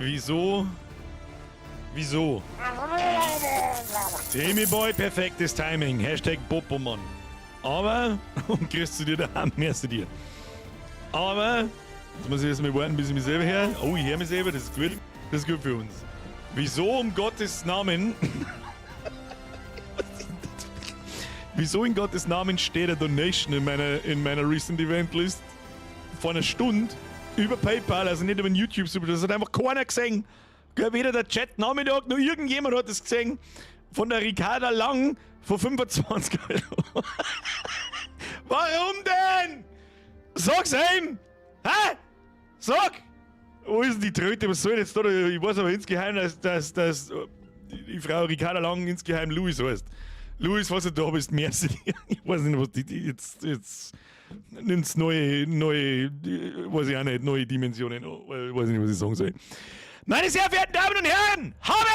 Wieso? Wieso? Timmy Boy, perfektes Timing. Hashtag Popomann. Aber, und kriegst du dir daheim, merci dir. Aber, jetzt muss ich erst mal warten, bis ich mich selber höre. Oh, ich höre mich selber, das ist gut. Das ist gut für uns. Wieso um Gottes Namen? Wieso in Gottes Namen steht eine Donation in meiner Recent Event List vor einer Stunde über PayPal, also nicht über den YouTube Super, das hat einfach keiner gesehen. Gell, weder der Chat Nachmittag noch irgendjemand hat das gesehen. Von der Ricarda Lang vor 25 Euro. Warum denn? Sag's ihm! Hä? Sag! Wo ist denn die Tröte? Was soll jetzt da? Ich weiß aber insgeheim, dass die Frau Ricarda Lang insgeheim Louis heißt. Louis, was du da bist, merci. Ich weiß nicht, was die jetzt nimmt's neue, weiß ich auch nicht, neue Dimensionen an. Ich weiß nicht, was ich sagen soll. Meine sehr verehrten Damen und Herren, habe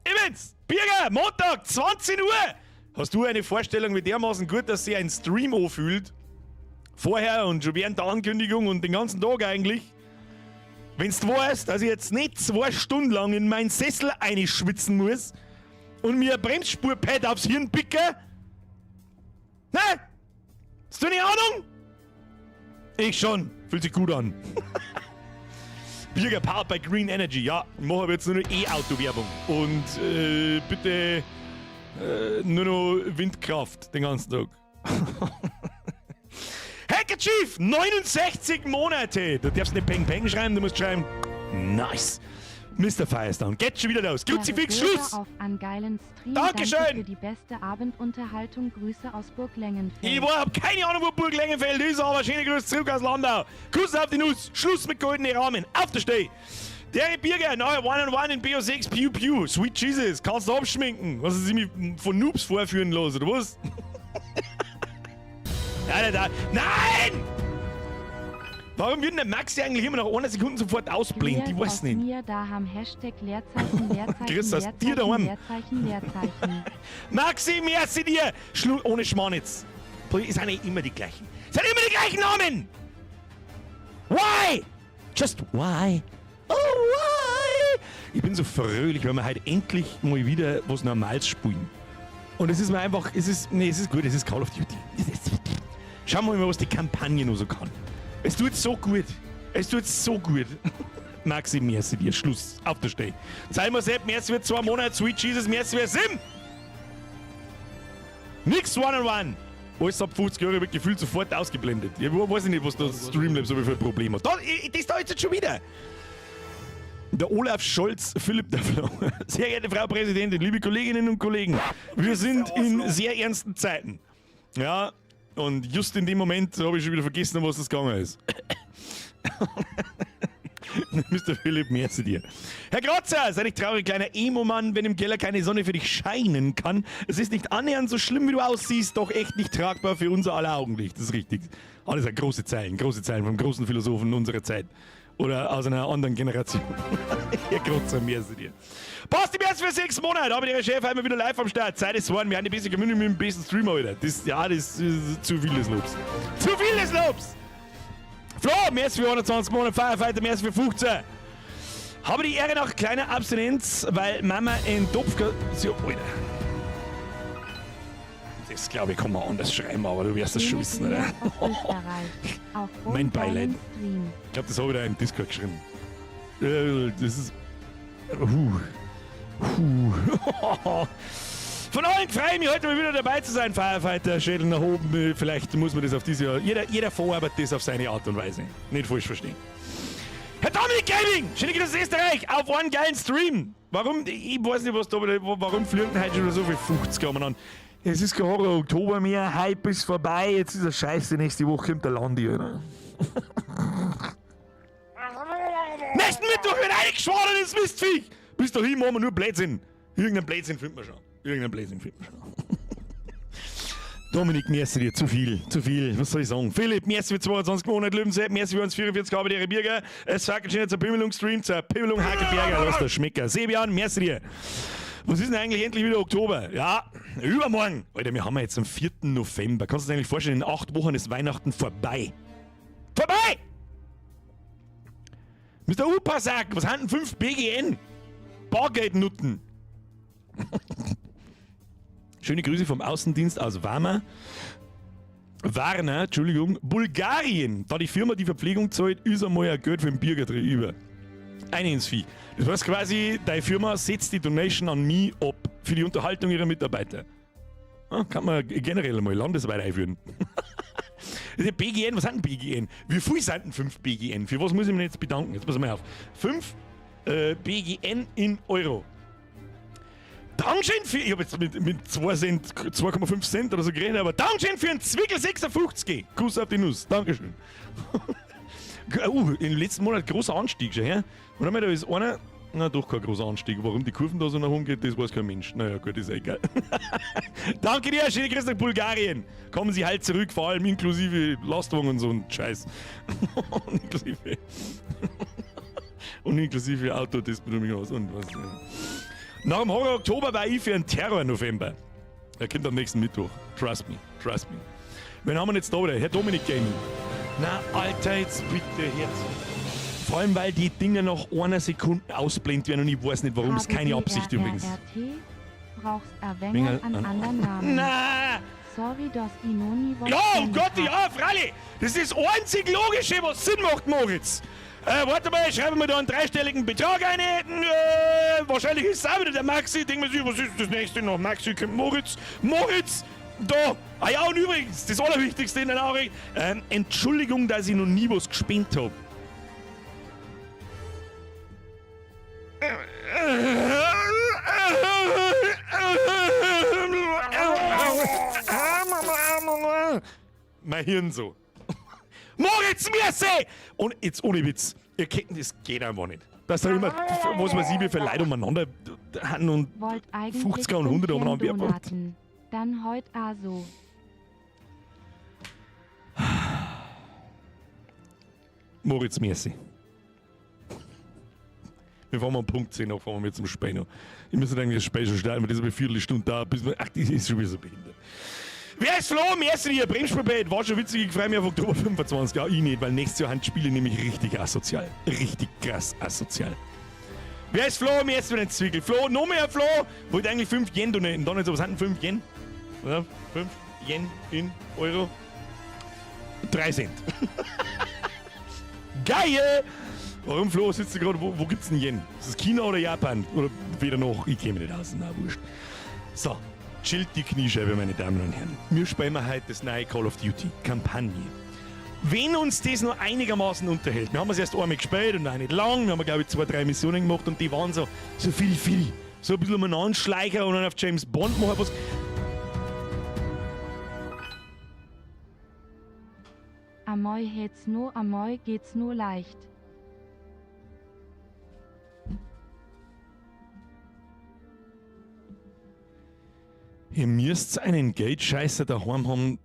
Events, Birger, Montag, 20 Uhr. Hast du eine Vorstellung, wie dermaßen gut, dass sich ein Stream anfühlt? Vorher und schon während der Ankündigung und den ganzen Tag eigentlich? Wenn du weißt, dass ich jetzt nicht 2 Stunden lang in meinen Sessel einschwitzen muss und mir ein Bremsspurpad aufs Hirn picke? Ne? Hast du eine Ahnung? Ich schon. Fühlt sich gut an. Birger powered by Green Energy. Ja, ich mache aber jetzt nur noch E-Auto-Werbung. Und bitte nur noch Windkraft den ganzen Tag. Handkerchief! 69 Monate! Du darfst nicht Peng Peng schreiben, du musst schreiben: Nice. Mr. Firestone, geht schon wieder los. Kruzifix, Bürger Schluss! auf an geilen Stream. Dankeschön. Danke für die beste Abendunterhaltung. Grüße aus Burglengenfeld. Ich hab keine Ahnung, wo Burglengenfeld ist, aber schöne Grüße zurück aus Landau. Kuss auf die Nuss, Schluss mit goldenen Rahmen. Auf der Steh! Der Birger, neuer One-on-One in BO6, Pew Pew, Sweet Jesus, kannst du abschminken. Was sie mich von Noobs vorführen lassen, oder was? Nein, nein, nein! Warum wird denn der Maxi eigentlich immer nach einer Sekunde sofort ausblendet? Ich weiß aus nicht. Mir daham Hashtag Leerzeichen Leerzeichen Chris, aus Leerzeichen dir daheim. Leerzeichen Leerzeichen. Maxi, merci dir! Schlu ohne Schmarrn jetzt. Es sind nicht immer die gleichen. Es sind immer die gleichen Namen! Why? Just why? Oh, why? Ich bin so fröhlich, weil wir heute endlich mal wieder was Normales spielen. Und es ist mir einfach, es ist, nee, es ist gut, es ist Call of Duty. Schauen wir mal, was die Kampagne noch so kann. Es tut so gut. Es tut so gut. Maxi, merci dir. Schluss. Auf der Stelle. Zeig mir Sepp, merci für 2 Monate. Sweet Jesus, merci für Sim. Nix One-on-One. Alles ab 50 Jahre wird gefühlt sofort ausgeblendet. Ich weiß nicht, was das Streamlabs so für Probleme hat. Da, das da jetzt schon wieder. Der Olaf Scholz, Philipp der Flo. Sehr geehrte Frau Präsidentin, liebe Kolleginnen und Kollegen, wir sind in sehr ernsten Zeiten. Ja, und just in dem Moment habe ich schon wieder vergessen, um was es gegangen ist. Mr. Philipp, merci dir. Herr Grotzer, sei nicht traurig, kleiner Emo-Mann, wenn im Keller keine Sonne für dich scheinen kann. Es ist nicht annähernd so schlimm, wie du aussiehst, doch echt nicht tragbar für unser aller Augenlicht. Das ist richtig. Alles sind große Zeilen vom großen Philosophen unserer Zeit. Oder aus einer anderen Generation. Herr Grotzer, merci dir. Basti, merci für 6 Monate. Aber der Chef einmal wieder live am Start. Zeit ist geworden. Wir haben die beste Community mit dem besten Streamer, Alter. Das, ja, das ist zu viel des Lobs. Zu viel des Lobs! Flo, merci für 120 Monate, Firefighter, merci für 15. Habe die Ehre nach kleiner Abstinenz, weil Mama in Topf. So, Alter. Das, glaube ich, kann man anders schreiben, aber du wirst das schon wissen, oder? Aus Österreich. Auf Mein Beileid. geilen Stream. Ich glaube, das habe ich da im Discord geschrieben. Das ist. Huh. Von allen freue ich mich heute mal wieder dabei zu sein, Firefighter, Schädel nach oben. Vielleicht muss man das auf diese Jahr. Jeder verarbeitet das auf seine Art und Weise. Nicht falsch verstehen. Herr Dominik Gaming! Schöne Grüße aus Österreich! Auf einen geilen Stream! Warum? Ich weiß nicht, was da. Warum fliegen denn heute schon so viel 50 an? Es ist gerade Oktober mehr, Hype ist vorbei, jetzt ist er scheiße, nächste Woche kommt der Landi, oder? Nächsten Mittwoch wird eingeschworen ins Mistviech! Bis dahin machen wir nur Blödsinn. Irgendein Blödsinn findet man schon. Irgendein Blödsinn findet man schon. Dominik, merci dir. Zu viel, zu viel. Was soll ich sagen? Philipp, merci für 22 Monate. Löwensepp, merci für uns 44 habe die Birger. Es sagt schon zur Pimmelung Stream, zur Pimmelung Hakelberger. Lass das schmecken. Sebian, merci dir. Was ist denn eigentlich endlich wieder Oktober? Ja, übermorgen. Alter, wir haben ja jetzt am 4. November. Kannst du dir eigentlich vorstellen, in 8 Wochen ist Weihnachten vorbei. Vorbei! Mr. Upasak, was sind denn 5 BGN? Bargeldnutten. Schöne Grüße vom Außendienst aus Warmer. Warner, Entschuldigung, Bulgarien. Da die Firma die Verpflegung zahlt, ist einmal ein Geld für den Bierger drin über. Eine ins Vieh. Das heißt quasi, deine Firma setzt die Donation an mich ab für die Unterhaltung ihrer Mitarbeiter. Ah, kann man generell mal landesweit einführen. Das ist BGN, was sind denn BGN? Wie viel sind denn 5 BGN? Für was muss ich mich jetzt bedanken? Jetzt pass mal auf. 5 BGN in Euro. Dankeschön für, ich habe jetzt mit 2 Cent, 2,5 Cent oder so gerechnet, aber Dankeschön für einen Zwickel 56. Kuss auf die Nuss. Dankeschön. Im letzten Monat großer Anstieg schon, her. Und dann da ist einer, na doch kein großer Anstieg. Warum die Kurven da so nach oben geht, das weiß kein Mensch. Naja, gut, ist egal. Danke dir, schöne Grüße nach Bulgarien. Kommen Sie halt zurück, vor allem inklusive Lastwagen und so ein Scheiß. Und inklusive. Und inklusive Auto, das aus und was. Ja. Nach dem Horror Oktober war ich für einen Terror November. Er kommt am nächsten Mittwoch. Trust me, trust me. Wen haben wir jetzt da wieder? Herr Dominik Gaming. Na, Alter, jetzt bitte, jetzt. Vor allem, weil die Dinger nach einer Sekunde ausblendet werden und ich weiß nicht warum. Ist keine Absicht übrigens. Brauchst ein an anderen Namen. Na! Sorry, dass ich noch nie was Ja, um Gott, ja, freilich! Das ist das einzig Logische, was Sinn macht, Moritz! Warte mal, ich schreibe mir da einen dreistelligen Betrag ein. Wahrscheinlich ist es auch wieder der Maxi. Denk mir sich, was ist das nächste noch? Maxi kommt Moritz. Moritz! Da! Ah ja, und übrigens, das Allerwichtigste in der Nachricht. Entschuldigung, dass ich noch nie was gespendet hab. Mein Hirn so. Moritz, merci! Und jetzt ohne Witz, ihr kennt das geht einfach nicht. Dass da immer, was weiß ich, wie viele Leute umeinander haben und Wollt eigentlich 50er und 100er umeinander werfen. Dann heut a so. Moritz, merci. Wir fahren mal um Punkt 10 noch, fahren wir zum Spiel noch. Ich muss eigentlich das Spiel schon starten, weil das ist eine Viertelstunde da, bis wir, ach, das ist schon wieder so behindert. Wer ist Flo? Merci dir, Bremsspielbett. War schon witzig, ich freue mich auf Oktober 25. Ja, ich nicht, weil nächstes Jahr sind Spiele nämlich richtig asozial. Richtig krass asozial. Wer ist Flo? Merci für den Zwickel. Flo, noch mehr Flo. Wollte eigentlich 5 Yen donaten. Dann jetzt, was sind denn 5 Yen? Ja, 5 Yen in Euro. 3 Cent. Geil! Warum, Flo, sitzt du gerade? Wo gibt's denn Yen? Ist das China oder Japan? Oder weder noch? Ich käme nicht aus. Na, wurscht. So, chillt die Kniescheibe, meine Damen und Herren. Wir spielen heute das neue Call of Duty Kampagne. Wenn uns das noch einigermaßen unterhält, wir haben es erst einmal gespielt und auch nicht lang, wir haben, glaube ich, 2, 3 Missionen gemacht und die waren so viel, viel. So ein bisschen um einen Anschleicher und dann auf James Bond machen was. Amoi het's no, amoi geht's nur leicht. Ihr müsst einen Geldscheißer daheim haben,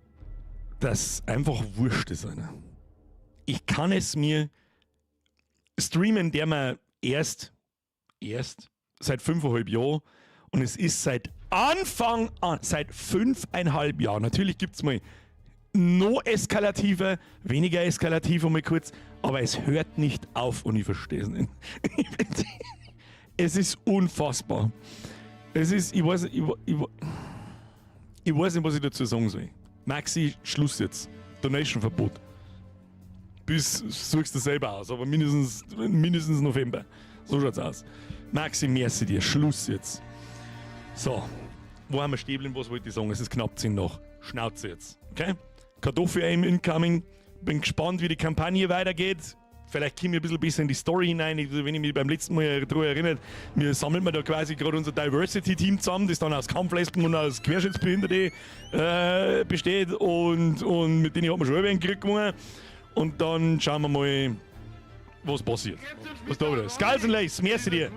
das einfach wurscht ist, Alter. Ich kann es mir streamen, der mir erst seit 5,5 Jahren und es ist seit Anfang an, seit 5,5 Jahren. Natürlich gibt's mal noch eskalativer, weniger eskalativer mal kurz, aber es hört nicht auf und ich verstehe es nicht. Es ist unfassbar. Es ist, ich weiß, ich, ich, ich weiß nicht, was ich dazu sagen soll. Maxi, Schluss jetzt. Donation-Verbot. Bis suchst du selber aus, aber mindestens November. So schaut's aus. Maxi, merci dir. Schluss jetzt. So, wo haben wir Stäbchen? Was wollte ich sagen? Es ist knapp 10 nach. Schnauze jetzt. Okay? Kartoffel-Aim incoming. Bin gespannt, wie die Kampagne weitergeht. Vielleicht komme ich ein bisschen besser in die Story hinein. Wenn ich mich beim letzten Mal daran erinnere, wir sammeln wir da quasi gerade unser Diversity-Team zusammen, das dann aus Kampflesben und aus Querschnittsbehinderte besteht und mit denen hat man schon einen Krieg gewonnen. Und dann schauen wir mal, was passiert. Was da wieder? Skulls and Lace, merci dir.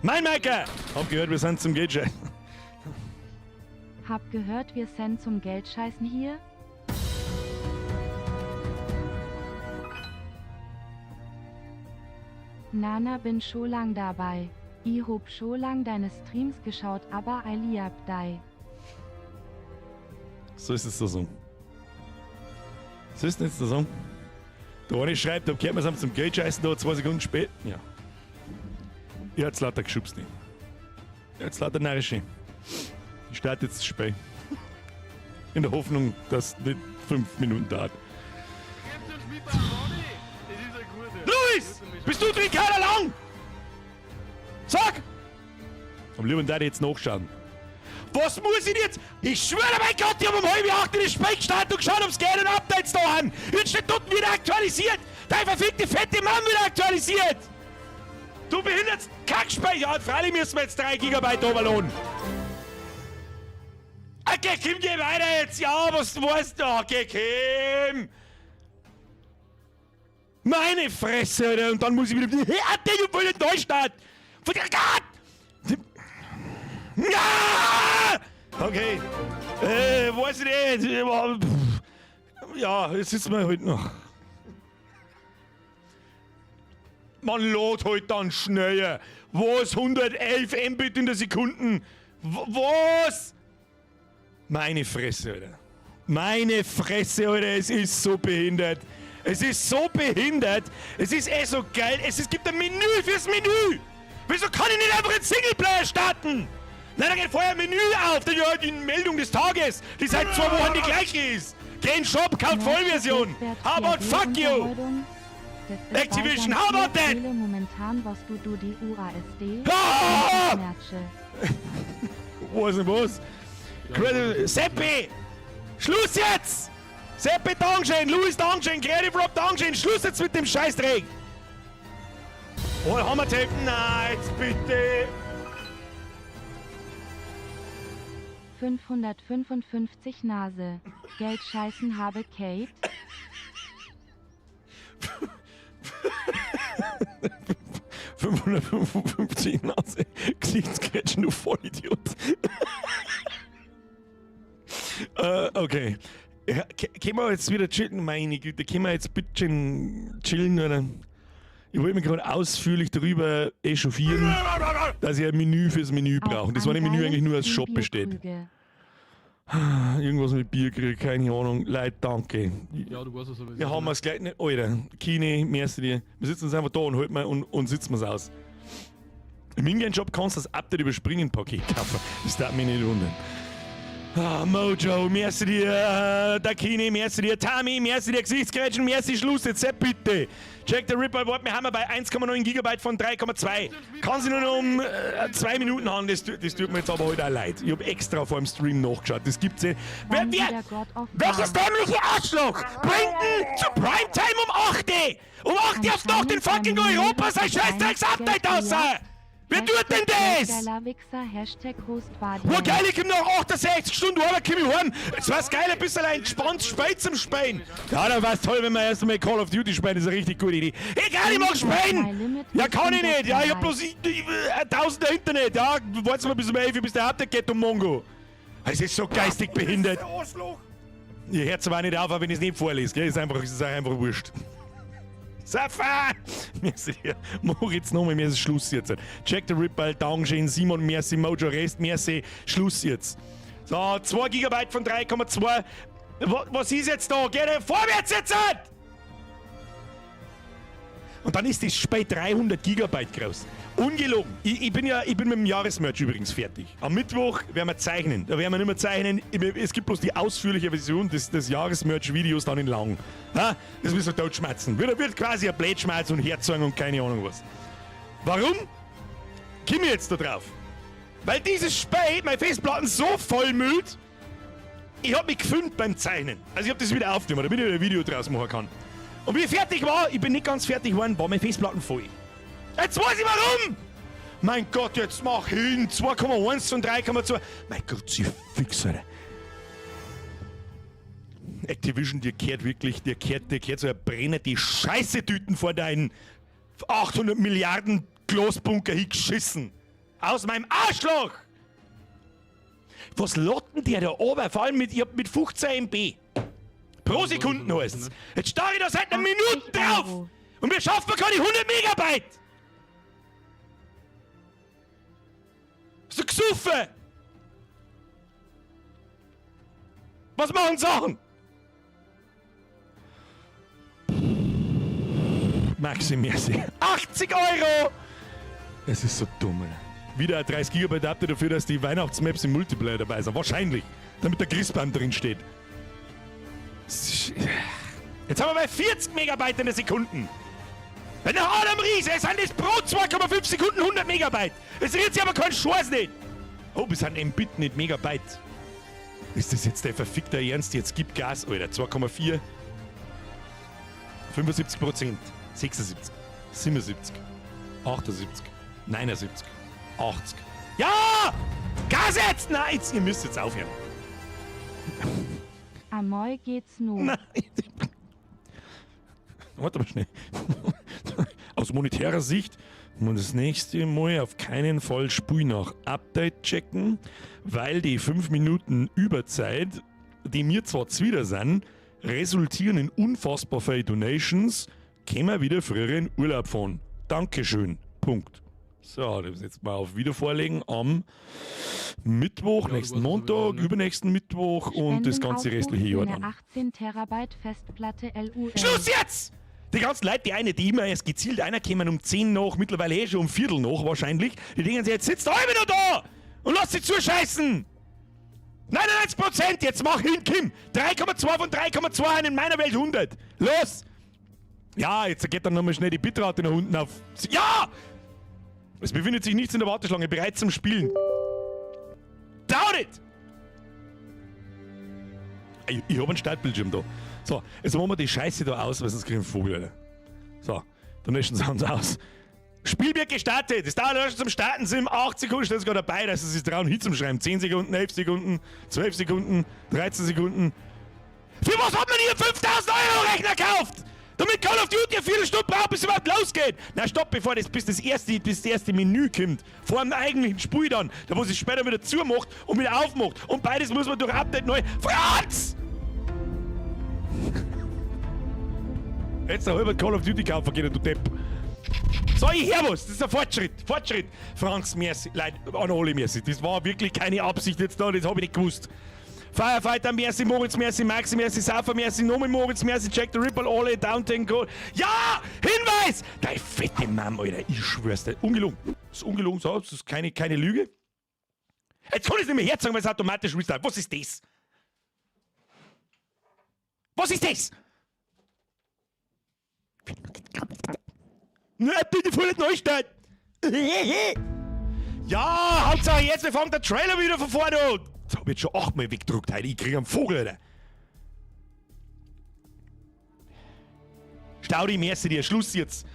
Mein Maker! Hab gehört, wir sind zum Geldscheißen. Hab gehört, wir sind zum Geldscheißen hier? Nana, bin schon lang dabei. I hob schon lang deine Streams geschaut, aber I liab dei. So ist es da so. So ist es jetzt da so. Der eine schreibt, da gehört man zum Geld scheißen, da 2 Sekunden später. Ja. Ich hab's lauter geschubst nicht. Jetzt lauter Narrische. Ich starte jetzt das Spiel. In der Hoffnung, dass es nicht 5 Minuten dauert. Luis! Bist du drin, keiner lang? Sag! Am lieben da jetzt nachschauen. Was muss ich jetzt? Ich schwöre bei Gott, ich habe um halb acht in das Spiel gestartet und geschaut, ob's geht und Updates da an. Jetzt steht dort wieder aktualisiert. Dein verfickte fette Mann wieder aktualisiert. Du behinderst Kackspeicher. Ja, freilich müssen wir jetzt 3 Gigabyte overloaden. Okay, Kim, geh weiter jetzt. Ja, was du weißt. Okay, Kim. Meine Fresse, Alter. Und dann muss ich wieder. Hey, du wollen Neustart. Gott! Ja! Okay. Weiß ich nicht. Ja, jetzt sitzen wir halt noch. Man lädt halt dann schneller. Was? 111 Mbit in der Sekunde? Was? Meine Fresse, Alter. Meine Fresse, Alter, es ist so behindert. Es ist so behindert. Es ist eh so geil. Es gibt ein Menü fürs Menü. Wieso kann ich nicht einfach einen Singleplayer starten? Nein, da geht vorher ein Menü auf. Da ja die Meldung des Tages, die seit 2 Wochen die gleiche ist. Geh in den Shop, kauf Vollversion. How about fuck you? Activision, how about that? Momentan was du die UASD. Ah! Was denn was? Seppi! Schluss jetzt! Seppi, Dankeschön, Luis, Dankeschön, Creative Rob, Dankeschön, Schluss jetzt mit dem Scheißdreck! Oh, haben wir Tape? Nein, jetzt bitte! 555 Nase. Geld scheißen habe Kate. 555 Nase. Gesichtsquetschen, du Vollidiot. Okay. Ja, können wir jetzt wieder chillen? Meine Güte, können wir jetzt bitte chillen? Oder? Ich wollte mich gerade ausführlich darüber echauffieren, dass ich ein Menü fürs Menü brauche. Und das war ein Menü eigentlich nur aus Shop besteht. Irgendwas mit Bier krieg, keine Ahnung. Leute, danke. Ja, du weißt es sowieso. Wir haben es gleich nicht. Alter, Kine, merci dir. Wir sitzen uns einfach da und halten und sitzen wir's aus. Im Ingame-Shop kannst du das Update überspringen, Paket kaufen. Das darf mich nicht wundern. Ah, Mojo, merci dir, Dakini, merci dir, Tami, merci dir, Gesichtsgrätschen, merci, Schluss jetzt, Sepp, bitte. Jack the Ripper, warte, wir haben bei 1,9 Gigabyte von 3,2. Kann sich nur noch um 2 Minuten handeln, das tut mir jetzt aber heute auch leid. Ich hab extra vor dem Stream nachgeschaut, das gibt's nicht. Welches dämliche Arschloch bringt denn zu Primetime um 8 Uhr? Um 8 Uhr auf Nacht in fucking Europa sein Scheißdrecks-Update raus! Wer tut denn das? Geiler Wichser, #Host. Oh geil, ich komm nach 68 Stunden Arbeit, komm ich heim. Es war's geil, ein bisschen entspannt Spiel zum Spielen. Ja, dann war's toll, wenn wir erst einmal Call of Duty spielen, das ist eine richtig gute Idee. Egal, ich mag spielen! Ja, kann ich nicht. Ja, ich hab bloß 1000er Internet. Ja, warte mal bis um 11 Uhr, bis der Update geht, du Mongo. Es ist so geistig behindert. Ihr hört aber auch nicht auf, auch wenn ich es nicht vorlese, gell? Ist einfach wurscht. Safa! Merci dir. Moritz nochmal, mir ist Schluss jetzt. Jack the Ripper, Dankeschön, Simon, merci, Mojo Rest, merci, Schluss jetzt. So, 2 Gigabyte von 3,2. Was ist jetzt da? Geht vorwärts jetzt! Und dann ist das Spiel 300 Gigabyte groß. Ungelogen. Ich bin mit dem Jahresmerch übrigens fertig. Am Mittwoch werden wir zeichnen. Da werden wir nicht mehr zeichnen. Es gibt bloß die ausführliche Version des Jahresmerch-Videos dann in lang. Ha? Das müssen wir totschmerzen. Wird quasi ein Blödschmerz und Herzog und keine Ahnung was. Warum? Komm ich jetzt da drauf? Weil dieses Spiel meine Festplatten so vollmüllt, ich hab mich gefilmt beim Zeichnen. Also ich hab das wieder aufgenommen, damit ich ein Video draus machen kann. Und wie ich fertig war, ich bin nicht ganz fertig geworden, war meine Festplatten voll. Jetzt weiß ich warum! Mein Gott, jetzt mach hin! 2,1 und 3,2. Mein Gott, sie fix, Alter. Activision, dir kehrt wirklich, dir kehrt so ein Brenner die Scheiße-Tüten vor deinen 800 Milliarden Glasbunker hingeschissen. Aus meinem Arschloch! Was laden der da oben? Vor allem mit, ich hab mit 15 MB. Pro Sekunden heißt's. Jetzt starre ich da seit einer Minute drauf! Euro. Und wir schaffen keine 100 Megabyte! Bist du gesoffen? Was machen Sachen? Maxi, merci. 80 Euro! Es ist so dumm, Alter. Wieder ein 30 Gigabyte Update dafür, dass die Weihnachtsmaps im Multiplayer dabei sind. Wahrscheinlich. Damit der Christbaum drin steht. Jetzt haben wir bei 40 Megabyte in der Sekunde. Wenn der Adam Riese, es sind das pro 2,5 Sekunden 100 Megabyte. Es rührt sich aber kein Scheiß nicht. Oh, wir sind Mbit, nicht Megabyte. Ist das jetzt der verfickte Ernst? Jetzt gib Gas, Alter. 2,4. 75%. 76. 77. 78. 79. 80. Ja! Gas jetzt! Nein, jetzt, ihr müsst jetzt aufhören. Amoi geht's nu. Nein. Warte mal schnell. Aus monetärer Sicht muss das nächste Mal auf keinen Fall Spui nach Update checken, weil die 5 Minuten Überzeit, die mir zwar zuwider sind, resultieren in unfassbar viele Donations, können wir wieder früher in Urlaub fahren. Dankeschön. Punkt. So, das jetzt mal auf Wiedervorlegen am Mittwoch, Ja, du nächsten warst sowieso, Montag, ne? übernächsten Mittwoch und das ganze Spendenaufruf restliche für Jahr eine dann. 18 Terabyte Festplatte LUL. Schluss jetzt! Die ganzen Leute, die eine, die immer erst gezielt einer kämen um 10 nach, mittlerweile eh schon um Viertel nach wahrscheinlich, die denken sich, jetzt sitzt der halbe noch da und lass sie zuscheißen! 99%, jetzt mach hin, Kim! 3,2 von 3,2 in meiner Welt 100! Los! Ja, jetzt geht dann nochmal schnell die Bitrate nach unten auf. Ja! Es befindet sich nichts in der Warteschlange, bereit zum Spielen. Doubt it! Ich hab einen Startbildschirm da. So, jetzt machen wir die Scheiße da aus, weil sonst kriegen wir einen Vogel, Alter. So, Donation Sounds aus. Spiel wird gestartet. Es dauert erst zum Starten sind 8 Sekunden, steht sogar dabei, dass sie sich trauen, hin zum Schreiben. 10 Sekunden, 11 Sekunden, 12 Sekunden, 13 Sekunden. Für was hat man hier 5000 Euro Rechner gekauft? Damit Call of Duty eine Viertelstunde braucht, bis es überhaupt losgeht. Na stopp, bevor das, bis das erste, bis das erste Menü kommt. Vor dem eigentlichen Spiel dann. Da wo sich später wieder zumacht und wieder aufmacht. Und beides muss man durch Update neu. Franz! Jetzt noch halber Call of Duty kaufen können, du Depp. So, ich hör was. Das ist ein Fortschritt. Fortschritt. Franz, merci. Leid, an alle merci. Das war wirklich keine Absicht jetzt da, das hab ich nicht gewusst. Firefighter, merci, Moritz, merci, Maxi, merci, Safa, merci, Nomi, Moritz, merci, Jack the Ripple, alle, Downtown Gold. Ja! Hinweis! Deine fette Mom, Alter, ich schwör's dir. Ungelogen. Das ist ungelogen, so, das ist keine Lüge. Jetzt kann ich es nicht mehr herzagen, weil es automatisch restartet. Was ist das? Was ist das? Na, bitte voll nicht neu starten. Ja, Hauptsache jetzt, wir fangen der Trailer wieder von vorne an. Das hab ich jetzt schon 8-mal weggedruckt heute. Ich krieg einen Vogel, Alter. Staudi, merci dir. Schluss jetzt.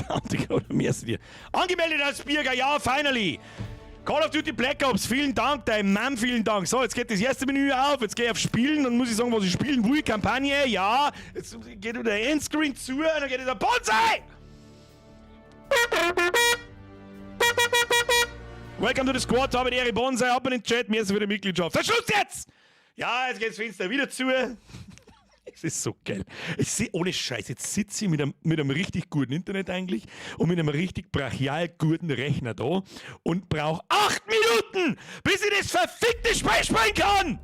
Danke, merci dir. Angemeldet als Bürger, ja, finally. Call of Duty Black Ops, vielen Dank, dein Mann, vielen Dank. So, jetzt geht das erste Menü auf, jetzt gehe ich auf Spielen, dann muss ich sagen, was ich spielen will. Kampagne, ja. Jetzt geht wieder Endscreen zu und dann geht wieder Bonsai! Welcome to the Squad, habe die Ehre Bonsai, ab in den Chat, merci für die Mitgliedschaft. Schluss jetzt! Ja, jetzt geht das Fenster wieder zu. Es ist so geil. Ich seh, ohne Scheiß, jetzt sitze ich mit einem richtig guten Internet eigentlich und mit einem richtig brachial guten Rechner da und brauche 8 Minuten, bis ich das verfickte Spiel spielen kann!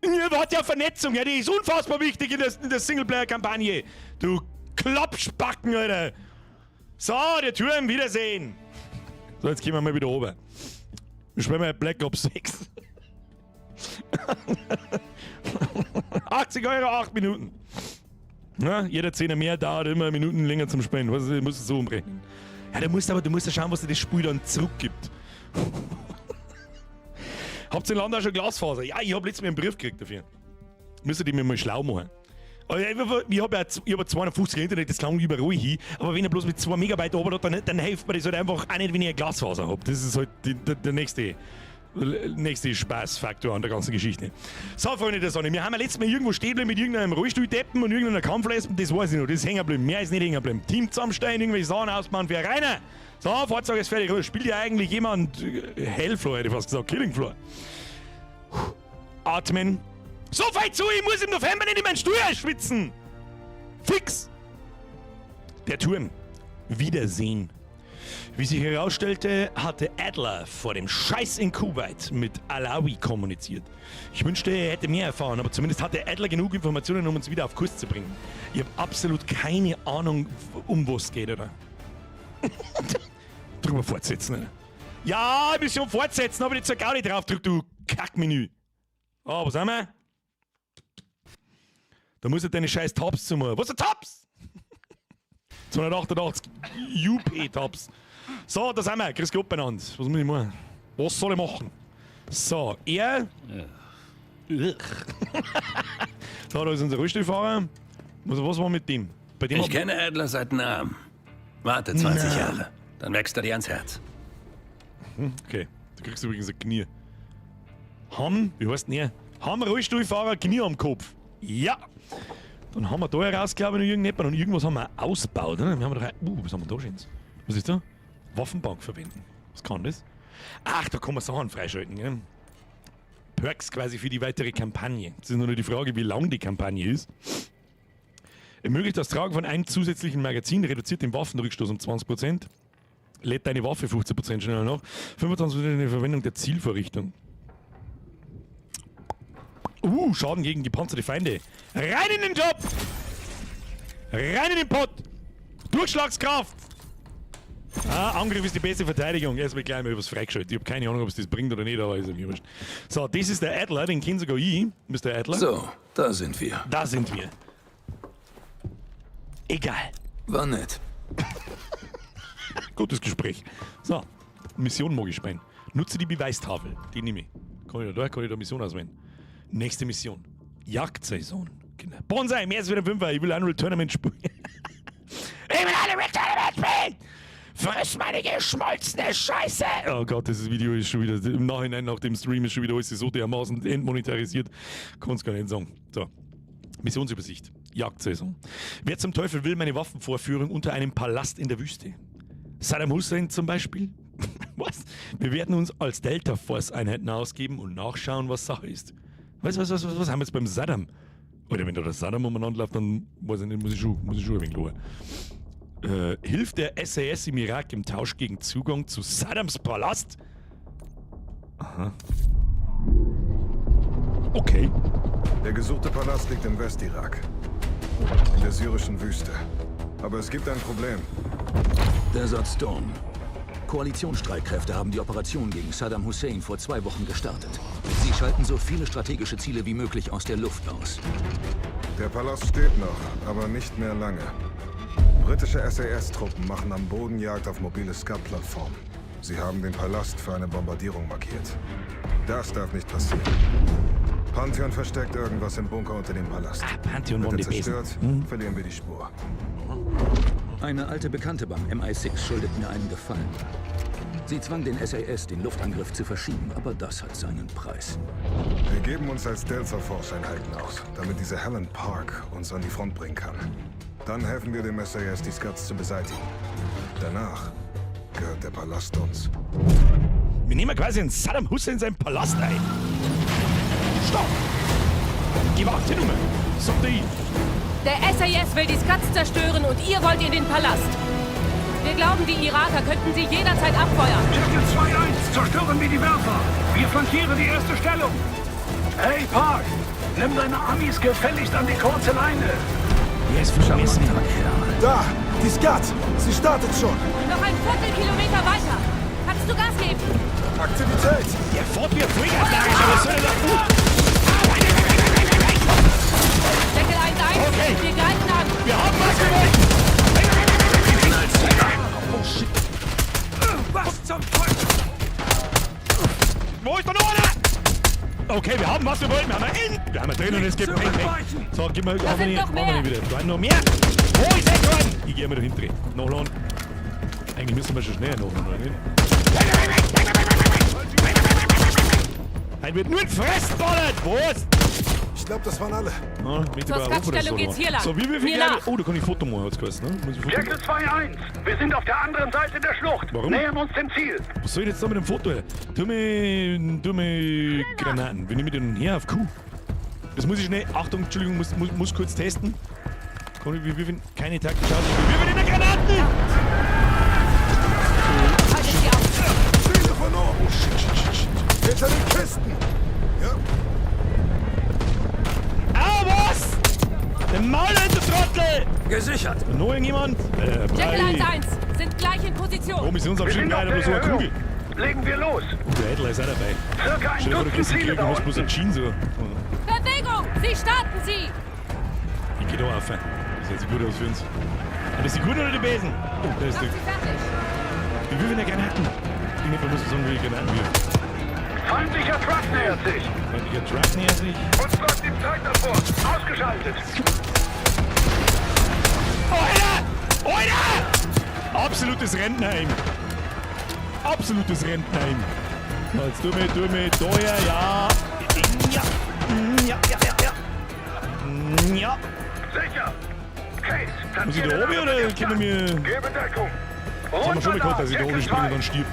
Ja, warte ja Vernetzung, ja, die ist unfassbar wichtig in der Singleplayer-Kampagne. Du Klappspacken, Alter. So, der Turm, Wiedersehen. So, jetzt gehen wir mal wieder oben. Wir spielen mal Black Ops 6. 80 Euro, 8 Minuten. Ja, jeder Zehner mehr dauert immer Minuten länger zum Spielen. Was, du musst es so umrechnen. Ja, du musst ja schauen, was dir das Spiel dann zurückgibt. Habt ihr in Land auch schon Glasfaser? Ja, ich hab letztes Mal einen Brief gekriegt dafür. Müsstet ihr mir mal schlau machen. Aber ich hab ja 250 Internet, das langt überall hin. Aber wenn er bloß mit 2 Megabyte arbeitet, dann hilft mir das halt einfach auch nicht, wenn ich eine Glasfaser hab. Das ist halt der nächste Spaßfaktor an der ganzen Geschichte. So, Freunde der Sonne, wir haben ja letztes Mal irgendwo stehen geblieben mit irgendeinem Rollstuhldeppen und irgendeiner Kampflesben, das weiß ich noch, das ist hängen geblieben. Mehr ist nicht hängen geblieben. Team zusammenstellen, irgendwelche Sachen ausbauen für Rainer. So, Fahrzeug ist fertig. Spielt ja eigentlich jemand Hellfloor, hätte ich fast gesagt, Killing Floor. Atmen. So weit zu, ich muss im November nicht in meinen Stuhl schwitzen. Fix. Der Turm. Wiedersehen. Wie sich herausstellte, hatte Adler vor dem Scheiß in Kuwait mit Alawi kommuniziert. Ich wünschte, er hätte mehr erfahren, aber zumindest hatte Adler genug Informationen, um uns wieder auf Kurs zu bringen. Ich habe absolut keine Ahnung, um was es geht, oder? Drüber fortsetzen, oder? Ja, Mission fortsetzen, aber nicht zur Gaudi drauf drückt, du Kackmenü. Ah, was haben wir? Da muss er deine scheiß Tabs zu machen. Was sind Tabs? 288 UP-Tabs. So, da sind wir. Grüß Gott benannt. Was muss ich machen? Was soll ich machen? So, er. So, da ist unser Rollstuhlfahrer. Was war mit dem? Bei dem Ich kenne Adler seit Namen. Warte 20 Na. Jahre. Dann wächst er dir ans Herz. Okay, du kriegst übrigens ein Knie. Ham, wie heißt denn er? Ham Rollstuhlfahrer, Knie am Kopf. Ja. Dann haben wir da heraus, glaube ich, noch irgendjemand und irgendwas haben wir ausgebaut. Ne? Wir haben doch, was haben wir da schon? Was ist da? Waffenbank verwenden. Was kann das? Ach, da kann man Sachen freischalten. Gell? Perks quasi für die weitere Kampagne. Es ist nur die Frage, wie lang die Kampagne ist. Ermöglicht das Tragen von einem zusätzlichen Magazin, reduziert den Waffenrückstoß um 20%, lädt deine Waffe 15% schneller nach, 25% in der Verwendung der Zielvorrichtung. Schaden gegen gepanzerte Feinde. Rein in den Job! Rein in den Pott! Durchschlagskraft! Ah, Angriff ist die beste Verteidigung. Erstmal gleich mal was freigeschaltet. Ich habe keine Ahnung, ob es das bringt oder nicht, aber ist mir wurscht. So, das ist der Adler, den kennt sogar ich. Mr. Adler. So, da sind wir. Da sind wir. Egal. War nett. Gutes Gespräch. So, Mission mag ich spielen. Nutze die Beweistafel. Die nehme ich. Kann ich da, kann ich da Mission auswählen. Nächste Mission. Jagdsaison. Genau. Bonsai, mehr als wieder Fünfer. Ich will Unreal Tournament spielen. Ich will Unreal Tournament spielen! Friss meine geschmolzene Scheiße! Oh Gott, dieses Video ist schon wieder, im Nachhinein nach dem Stream ist schon wieder alles so dermaßen entmonetarisiert. Kann's gar nicht sagen. So. Missionsübersicht. Jagdsaison. Wer zum Teufel will meine Waffenvorführung unter einem Palast in der Wüste? Saddam Hussein zum Beispiel? Was? Wir werden uns als Delta Force Einheiten ausgeben und nachschauen, was Sache ist. Was haben wir jetzt beim Saddam? Oder wenn da der Saddam umeinander läuft, dann weiß ich nicht, muss ich schon ein wenig schauen. Hilft der SAS im Irak im Tausch gegen Zugang zu Saddams Palast? Aha. Okay. Der gesuchte Palast liegt im Westirak. In der syrischen Wüste. Aber es gibt ein Problem. Desert Storm. Koalitionsstreitkräfte haben die Operation gegen Saddam Hussein vor 2 Wochen gestartet. Sie schalten so viele strategische Ziele wie möglich aus der Luft aus. Der Palast steht noch, aber nicht mehr lange. Britische SAS-Truppen machen am Boden Jagd auf mobile Scud-Plattformen. Sie haben den Palast für eine Bombardierung markiert. Das darf nicht passieren. Pantheon versteckt irgendwas im Bunker unter dem Palast. Ah, Pantheon Wird er zerstört, verlieren wir die Spur. Eine alte Bekannte beim MI6 schuldet mir einen Gefallen. Sie zwang den SAS, den Luftangriff zu verschieben, aber das hat seinen Preis. Wir geben uns als Delta Force Einheiten aus, damit diese Helen Park uns an die Front bringen kann. Dann helfen wir dem SAS, die Scuds zu beseitigen. Danach gehört der Palast uns. Wir nehmen quasi einen Saddam Hussein in seinen Palast ein. Stopp! Gewagte Nummer, sagt er. Der SAS will die Scuds zerstören und ihr wollt in den Palast. Wir glauben, die Iraker könnten sie jederzeit abfeuern. Circle 2-1, zerstören wir die Werfer. Wir flankieren die erste Stellung. Hey, Park, nimm deine Amis gefälligst an die kurze Leine. Der ist vermessen. Da, die Scuds! Sie startet schon! Noch ein Viertelkilometer weiter. Kannst du Gas geben? Aktivität! Der fährt mir Vollgas, was soll denn da? Deckel 1-1, okay. Wir greifen an. Wir haben was gewollt! Oh shit! Was zum Teufel? Wo ist der noch einer? Okay, wir haben was wir wollten. Wir haben einen. Wir haben einen drin und es gibt Peng, Peng. So, gib mal. Da sind noch mehr. Wieder. Da noch mehr. Wo ist der geworden? Ich gehe mal dahinter. Nachladen. Eigentlich müssen wir schon schneller nachladen, oder nicht? Ein wird nur gefressballert. Was? Ich glaube, das waren alle. Ja, Zur Skatstellung geht's hier lang. So, wie viel nach. Oh, da kann ich Foto machen, hat's geheißen, ne? Muss ich Foto Circle 2-1. Wir sind auf der anderen Seite der Schlucht. Warum? Nähern uns dem Ziel. Was soll ich jetzt da mit dem Foto? Tu mir Granaten. Wie nehme ich den her auf Q? Das muss ich schnell. Achtung, Entschuldigung, muss kurz testen. Kann ich, wir finden keine taktische Aussicht. Wir finden Granaten! Haltet sie auf. Ziele von oben! Oh, shit, shit, shit, shit. Hinter den Kisten! Ja, Au, was? Der Maul, du Trottel! Gesichert. Noch irgendjemand? Jekyll 1-1, sind gleich in Position. Oh, Wir Missionsabschnitt, sind auf geil, der aber so eine Erhöhung. Kugel. Legen wir los. Oh, der Adler ist auch dabei. Circa ein Stell dir vor, du Dutzend kriegst einen Ziele Krieg da und hast bloß unten. einen Jeans. Oder? Bewegung! Sie starten sie! Ich geh da auf. Das sieht gut aus für uns. Ah, das ist die Guten oder die Besen? Oh, da ist Macht der. sie fertig. Wir würfen ja Granaten. Irgendjemand muss sagen, wie Granaten wirft. Feindlicher Truck nähert sich. Feindlicher Truck nähert sich. Uns läuft die Zeit davor. Ausgeschaltet. Alter! Alter! Absolutes Rentenheim. Absolutes Rentenheim. So, jetzt tu mir, da her, ja. Ja. Ja, ja, ja, ja. Ja. Sicher. Case, Muss ich da oben oder können wir... Gebe Deckung. Das haben wir schon mal gehabt, dass ich da oben Jekyll springe und 2. dann stirb.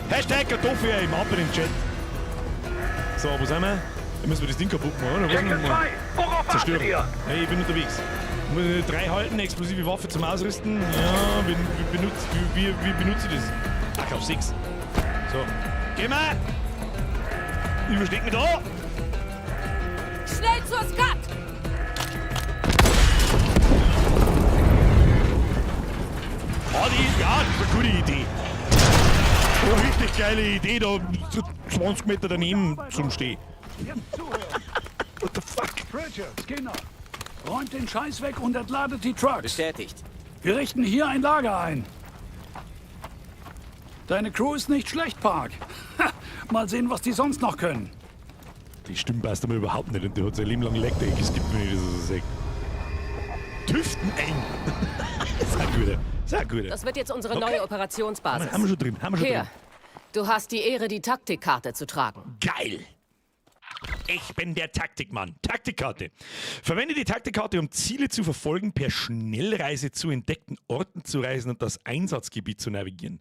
Hashtag Kartoffel im ab in den Chat. So, wo sind wir? Da müssen wir das Ding kaputt machen, oder? Was Jekyll müssen wir machen? 2, worauf wartet Zerstören. ihr? Hey, ich bin unterwegs. Muss ich 3 halten, explosive Waffe zum Ausrüsten. Ja, wie benutze ich das? Ach, auf 6. So. Geh mal! Ich versteck mich da! Schnell zur Skat! Ah, die, ja, das ist eine gute Idee. Oh, richtig geile Idee, da 20 Meter daneben zum Stehen. Jetzt zuhören. What the fuck? Pritchard, Skinner. Räumt den Scheiß weg und entladet die Trucks. Bestätigt. Wir richten hier ein Lager ein. Deine Crew ist nicht schlecht, Park. Mal sehen, was die sonst noch können. Die Stimme passt mir überhaupt nicht und die hat sein Leben lang Leg Day geskippt, wenn ich das so sage. Tüften ein! Sehr gut. Sehr gut. Das wird jetzt unsere Okay. neue Operationsbasis. Haben wir schon drin, haben wir schon Hier, drin. du hast die Ehre, die Taktikkarte zu tragen. Geil! Ich bin der Taktikmann. Taktikkarte. Verwende die Taktikkarte, um Ziele zu verfolgen, per Schnellreise zu entdeckten Orten zu reisen und das Einsatzgebiet zu navigieren.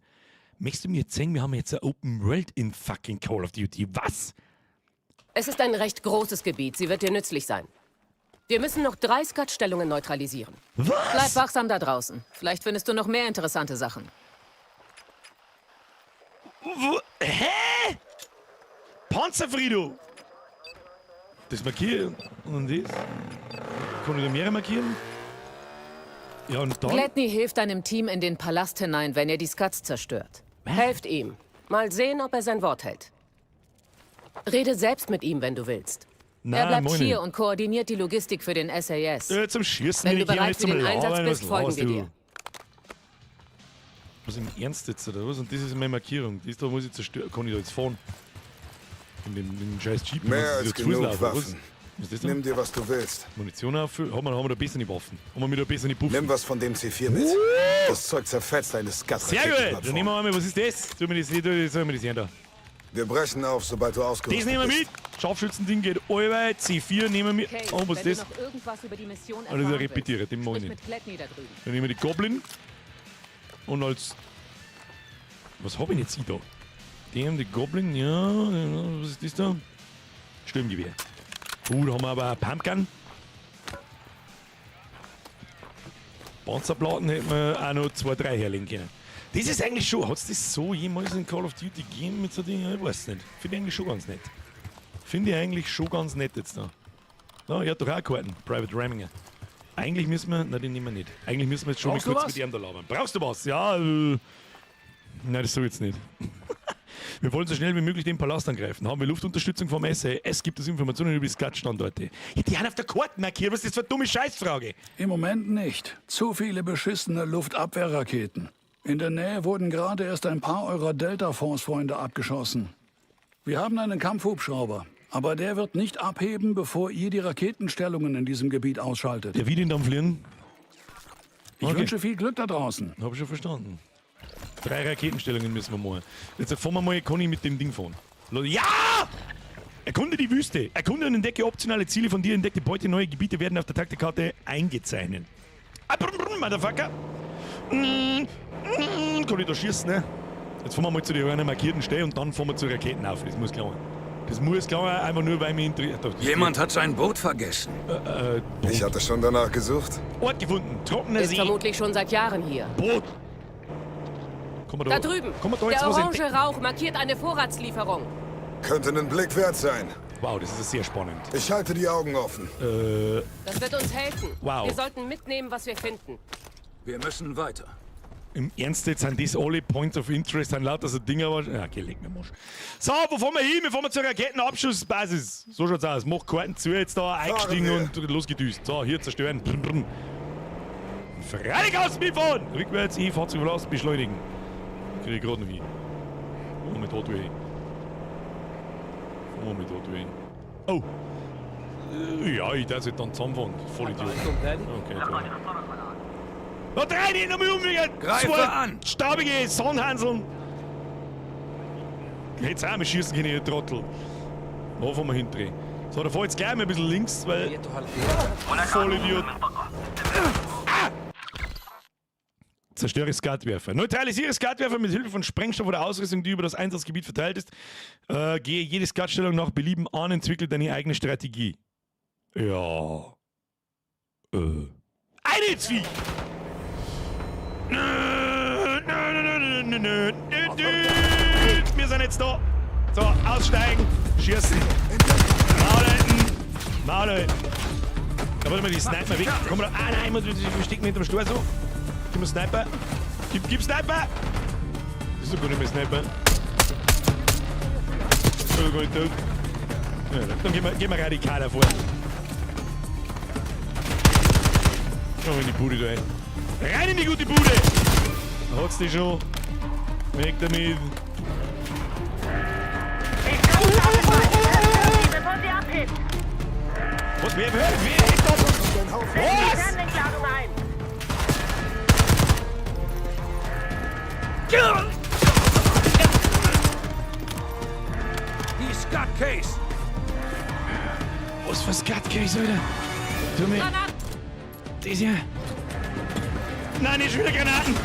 Möchtest du mir jetzt sagen, wir haben jetzt eine Open World in fucking Call of Duty? Was? Es ist ein recht großes Gebiet. Sie wird dir nützlich sein. Wir müssen noch 3 Skat-Stellungen neutralisieren. Was? Bleib wachsam da draußen. Vielleicht findest du noch mehr interessante Sachen. Wo? Hä? Panzerfrido! Das markieren und das. Kann ich da mehrere markieren? Ja, und dann. Gladney hilft deinem Team in den Palast hinein, wenn er die Scuds zerstört. Helft ihm. Mal sehen, ob er sein Wort hält. Rede selbst mit ihm, wenn du willst. Nein, Er bleibt meine. hier und koordiniert die Logistik für den SAS. Zum Schießen Wenn bin du ich hier bereit nicht für zum den Einsatz Labern, bist, was folgen laberst wir du? dir. Was im Ernst jetzt, oder was? Und das ist meine Markierung. Das da muss ich zerstören. Kann ich da jetzt fahren? In dem scheiß Jeep. Mehr muss ich als da zu Fuß genug laufen, was? Waffen. Was ist das denn? Nimm dir, was du willst. Munition auffüllen. Haben wir da bessere Waffen? Haben wir mit da bessere Puffen? Nimm was von dem C4 mit. Das Zeug zerfetzt deine Sehr gut! Dann nehmen wir einmal, was ist das? Sollen wir das, sollen wir das hier da? Wir brechen auf, sobald du ausgerüstet Das nehmen wir bist. mit. Scharfschützending geht allweil. C4 nehmen wir mit. Kate, Oh, was wenn ist das? du noch irgendwas über die Mission Ah, das ist ein erfahren Repetierer, willst, den mag ich sprich nicht. mit Gladney da drüben. Dann nehmen wir die Goblin. Und als... Was hab ich denn jetzt ich da? Den, die Goblin, ja. Was ist das da? Sturmgewehr. Da haben wir aber eine Pumpgun. Panzerplatten hätten wir auch noch 2, 3 herlegen können. Das ist eigentlich schon, hat's das so jemals in Call of Duty gegeben mit so Dingen? Ich weiß nicht. Finde ich eigentlich schon ganz nett. Finde ich eigentlich schon ganz nett jetzt da. Na, er hat doch auch Karten, Private Ramminger. Eigentlich müssen wir, nein, den nehmen wir nicht. Eigentlich müssen wir jetzt schon Brauchst mal du kurz was? mit ihm da labern. Brauchst du was? Ja, nein, das soll jetzt nicht. Wir wollen so schnell wie möglich den Palast angreifen. Haben wir Luftunterstützung vom SAS? Gibt es Informationen über die Skat-Standorte? Ja, die haben auf der Karte markiert. Was ist das für eine dumme Scheißfrage? Im Moment nicht. Zu viele beschissene Luftabwehrraketen. In der Nähe wurden gerade erst ein paar eurer Delta-Force-Freunde abgeschossen. Wir haben einen Kampfhubschrauber, aber der wird nicht abheben, bevor ihr die Raketenstellungen in diesem Gebiet ausschaltet. Der wird ihn dann fliegen? Ich Okay. wünsche viel Glück da draußen. Hab ich schon verstanden. 3 Raketenstellungen müssen wir machen. Jetzt fahren wir mal, kann ich mit dem Ding fahren? Ja! Erkunde die Wüste. Erkunde und entdecke optionale Ziele von dir. Entdeckte Beute, neue Gebiete werden auf der Taktikkarte eingezeichnet. Ah, brumm, brumm, Motherfucker! Kann ich da schießen, ne? Jetzt fahren wir mal zu der einer markierten Stelle und dann fahren wir zu Raketen auf. Das muss klar. Das muss klar, einfach nur, weil mich interessiert. Doch, das Jemand hat sein Boot vergessen. Ich hatte schon danach gesucht. Ort gefunden. Trockener Ist See. vermutlich schon seit Jahren hier. Boot. Kann man da, Da drüben. Kann man da jetzt Der was orange entdecken? Rauch markiert eine Vorratslieferung. Könnte einen Blick wert sein. Wow, das ist sehr spannend. Ich halte die Augen offen. Das wird uns helfen. Wow. Wir sollten mitnehmen, was wir finden. Wir müssen weiter. Im Ernst jetzt sind das alle Points of Interest, sind lauter so Dinger. Aber, ja, okay, leg mir Arsch. So, wo fahren wir hin? Wir fahren zur Raketenabschussbasis. So schaut's aus. Mach Karten zu, jetzt da eingestiegen wir. und losgedüst. So, hier zerstören. Brr, brr. Freilich aus mir fahren! Rückwärts, E, Fahrzeug verlassen, beschleunigen. Krieg ich gerade noch hin. Fahren wir mit da durch. Fahren wir mit da durch. Oh! Ja, ich darf jetzt dann zusammenfahren. Voll Idiot. Okay, toll. Da drei, die noch mal umwegen! Greife Zwei an! Staubige Sonnenhanseln! Jetzt auch mal schießen können, ihr Trottel. Da fahren wir hindrehen. So, da fahr ich jetzt gleich mal ein bisschen links, weil. Vollidiot. Ah! Zerstöre Skatwerfer. Neutralisiere Skatwerfer mit Hilfe von Sprengstoff oder Ausrüstung, die über das Einsatzgebiet verteilt ist. Gehe jede Skatstellung nach Belieben an, entwickle deine eigene Strategie. Ja. Eine Vieh! Nö, nö, nö, nö, nö, nö, nö, nö. Wir sind jetzt da. So, aussteigen, schießen. Maul halten. Maul halten. Da warte mal, die Sniper weg. Komm da. Ah nein, ich muss ich verstecken hinterm Stor so. Gib mir Sniper. Gib Sniper! Das ist doch gar nicht mehr Sniper. Das ist doch gar nicht tot. Ja, dann gehen wir radikaler vor. Komm in die Bude da rein. Rein in die gute Bude! Da hat's dich schon. Weg damit. Was? Wer ist das? Was? Die Scott Case! Was für Scat Case, Alter? Tu mir. Das hier. Nein, nicht schon wieder Granaten!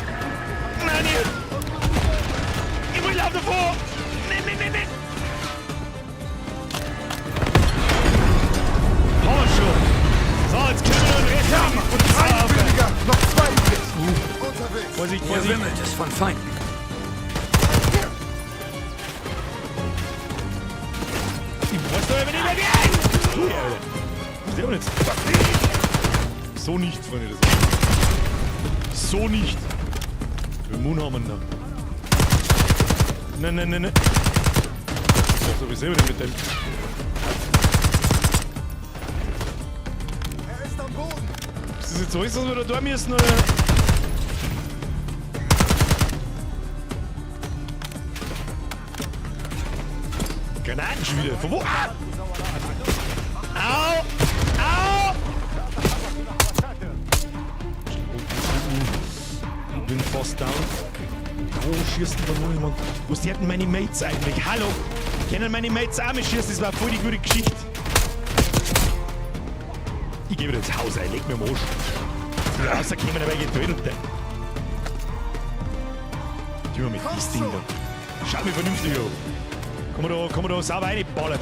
Nein, nicht! Ich will lauf davor! Nein, nein, nein, nein! Haben wir schon! So, jetzt können wir noch den Rest haben! Und ein weniger, noch zwei übrig. Unterwegs. Vorsicht, Hier Vorsicht! wimmelt es von Feinden. Ich weiß doch aber nicht mehr wie ein! Ui, Alter. Ist der aber nicht. So nicht, Freunde. Das so nicht. Wir Moon haben wir noch. Nein, nein, nein, nein. Ich sowieso nicht mit dem. Er ist am Boden. Ist das jetzt alles, was wir da tun müssen, oder? Granaten schon wieder. Von wo? Ah! Au! Au! Ich bin fast down. Wo schießt denn da noch jemand? Wo sind denn meine Mates eigentlich? Hallo? Können meine Mates auch mal schießen? Das war voll die gute Geschichte. Ich gebe dir ins Haus ein, leg mir am Arsch. Sind rausgekommen, aber ich getötet. Tu mal mit das Ding da. Schau mich vernünftig an. Komm mal da sauber reinballern.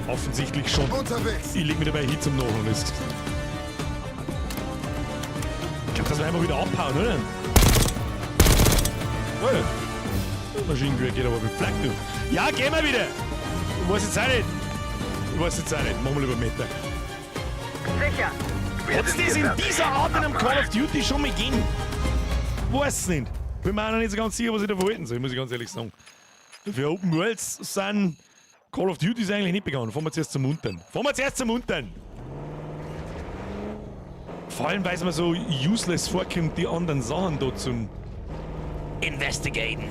Offensichtlich schon. Unterwegs. Ich leg mir dabei hin zum Nachholen. Ich glaub, dass wir einfach wieder abhauen, oder? Oh ja. Maschinengewehr geht aber mit Flak, du. Ja, gehen wir wieder! Ich weiß jetzt auch nicht. Ich weiß jetzt auch nicht. Machen wir lieber Meter. Sicher. Hat's das in dieser Art in einem Call of Duty schon mal gegeben? Weiß nicht. Bin mir auch noch nicht so ganz sicher, was ich da verhalten soll, muss ich ganz ehrlich sagen. Für Open Worlds sind Call of Duty ist eigentlich nicht begangen. Fahren wir zuerst zum Untern. Fahren wir zuerst zum Untern! Vor allem, weil es mir so useless vorkommt, die anderen Sachen da zum Investigaten.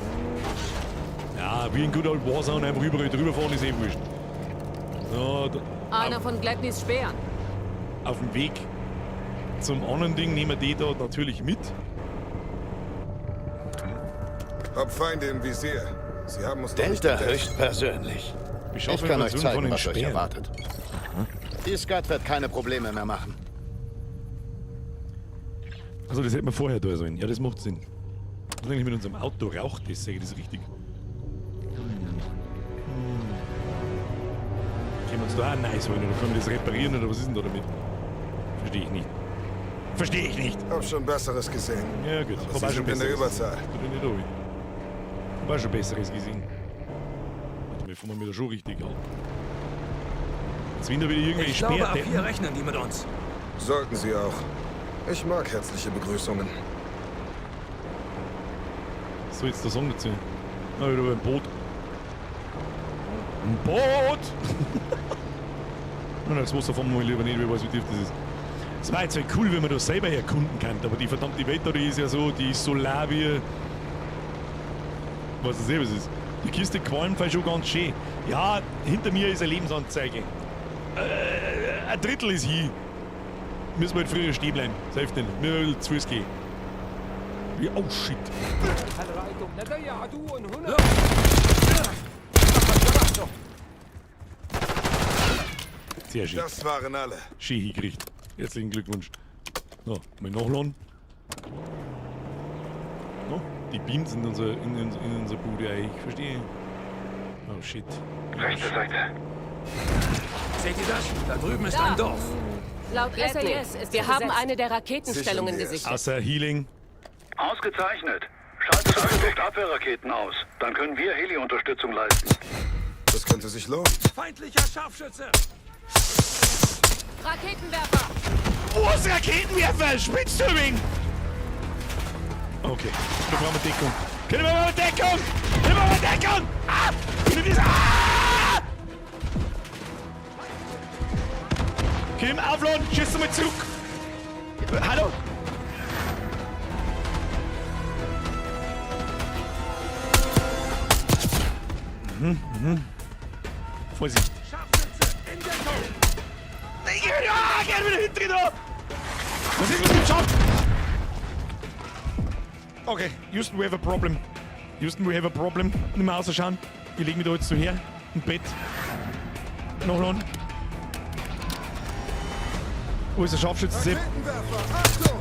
Ja, wie in Good Old Warzone, einfach überall drüber fahren, ist eh wurscht. So, da, Einer von Gladneys Speeren. auf dem Weg zum anderen Ding nehmen wir die da natürlich mit. Hab Feinde im Visier. Sie haben uns noch nicht Delta entdeckt. höchstpersönlich. Beschaffen Ich kann euch Informationen zeigen, von den was euch Speeren. erwartet. Die Skat wird keine Probleme mehr machen. Also das hätten wir vorher da sollen. Ja, das macht Sinn. Was ist eigentlich mit unserem Auto? Raucht das? Sag ich das richtig? Können wir uns da auch nice holen oder können wir das reparieren oder was ist denn da damit? Verstehe ich nicht. Verstehe ich nicht. Hab schon Besseres gesehen. Ja gut, Aber hab sie auch schon sind in der Besseres. Überzahl. Da bin ich da. Hab auch schon Besseres gesehen. Warte, wir fahren wieder schon richtig an. Jetzt sind da wieder irgendwelche Ich glaube, ab Sperrdeppen. hier rechnen die mit uns. Sollten sie auch. Ich mag herzliche Begrüßungen. Was soll jetzt der Song dazu? Ah, wieder ein Boot. Ein Boot! Nein, das Wasser fahren wir mal lieber nicht, wer weiß, wie tief das ist. Es war jetzt halt cool, wenn man das selber erkunden kann, aber die verdammte Welt da, die ist ja so, die ist so leer wie. Was das eh was ist. Die Kiste qualmt schon ganz schön. Ja, hinter mir ist eine Lebensanzeige. Ein Drittel ist hier. Müssen wir halt früher stehen bleiben. Das hilft nicht. Wir wollen zu Fuß gehen. Ja, oh shit. Sehr schön. Das waren alle. Schön hingekriegt. Herzlichen Glückwunsch. So, mal nachladen. No, die Beams in unserer Bude eigentlich. Ich verstehe. Oh shit. Rechte Seite. Seht ihr das? Da drüben ist Da. ein Dorf. Laut SAS ist Wir haben eine der Raketenstellungen gesichtet. Außer Healing. Ausgezeichnet. Schaltet alle Luftabwehrraketen aus. Dann können wir Heli-Unterstützung leisten. Das könnte sich lohnen. Feindlicher Scharfschütze! Raketenwerfer! Wo ist Raketenwerfer? Spitztübing! Okay, da brauchen wir Deckung. Können wir mal Deckung? Können wir mal Deckung? Ah! Können wir das? Ah! Kim, aufladen! Schieß mal zurück! Hallo? Mhm, mhm. Vorsicht. Scharfschütze in Deckung! Ah, geh wieder hinten da! Was ist mit dem Schaf? Okay, Houston, we have a problem. Houston, we have a problem. Nicht mehr ausschauen. Ich leg mich da jetzt so her. Im Bett. Nachladen. Wo ist der Scharfschütze? Sepp? Raketenwerfer, Achtung!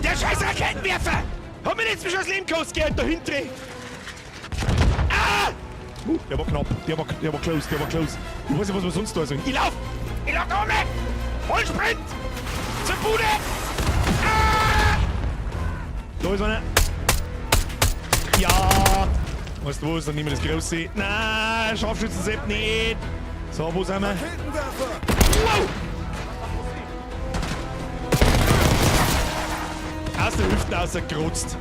Der scheiß Raketenwerfer! Hat mir jetzt schon das Leben gekostet, gell? Da hinten! Ah! Der war knapp. Der war close, der war close. Ich weiß nicht, was wir sonst da sagen. Ich lauf! Ich lauf da um! Vollsprint! Zur Bude! Ah! Da ist einer. Ja! Weißt du was? Dann nehmen wir das große. Nein, Scharfschützen-Sepp nicht! So, wo sind wir? Raketenwerfer! Wow! Aus der Hüfte rausgerotzt.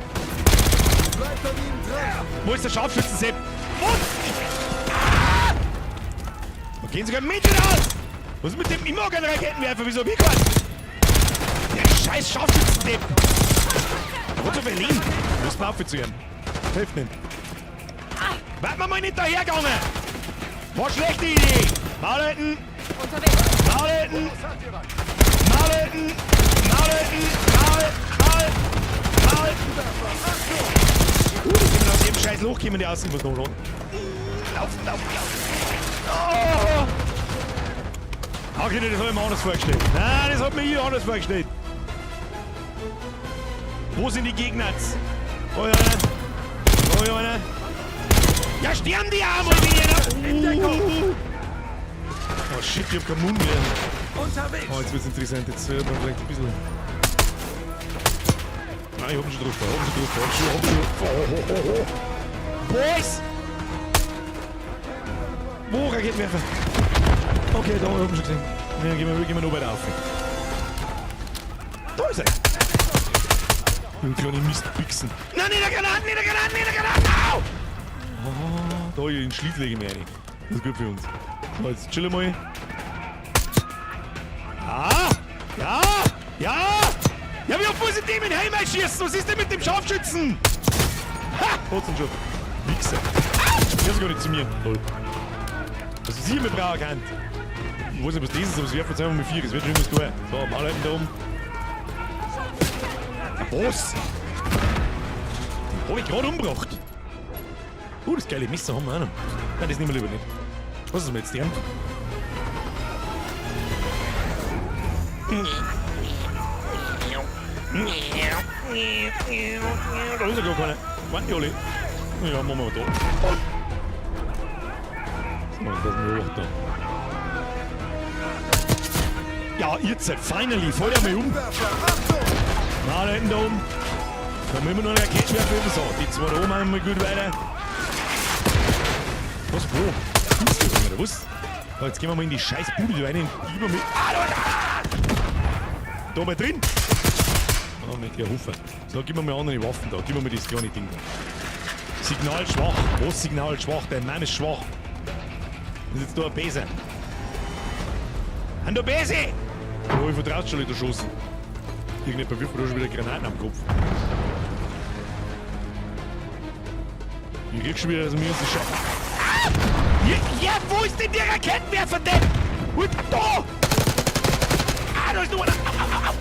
Bleibt an ihnen dran! Wo ist der Scharfschützen-Sepp? Wo? Ah! Da gehen sogar Mädchen aus! Was ist mit dem? Ich mag einen Raketenwerfer, wieso hab ich keinen? Der scheiß Scharfschützen-Depp! Der hat so viel Leben. Müssen wir aufhören zu ihm. Hilft nicht. Wart mal nicht dahergegangen! War schlechte Idee! Maul halten! Maul halten! Maul halten! Maul halten! Maul! Maul! Maul! Die sind aus jedem scheiß Loch kommen die aus. Ich muss noch laufen. Laufen, laufen, laufen. Oh! Okay, das hab ich mir anders vorgestellt. Nein, das hat mir hier anders vorgestellt. Wo sind die Gegner? Oh ja, einer. Oh ja, einer. Ja, sterben die einmal wieder! Oh shit, ich hab keinen Mund mehr. Unterwegs! Oh, jetzt wird's interessant. Jetzt hört man vielleicht ein bisschen. Nein, ich hab ihn schon drauf. Hab ihn schon drauf. Hab schon, hab schon. Oh, oh, oh, oh. Boys! Wo Raketenwerfer? Okay, da hab ich ihn schon gesehen. Ja, gehen wir noch weiter auf. Da ist er! Du kleine Mistbixen. Nein, nicht der Granaten, nicht der Granaten, nicht der Granaten! Au! Oh, da in den Schlitz lege ich mich rein. Das ist gut für uns. So, jetzt chillen wir mal. Ja! Ja! Ja! Ja, wie oft muss ich dem in den Helm einschießen? Was ist denn mit dem Scharfschützen? Ha! Hat's ihn schon. Wichser. Ah! Der ist gar nicht zu mir. Toll. Was ist hier mit brauer Kant? Ich weiß nicht, was das ist, aber es werfen jetzt einfach mit 4. Das wird schon irgendwas tun. So, mal halten da oben. Was? Den hab ich gerade umgebracht. Das geile Messer haben wir auch noch. Nein, das nehmen wir lieber nicht. Was ist denn jetzt der? Da ist ja gar keiner. Warten die alle. Ja, machen wir mal da. So, das ist ein Loch da. Ja, jetzt, finally, voll einmal um. Na, da hinten da oben. Da haben wir immer noch einen Raketenwerfer über. So, die zwei da oben haben wir gut weiter. Was, wo? Gibt's was? So, jetzt gehen wir mal in die scheiß Bude da rein. Über mit. Ah, da, da! Da mal drin! Oh, mit der Hufe. So, gib mir mal andere Waffen da. Gib mir mal das kleine Ding da. Signal schwach. Was Signal schwach? Dein Mann ist schwach. Das ist jetzt da ein Besen. An der Bese! Da hab ich von draußen schon wieder geschossen. Irgendjemand wirft mir da schon wieder Granaten am Kopf. Ich krieg schon wieder, dass mir uns die Scheiße. Ah! Ja, ja, wo ist denn der Raketenwerfer denn? Und da! Ah, da ist noch einer! Au, au, au.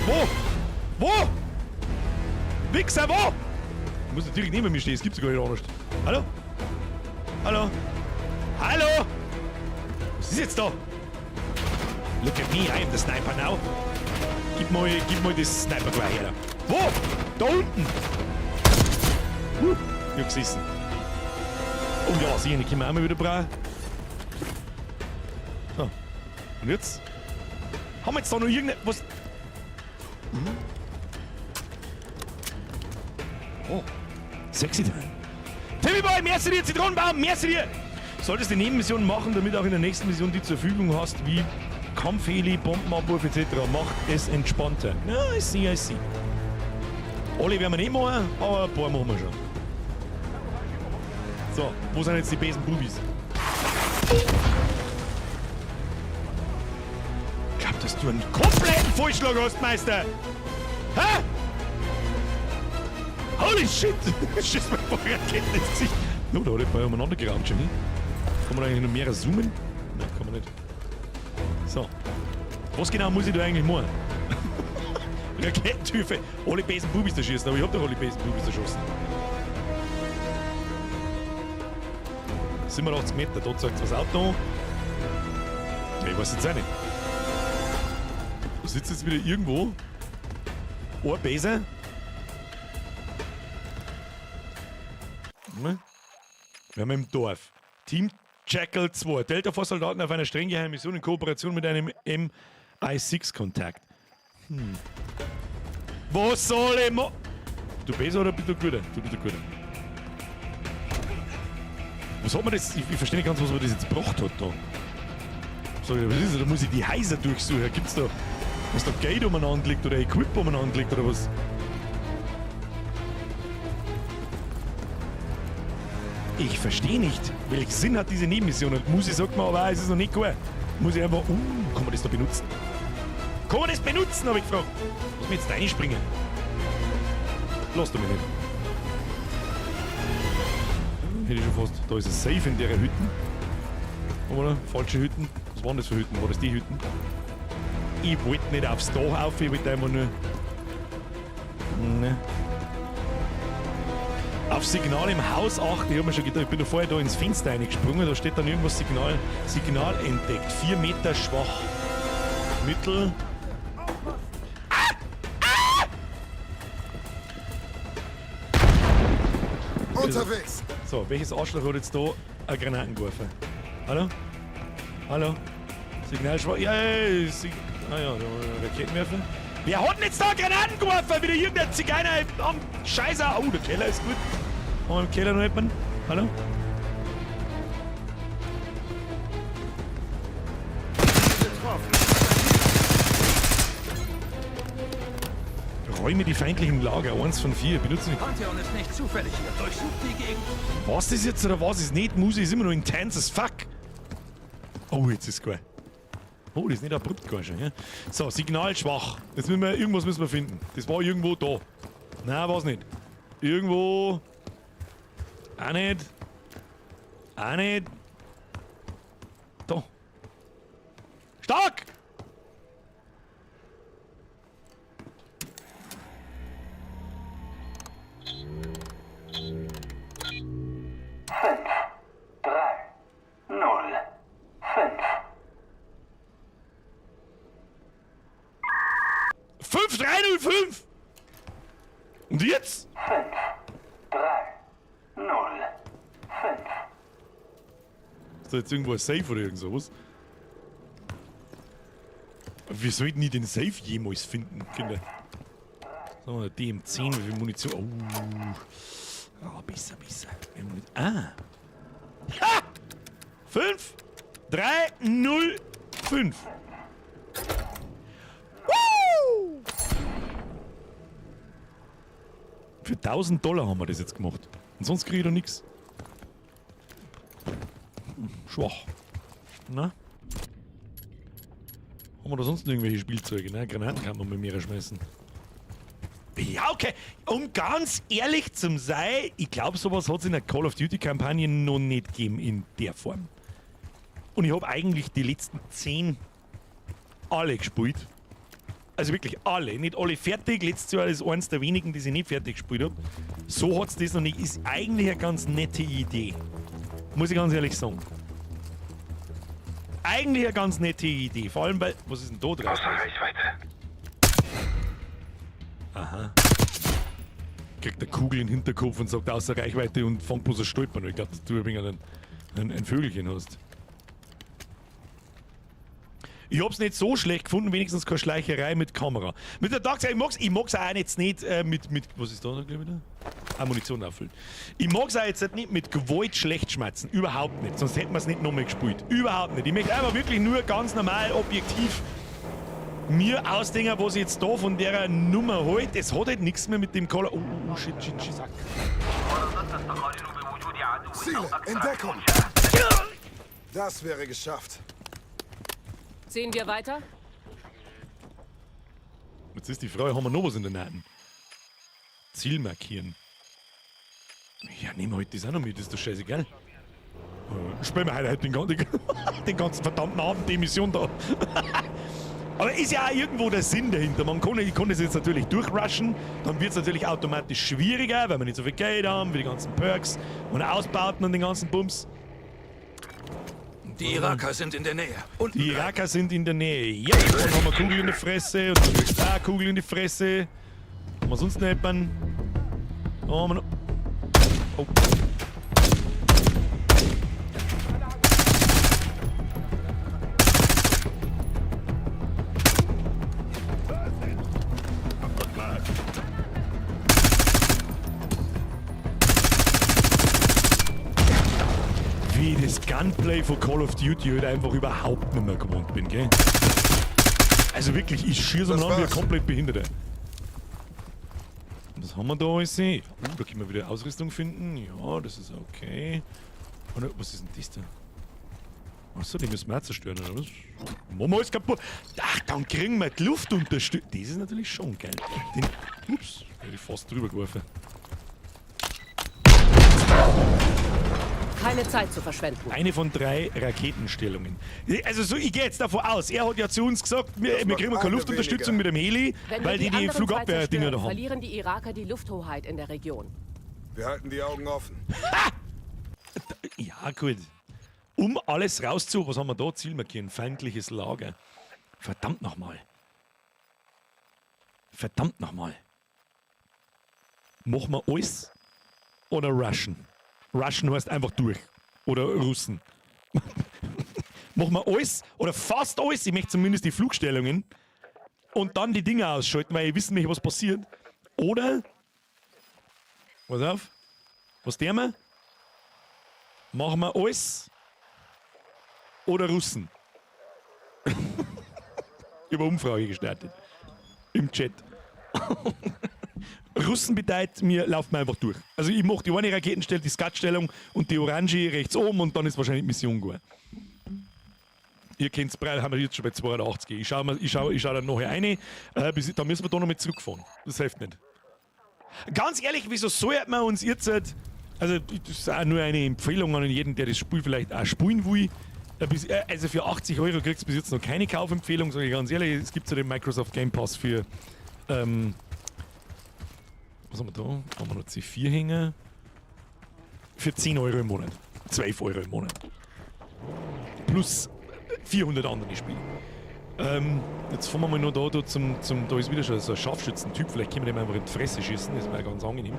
Wo? Wo? Wichser, wo? Ich muss natürlich neben mir stehen, es gibt's gar nicht anders. Hallo? Hallo? Hallo? Was ist jetzt da? Look at me, I am the sniper now. Gib mal das Sniper-Gewehr her. Wo? Da unten! Ich hab gesessen. Oh ja, sicher, die können wir auch mal wieder brauchen. So. Und jetzt? Haben wir jetzt da noch irgende... Was? Mhm. Oh. Sexy Time. Timmy Boy, merci dir, Zitronenbaum, merci dir! Solltest die Nebenmission machen, damit auch in der nächsten Mission die zur Verfügung hast, wie Kampfheli, Bombenabwurf etc. Macht es entspannter. Ja, I see, I see. Alle werden wir nicht machen, aber ein paar machen wir schon. So, wo sind jetzt die besen Bubis? Ich glaub, dass du einen kompletten Vollschlag hast, Meister! Hä? Holy shit! Schieß mir voll Raketen ins Gesicht. No, da hat jemand umeinander geraumt schon, ne? Kann man eigentlich noch mehr zoomen? Nein, kann man nicht. So. Was genau muss ich da eigentlich machen? Raketentype. Alle besen Bubis da schießen, aber ich hab doch alle besen Bubis erschossen. 87 Meter, da zeigt was Auto an. Ja, ich weiß jetzt auch nicht. Da sitzt jetzt wieder irgendwo ein Besen. Wir haben im Dorf. Team Jackal 2. Delta Force Soldaten auf einer streng geheimen Mission in Kooperation mit einem MI6-Kontakt. Hm. Was soll ich machen? Du besser oder bist du guter? Du bist der Guter. Was hat man das? Ich verstehe nicht ganz, was man das jetzt gebracht hat da. So, was ist das? Da muss ich die Häuser durchsuchen. Gibt's da, was da Geld umeinander liegt oder Equip umeinander liegt oder was? Ich verstehe nicht, welchen Sinn hat diese Nebenmission? Und Musi sagt mir aber, es ist noch nicht gut. Muss ich einfach, kann man das da benutzen? Kann man das benutzen, habe ich gefragt. Muss mir jetzt da reinspringen? Lass du mich nicht. Hätte ich schon fast. Da ist ein Safe in der Hütten. Oder? Falsche Hütten. Was waren das für Hütten? War das die Hütten? Ich wollte nicht aufs Dach auf, ich wollte einfach nur. Ne. Auf Signal im Haus achten. Ich hab mir schon gedacht, ich bin da vorher da ins Fenster reingesprungen, da steht dann irgendwas Signal. Signal entdeckt. 4 Meter schwach. Mittel. Ah! Ah! Unterwegs! So, welches Arschloch hat jetzt da eine Granaten geworfen? Hallo? Hallo? Signal schwach. Ja, ja, ah ja, Raketenwerfer. Wer hat denn jetzt da Granaten geworfen? Wieder irgendein Zigeuner am Scheißer. Oh, der Keller ist gut. Haben wir im Keller noch jemanden? Hallo? Räume die feindlichen Lager. 1 von 4. Benutzen die. Pantheon ist nicht zufällig hier. Durchsucht die Gegend. Was das jetzt oder was ist nicht? Musi ist immer noch intense as fuck. Oh, jetzt ist es geil. Oh, das ist nicht abrupt gegangen schon. Ja? So, Signal schwach. Jetzt müssen wir, irgendwas müssen wir finden. Das war irgendwo da. Nein, war's nicht. Irgendwo. Auch nicht. Auch nicht. Da. Stark! Fünf, drei, null, fünf! Und jetzt? 5, 3, 0, 5. Ist da jetzt irgendwo ein Safe oder irgend sowas? Wir sollten nie den Safe jemals finden, Kinder. So, DM10, wie viel Munition? Oh. Oh, besser, besser. Ah. Ha! 5, 3, 0, 5. Woo! Für 1000 Dollar haben wir das jetzt gemacht. Und sonst kriege ich da nichts. Schwach. Na? Haben wir da sonst noch irgendwelche Spielzeuge? Ne? Granaten kann man mit mir schmeißen. Ja, okay. Um ganz ehrlich zu sein, ich glaube, sowas hat es in der Call of Duty-Kampagne noch nicht gegeben in der Form. Und ich habe eigentlich die letzten 10 alle gespielt. Also wirklich alle. Nicht alle fertig. Letztes Jahr ist eins der wenigen, die ich nicht fertig gespielt habe. So hat es das noch nicht. Ist eigentlich eine ganz nette Idee. Muss ich ganz ehrlich sagen. Eigentlich eine ganz nette Idee. Vor allem bei. Was ist denn da draußen? Außer Reichweite. Aha. Kriegt eine Kugel in den Hinterkopf und sagt außer Reichweite und fängt bloß ein Stolpern. Ich glaube, dass du ein wenig ein Vögelchen hast. Ich hab's nicht so schlecht gefunden, wenigstens keine Schleicherei mit Kamera. Mit der Dark Side, ich mag's auch jetzt nicht mit, was ist da noch gleich wieder? Ah, Munition auffüllen. Ich mag's auch jetzt nicht mit Gewalt schlecht schmerzen. Überhaupt nicht. Sonst hätten wir's nicht nochmal gespielt. Überhaupt nicht. Ich möchte einfach wirklich nur ganz normal, objektiv mir ausdenken, was ich jetzt da von der Nummer halt. Es hat halt nichts mehr mit dem Call. Oh, oh, shit, shit, shit. Ziele, in Deckung! Das wäre geschafft. Sehen wir weiter? Jetzt ist die Frage, haben wir noch was in der Nähe? Ziel markieren. Ja, nehmen wir halt das auch noch mit, ist doch scheißegal. Spielen wir heute halt den ganzen verdammten Abend die Mission da. Aber ist ja auch irgendwo der Sinn dahinter. Ich kann das jetzt natürlich durchrushen, dann wird's natürlich automatisch schwieriger, weil wir nicht so viel Geld haben, wie die ganzen Perks und Ausbauten und den ganzen Bums. Die Iraker sind in der Nähe. Und die Iraker sind in der Nähe. Ja, dann haben wir Kugel in die Fresse und dann kriegst du auch Kugel in die Fresse. Haben wir sonst noch jemanden? Da haben wir noch. Oh. Wie ich das Gunplay von Call of Duty halt einfach überhaupt nicht mehr gewohnt bin, gell? Also wirklich, ich schieße am Das Land wie ein war's. komplett Behinderter. Was haben wir da alles? Oh, da können wir wieder Ausrüstung finden. Ja, das ist okay. Oder, was ist denn das da? Achso, die müssen wir auch zerstören, oder was? Machen wir alles kaputt. Ach, dann kriegen wir die Luftunterstützung. Das ist natürlich schon geil. Den, ups, hätte ich fast drüber geworfen. Keine Zeit zu verschwenden. Eine von 3 Raketenstellungen. Also so, ich gehe jetzt davon aus, er hat ja zu uns gesagt, Das wir macht kriegen keine eine Luftunterstützung weniger. mit dem Heli, Wenn weil wir die die anderen zwei Flugabwehrdinger zerstören, da haben. verlieren die Iraker die Lufthoheit in der Region. Wir halten die Augen offen. Ha! Ja, gut. Um alles rauszu... Was haben wir da? Ziel markieren. Feindliches Lager. Verdammt nochmal. Verdammt nochmal. Machen wir alles oder rushen? Rushen heißt einfach durch. Oder Russen. Machen wir alles oder fast alles. Ich möchte zumindest die Flugstellungen und dann die Dinger ausschalten, weil ich wissen möchte, was passiert. Oder, pass auf, was tun wir? Machen wir alles oder Russen? Ich habe eine Umfrage gestartet. Im Chat. Russen bedeutet, mir laufen einfach durch. Also ich mach die eine Raketenstelle, die Skatstellung und die Orange rechts oben und dann ist wahrscheinlich die Mission gut. Ihr kennt's breit, haben wir jetzt schon bei 280. Ich schau dann nachher rein, bis, da müssen wir da noch mit zurückfahren. Das hilft nicht. Ganz ehrlich, wieso sollte man uns jetzt, also das ist auch nur eine Empfehlung an jeden, der das Spiel vielleicht auch spielen will. Also für 80 Euro kriegst du bis jetzt noch keine Kaufempfehlung, sag ich ganz ehrlich. Es gibt ja den Microsoft Game Pass für, was haben wir da? Haben wir noch C4 hängen? Für 10 Euro im Monat. 12 Euro im Monat. Plus 400 andere Spiele. Jetzt fahren wir mal noch da zum, da ist wieder schon so ein Scharfschützentyp, vielleicht können wir dem einfach in die Fresse schießen, das wäre ganz angenehm.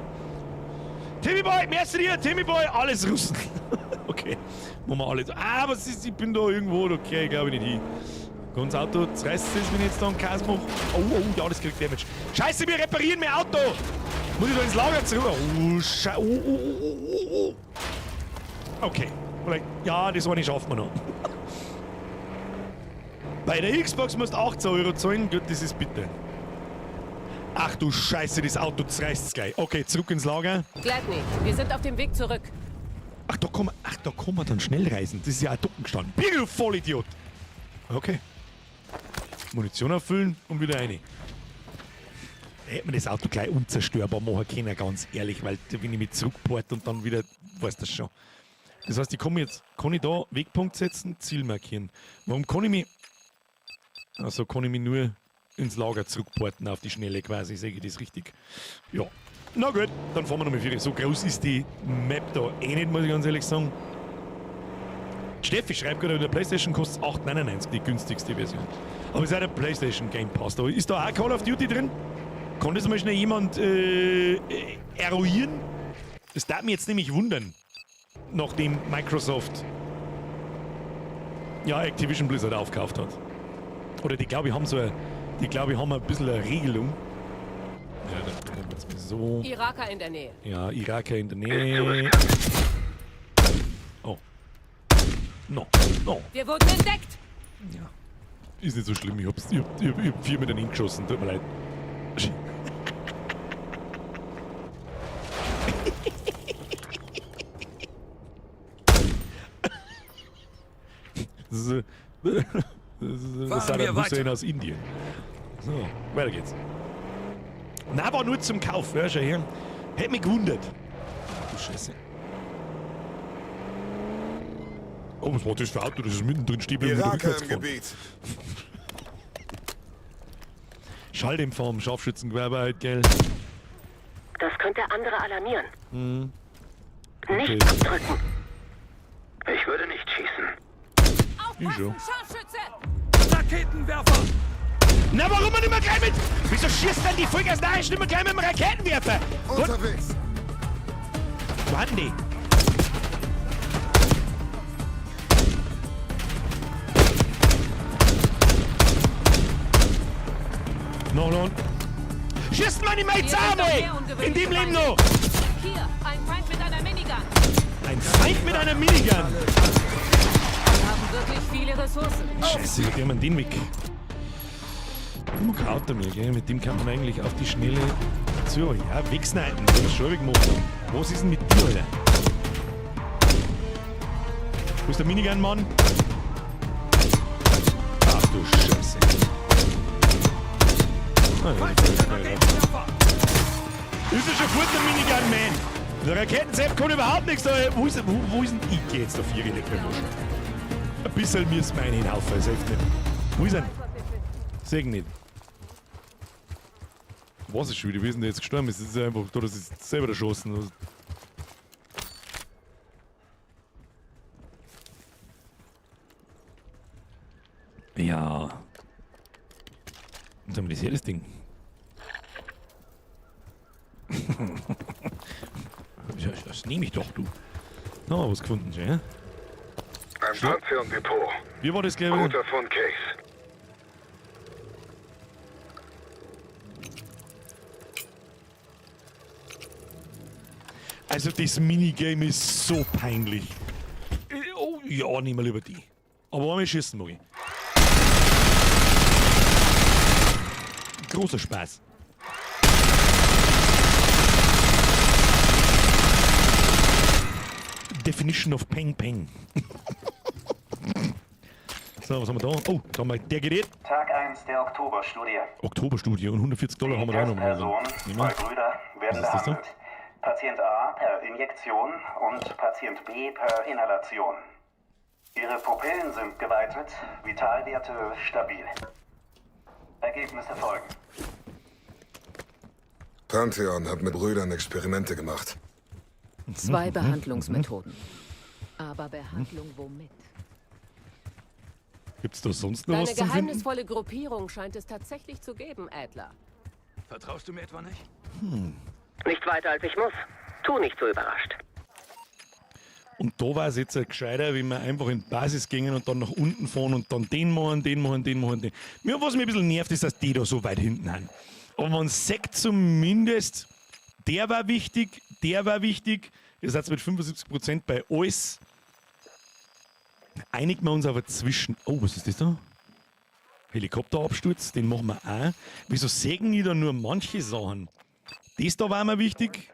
Timmy Boy, merci dir, Timmy Boy, alles Russen. Okay, machen wir alles. Ah, was ist, ich bin da irgendwo, okay, glaube ich nicht hin. Ganz Auto zerreißt es, wenn ich jetzt da einen Chaos mache. Oh, oh, ja, das kriegt Damage. Scheiße, wir reparieren mein Auto! Muss ich da ins Lager zurück? Oh, Scheiße. Oh, oh, oh, oh, oh. Okay. Vielleicht, ja, das eine schaffen wir noch. Bei der Xbox musst du 18 Euro zahlen. Gut, das ist bitte. Ach du Scheiße, das Auto zerreißt gleich. Okay, zurück ins Lager. Gladney, wir sind auf dem Weg zurück. Ach, da kann man, ach, da kann man dann schnell reisen. Das ist ja auch ducken gestanden. Bin du Vollidiot! Okay. Munition auffüllen und wieder rein. Da hätte man das Auto gleich unzerstörbar machen können, ganz ehrlich, weil wenn ich mich zurückport und dann wieder, weißt das schon. Das heißt, ich komme jetzt, kann ich da Wegpunkt setzen, Ziel markieren. Warum kann ich mich, also kann ich mich nur ins Lager zurückporten auf die Schnelle quasi, sehe ich das richtig? Ja. Na gut, dann fahren wir nochmal vier. So groß ist die Map da eh nicht, muss ich ganz ehrlich sagen. Steffi schreibt gerade, in der PlayStation kostet 8,99, die günstigste Version. Aber es ist auch der PlayStation Game Pass. Da ist da auch Call of Duty drin? Kann das mal schnell jemand eruieren? Das darf mich jetzt nämlich wundern, nachdem Microsoft ja Activision Blizzard aufgekauft hat. Oder die, glaube ich, haben so eine, die, glaube ich, haben ein bisschen eine Regelung. Ja, dann kommt jetzt mal so. Iraker in der Nähe. Ja, Iraker in der Nähe. Oh. No, no. Wir wurden entdeckt! Ja. Ist nicht so schlimm, ich hab 4 mit einem geschossen, tut mir leid. Das ist, das ist Saddam Hussein aus Indien. So, weiter geht's. Na, war nur zum Kauf, hör schon her. Hätte mich gewundert. Ach du Scheiße. Oh, was war das für ein Auto? Das ist mittendrin stehen geblieben und Iraker rückwärts im gefahren. Gebiet. Schalldämpfer am Scharfschützengewerbe halt, gell? Das könnte andere alarmieren. Mhm. Nicht Okay. abdrücken. Ich würde nicht schießen. Ich schon. Scharfschütze! Raketenwerfer! Na, warum man immer gleich mit... Wieso schießt denn die Vollgas nicht immer gleich mit dem Raketenwerfer? Unterwegs. Wann die? No, no. Schießt meine Mates an, ey! In dem Leben noch! Hier, ein Feind mit einer Minigun. Ein Feind mit einer Minigun! Wir haben wirklich viele Ressourcen. Scheiße, wie kriegen wir den weg? Ich mag kein Auto mehr, gell? Mit dem kann man eigentlich auf die Schnelle zu. Ja, wegsneiden. Das ist schon gemacht. Was ist denn mit dir, Alter? Wo ist der Minigun-Mann? Ach du Scheiße. Ah, ja, ja, ja. Ist er schon fort, der Minigun-Man? Der Raketensepp kann überhaupt nichts. Da. Wo ist, wo ist denn ich? Geh jetzt auf ihre Leckermuschel. Ein bisschen müssen wir einen hinaufen, das hilft nicht. Wo ist er? Seh ihn nicht. Was ist schon wieder? Wie ist denn der jetzt gestorben? Es ist einfach da, das ist selber erschossen. Ja. Und haben wir das hier, das Ding. Das nehme ich doch, du. Da haben wir was gefunden, schon, ja? Ein Pantheon-Depot. Wie war das, glaube ich? Guter Fund, Case. Also das Minigame ist so peinlich. Oh, ja, nehmen wir lieber die. Aber einmal schießen mag ich. Großer Spaß. Definition of Peng Peng. So, was haben wir da? Oh, da haben wir der Gerät. Tag 1 der Oktoberstudie. Oktoberstudie und $140 haben wir da auch noch mal. Personen, Nehmen wir. zwei Brüder, werden Was ist das da? behandelt. Patient A per Injektion und Patient B per Inhalation. Ihre Pupillen sind geweitet, Vitalwerte stabil. Ergebnisse folgen. Pantheon hat mit Brüdern Experimente gemacht. Zwei Behandlungsmethoden. Aber Behandlung womit? Gibt's da sonst noch Deine was zum Finden? geheimnisvolle Gruppierung scheint es tatsächlich zu geben, Adler. Vertraust du mir etwa nicht? Nicht weiter als ich muss. Tu nicht so überrascht. Und da war es jetzt gescheiter, wenn wir einfach in die Basis gingen und dann nach unten fahren und dann den machen, den machen, den machen, den. Mir, was mich ein bisschen nervt, ist, dass die da so weit hinten sind. Aber man sagt zumindest, der war wichtig, der war wichtig. Ihr seid mit 75% bei alles. Einigen wir uns aber zwischen. Oh, was ist das da? Helikopterabsturz, den machen wir auch. Wieso sägen die da nur manche Sachen? Das da war mir wichtig.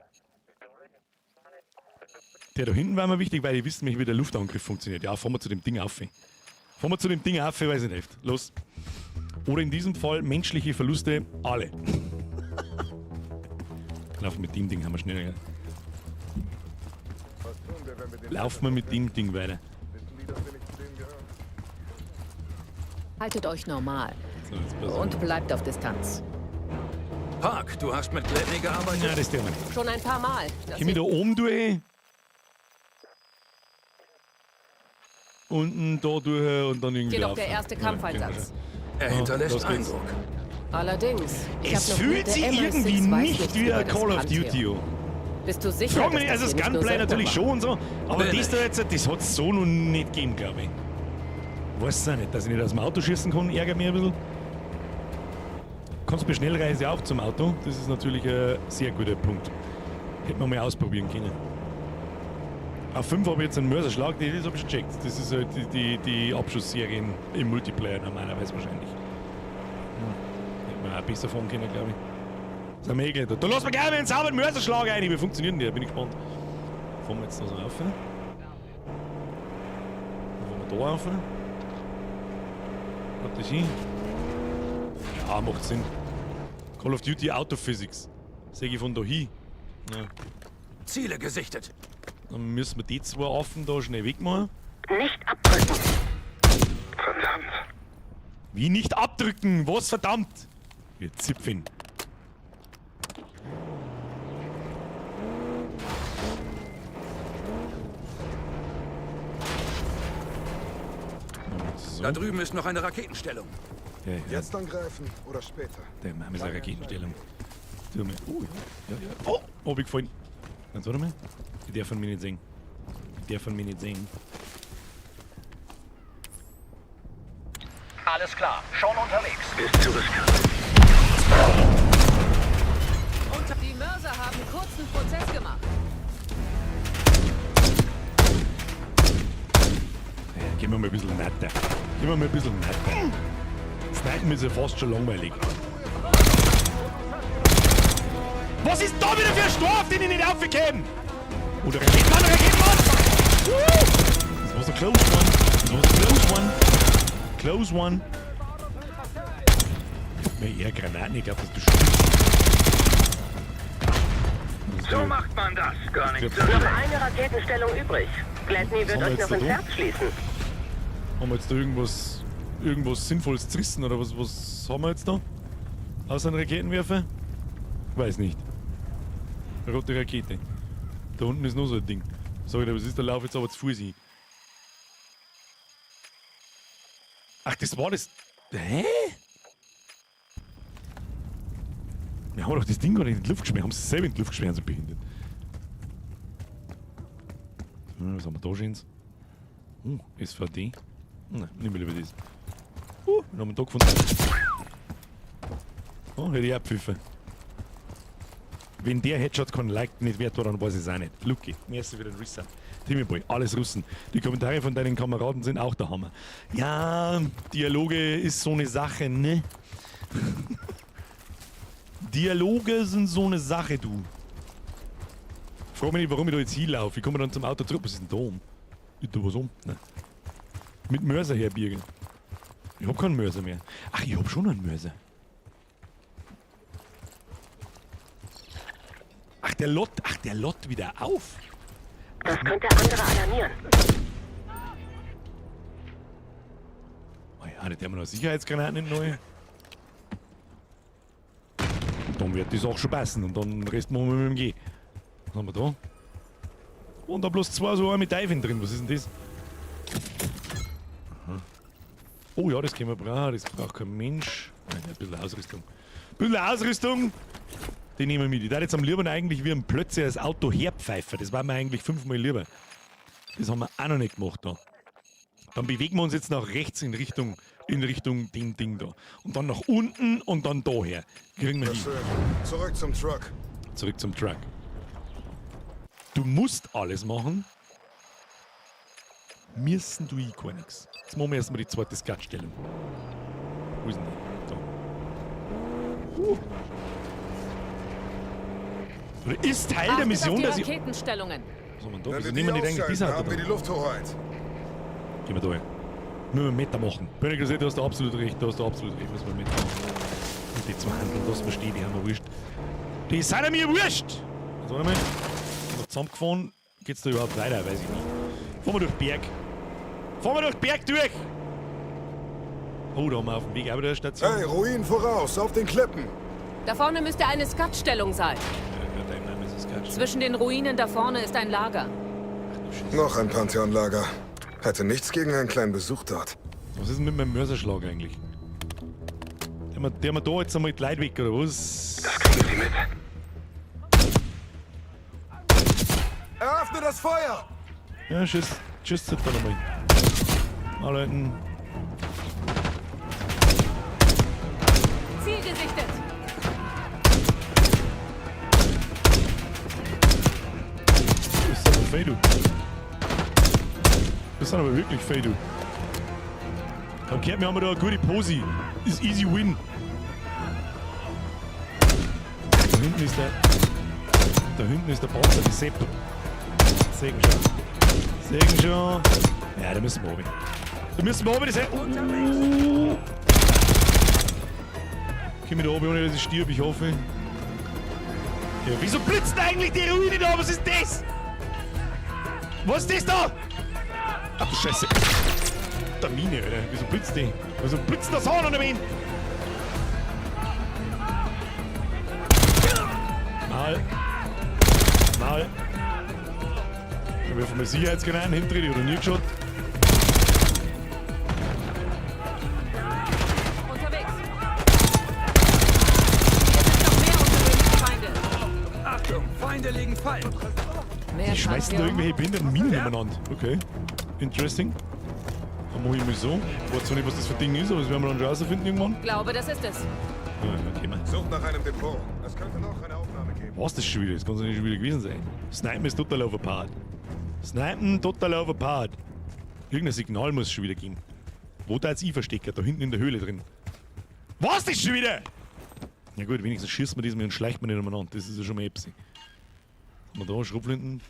Der da hinten war mir wichtig, weil die wissen nämlich, wie der Luftangriff funktioniert. Ja, fahren wir zu dem Ding auf. Fahren wir zu dem Ding auf, weil es nicht hilft. Los. Oder in diesem Fall menschliche Verluste, alle. Laufen mit dem Ding haben wir schneller. Laufen wir mit dem Ding weiter. Haltet euch normal. So, und bleibt auf Distanz. Park, du hast mit Gladney gearbeitet? Ja, das Thema. Schon ein paar Mal. Komm ich da oben durch? Unten da durch und dann irgendwie. Jedoch der erste Kampfeinsatz. Er hinterlässt Eindruck. Allerdings. Es fühlt sich irgendwie nicht wie Call of Duty an. Bist du sicher? Frag mich nicht, also das Gunplay natürlich schon und so, aber das da jetzt, das hat es so noch nicht gegeben, glaube ich. Weiß auch nicht, dass ich nicht aus dem Auto schießen kann, ärgert mich ein bisschen. Kannst bei Schnellreise auch zum Auto, das ist natürlich ein sehr guter Punkt. Hätten wir mal ausprobieren können. Auf 5 habe ich jetzt einen Mörserschlag, das habe ich schon gecheckt. Das ist halt die Abschussserien im Multiplayer normalerweise wahrscheinlich. Hätten wir auch besser fahren können, glaube ich. Sind wir eh gleich da. Da lassen wir gerne einen sauberen Mörserschlag rein. Wie funktioniert denn der? Bin ich gespannt. Fahren wir jetzt da so rauf? Fahren wir da rauf? Haut das hin? Ja, macht Sinn. Call of Duty Auto Physics. Sehe ich von da hin. Ja. Ziele gesichtet. Dann müssen wir die zwei Affen da schnell wegmachen. Nicht abdrücken. Verdammt. Wie nicht abdrücken? Was verdammt? Wir zipfen. So. Da drüben ist noch eine Raketenstellung. Ja, ja. Jetzt angreifen oder später? Der Mann ist eine Raketenstellung. Oh, ja, ja, ja. Oh, hab ich gefallen. Ganz warte mal. Ich darf von mir nicht sehen. Ich darf von mir nicht sehen. Alles klar, schon unterwegs. Ist zu riskant. Und die Mörser haben kurzen Prozess gemacht. Ja, gehen wir mal ein bisschen netter. Gehen wir mal ein bisschen netter. Snipen ist ja fast schon langweilig. Was ist da wieder für ein Storf, den ich nicht aufgekäme? Oder Raketenmann, Raketenmann! Das war a close one. Das war a close one. Close one. Mir eher Granaten, ich glaube, dass du stirbst. So macht man das. Gar nicht so Noch eine Raketenstellung übrig. Gladney wird euch noch ins Herz schließen. Haben wir jetzt da irgendwas Sinnvolles zerrissen oder was, was haben wir jetzt da? Außer einen Raketenwerfer? Weiß nicht. Rote Rakete. Da unten ist noch so ein Ding. Sag ich dir, was ist der Lauf jetzt aber zu Fuß hin? Ach, das war das. Hä? Wir haben doch das Ding gar nicht in die Luft geschmissen. Haben sie selber in die Luft geschmissen, so behindert. Was haben wir da schön? Oh, SVD. Nein, nimm lieber das. Wir haben einen Tag gefunden. Oh, hätte ich auch gepfiffen. Wenn der Headshot kein Like nicht wert war, dann weiß ich es auch nicht. Lucky, merci für den Resub. Timmy Boy, alles Russen. Die Kommentare von deinen Kameraden sind auch der Hammer. Ja, Dialoge ist so eine Sache, ne? Dialoge sind so eine Sache, du. Frag mich nicht, warum ich da jetzt hinlaufe. Ich komme dann zum Auto zurück. Was ist denn da um? Ist da was um? Nein. Mit Mörser herbirgen. Ich hab keinen Mörser mehr. Ach, ich hab schon einen Mörser. Ach, der Lot wieder auf. Das könnte andere alarmieren. Oh ja, der haben wir noch Sicherheitsgranaten in neu. Dann wird das auch schon passen und dann Rest machen wir mit dem G. Was haben wir da? Und da bloß zwei so mit Diving drin. Was ist denn das? Aha. Oh ja, das können wir brauchen. Das braucht kein Mensch. Nein, ein bisschen Ausrüstung. Ein bisschen Ausrüstung! Die nehmen wir mit. Ich darf jetzt am liebsten eigentlich wie ein Plötze als Auto herpfeifen. Das war mir eigentlich 5-mal lieber. Das haben wir auch noch nicht gemacht da. Dann bewegen wir uns jetzt nach rechts in Richtung dem Ding da. Und dann nach unten und dann daher. Kriegen wir hin. Zurück zum Truck. Zurück zum Truck. Du musst alles machen. Müssen du ich gar nichts. Jetzt machen wir erstmal die zweite Skatstellung. Wo ist denn die? Da. Oder ist Teil der Mission, dass ich. Raketenstellungen. Was haben wir da? Wieso nehmen wir nicht eigentlich diese haben wir die Lufthoheit. Gehen wir da hin. Müssen wir einen Meter machen. König, du hast da absolut recht, du hast da absolut recht, müssen wir einen Meter machen. Und die zwei Handeln, das verstehe ich, die haben wir wurscht. Die sind mir wurscht! Also, warte mal. Noch zusammengefahren, geht's da überhaupt weiter? Weiß ich nicht. Fahren wir durch Berg. Fahren wir durch Berg durch! Oh, da haben wir auf dem Weg auch wieder eine Station. Hey, Ruinen voraus, auf den Klippen! Da vorne müsste eine Skatstellung sein. Ja, dein Name ist Skatstellung. Zwischen den Ruinen da vorne ist ein Lager. Ach, du Noch ein Pantheon-Lager. Hätte nichts gegen einen kleinen Besuch dort. Was ist denn mit meinem Mörserschlag eigentlich? Der haben wir da jetzt einmal die Leute weg, oder was? Das kriegen Sie mit. Eröffne das Feuer! Ja, tschüss. Tschüss, da nochmal. Alle. Ziel gesichtet! Das ist aber fei, du. Das sind aber wirklich fei, du. Okay, wir haben da eine gute Posi. Ist easy win. Da hinten ist der. Da hinten ist der Panzer, die Sepp. Segen schon. Segen schon. Ja, da müssen wir runter. Da müssen wir runter, das ist. Komm ich da oben, ohne dass ich stirb, ich hoffe. Ja, wieso blitzen eigentlich die Ruine da? Was ist das? Was ist das da? Ach du Scheiße. Der Mine, Alter. Wieso blitzt die? Wieso blitzt das Horn unter mir? Mal. Mal. Ich werfe mal Sicherheitsgranaten hinter die oder nie geschaut. Unterwegs. Hier sind noch mehr ungewöhnliche Feinde. Achtung, Feinde legen Fallen. Die schmeißen da irgendwelche behinderten Minen umeinander. Okay. Interesting. Dann mach ich mal so. Ich weiß zwar nicht, was das für ein Ding ist, aber das werden wir dann schon rausfinden irgendwann. Glaube, das ist es. Ja, okay, man. Sucht nach einem Depot. Es könnte noch eine Aufnahme geben. Was das schon wieder? Das kann es nicht schon wieder gewesen sein. Snipen ist total overpowered. Snipen total overpowered. Irgendein Signal muss es schon wieder geben. Wo da jetzt ich verstecke? Da hinten in der Höhle drin. Was das schon wieder? Ja gut, wenigstens schießt man diesmal und schleicht man nicht umeinander. Das ist ja schon mal etwas. Haben wir da Schrotflinten?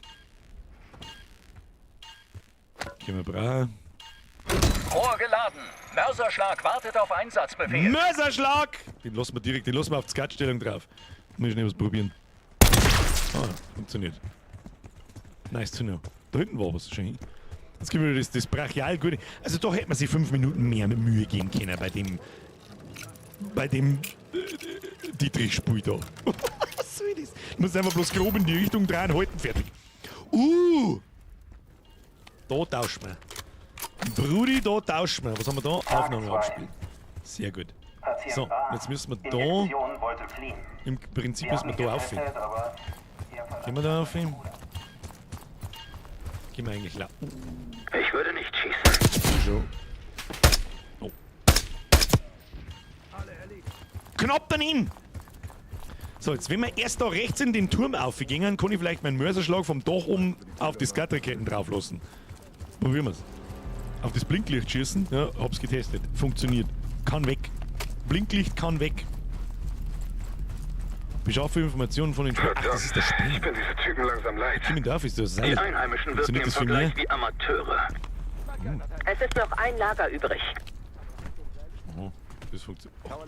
Können wir brauchen. Rohr geladen. Mörserschlag wartet auf Einsatzbefehl. Mörserschlag! Den lassen wir direkt, den lassen wir auf die Skatstellung drauf. Muss ich schnell was probieren. Ah, funktioniert. Nice to know. Da hinten war was schon. Jetzt gibt wieder das brachial gute. Also da hätte man sich 5 Minuten mehr mit Mühe geben können bei dem. Bei dem Dietrich-Spiel da. Was soll das? Du musst einfach bloß grob in die Richtung drehen, halten, fertig. Da tauschen wir. Brudi, da tauschen wir. Was haben wir da? Aufnahme abspielen. Sehr gut. So, jetzt müssen wir da. Im Prinzip müssen wir da aufhören. Gehen wir da aufhören? Gehen wir eigentlich la. Ich würde nicht schießen. Schon. Oh. Knapp daneben! So, jetzt wenn wir erst da rechts in den Turm aufgehen, kann ich vielleicht meinen Mörserschlag vom Dach oben auf die Skatraketen drauflassen. Probieren wir's. Auf das Blinklicht schießen, ja, hab's getestet. Funktioniert. Kann weg. Blinklicht kann weg. Beschaffe Informationen von den Spielen. Ach, das ist der Spiel. Ich bin diese Typen langsam leid. Kim darf ist das Seil. Die Einheimischen wirken im Vergleich wie Amateure. Es ist noch ein Lager übrig. Oh, das funktioniert. Oh,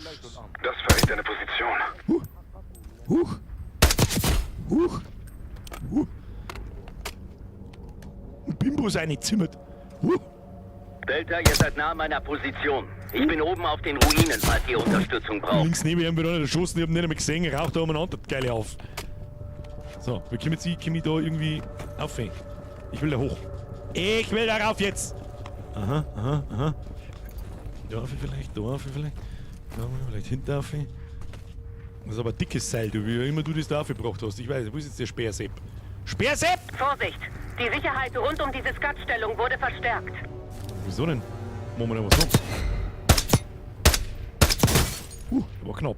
das verrät deine Position. Huch. Huch. Huch. Ein Bimbo ist eingezimmert. Huch. Delta, ihr seid nah meiner Position. Ich bin oben auf den Ruinen, falls ihr Unterstützung braucht. Links neben ihm wird einer erschossen, ich hab ihn nicht einmal gesehen, er raucht da umeinander, geile auf. So, wie komme ich da irgendwie auf? Ich will da hoch. Ich will da rauf jetzt! Aha, aha, aha. Da auf vielleicht, da auf vielleicht. Da vielleicht hinter auf. Das ist aber ein dickes Seil, du, wie immer du das da aufgebracht hast. Ich weiß, wo ist jetzt der Speersepp? Speersepp! Vorsicht! Die Sicherheit rund um diese Skat-Stellung wurde verstärkt. Wieso denn? Machen wir denn was noch? War knapp.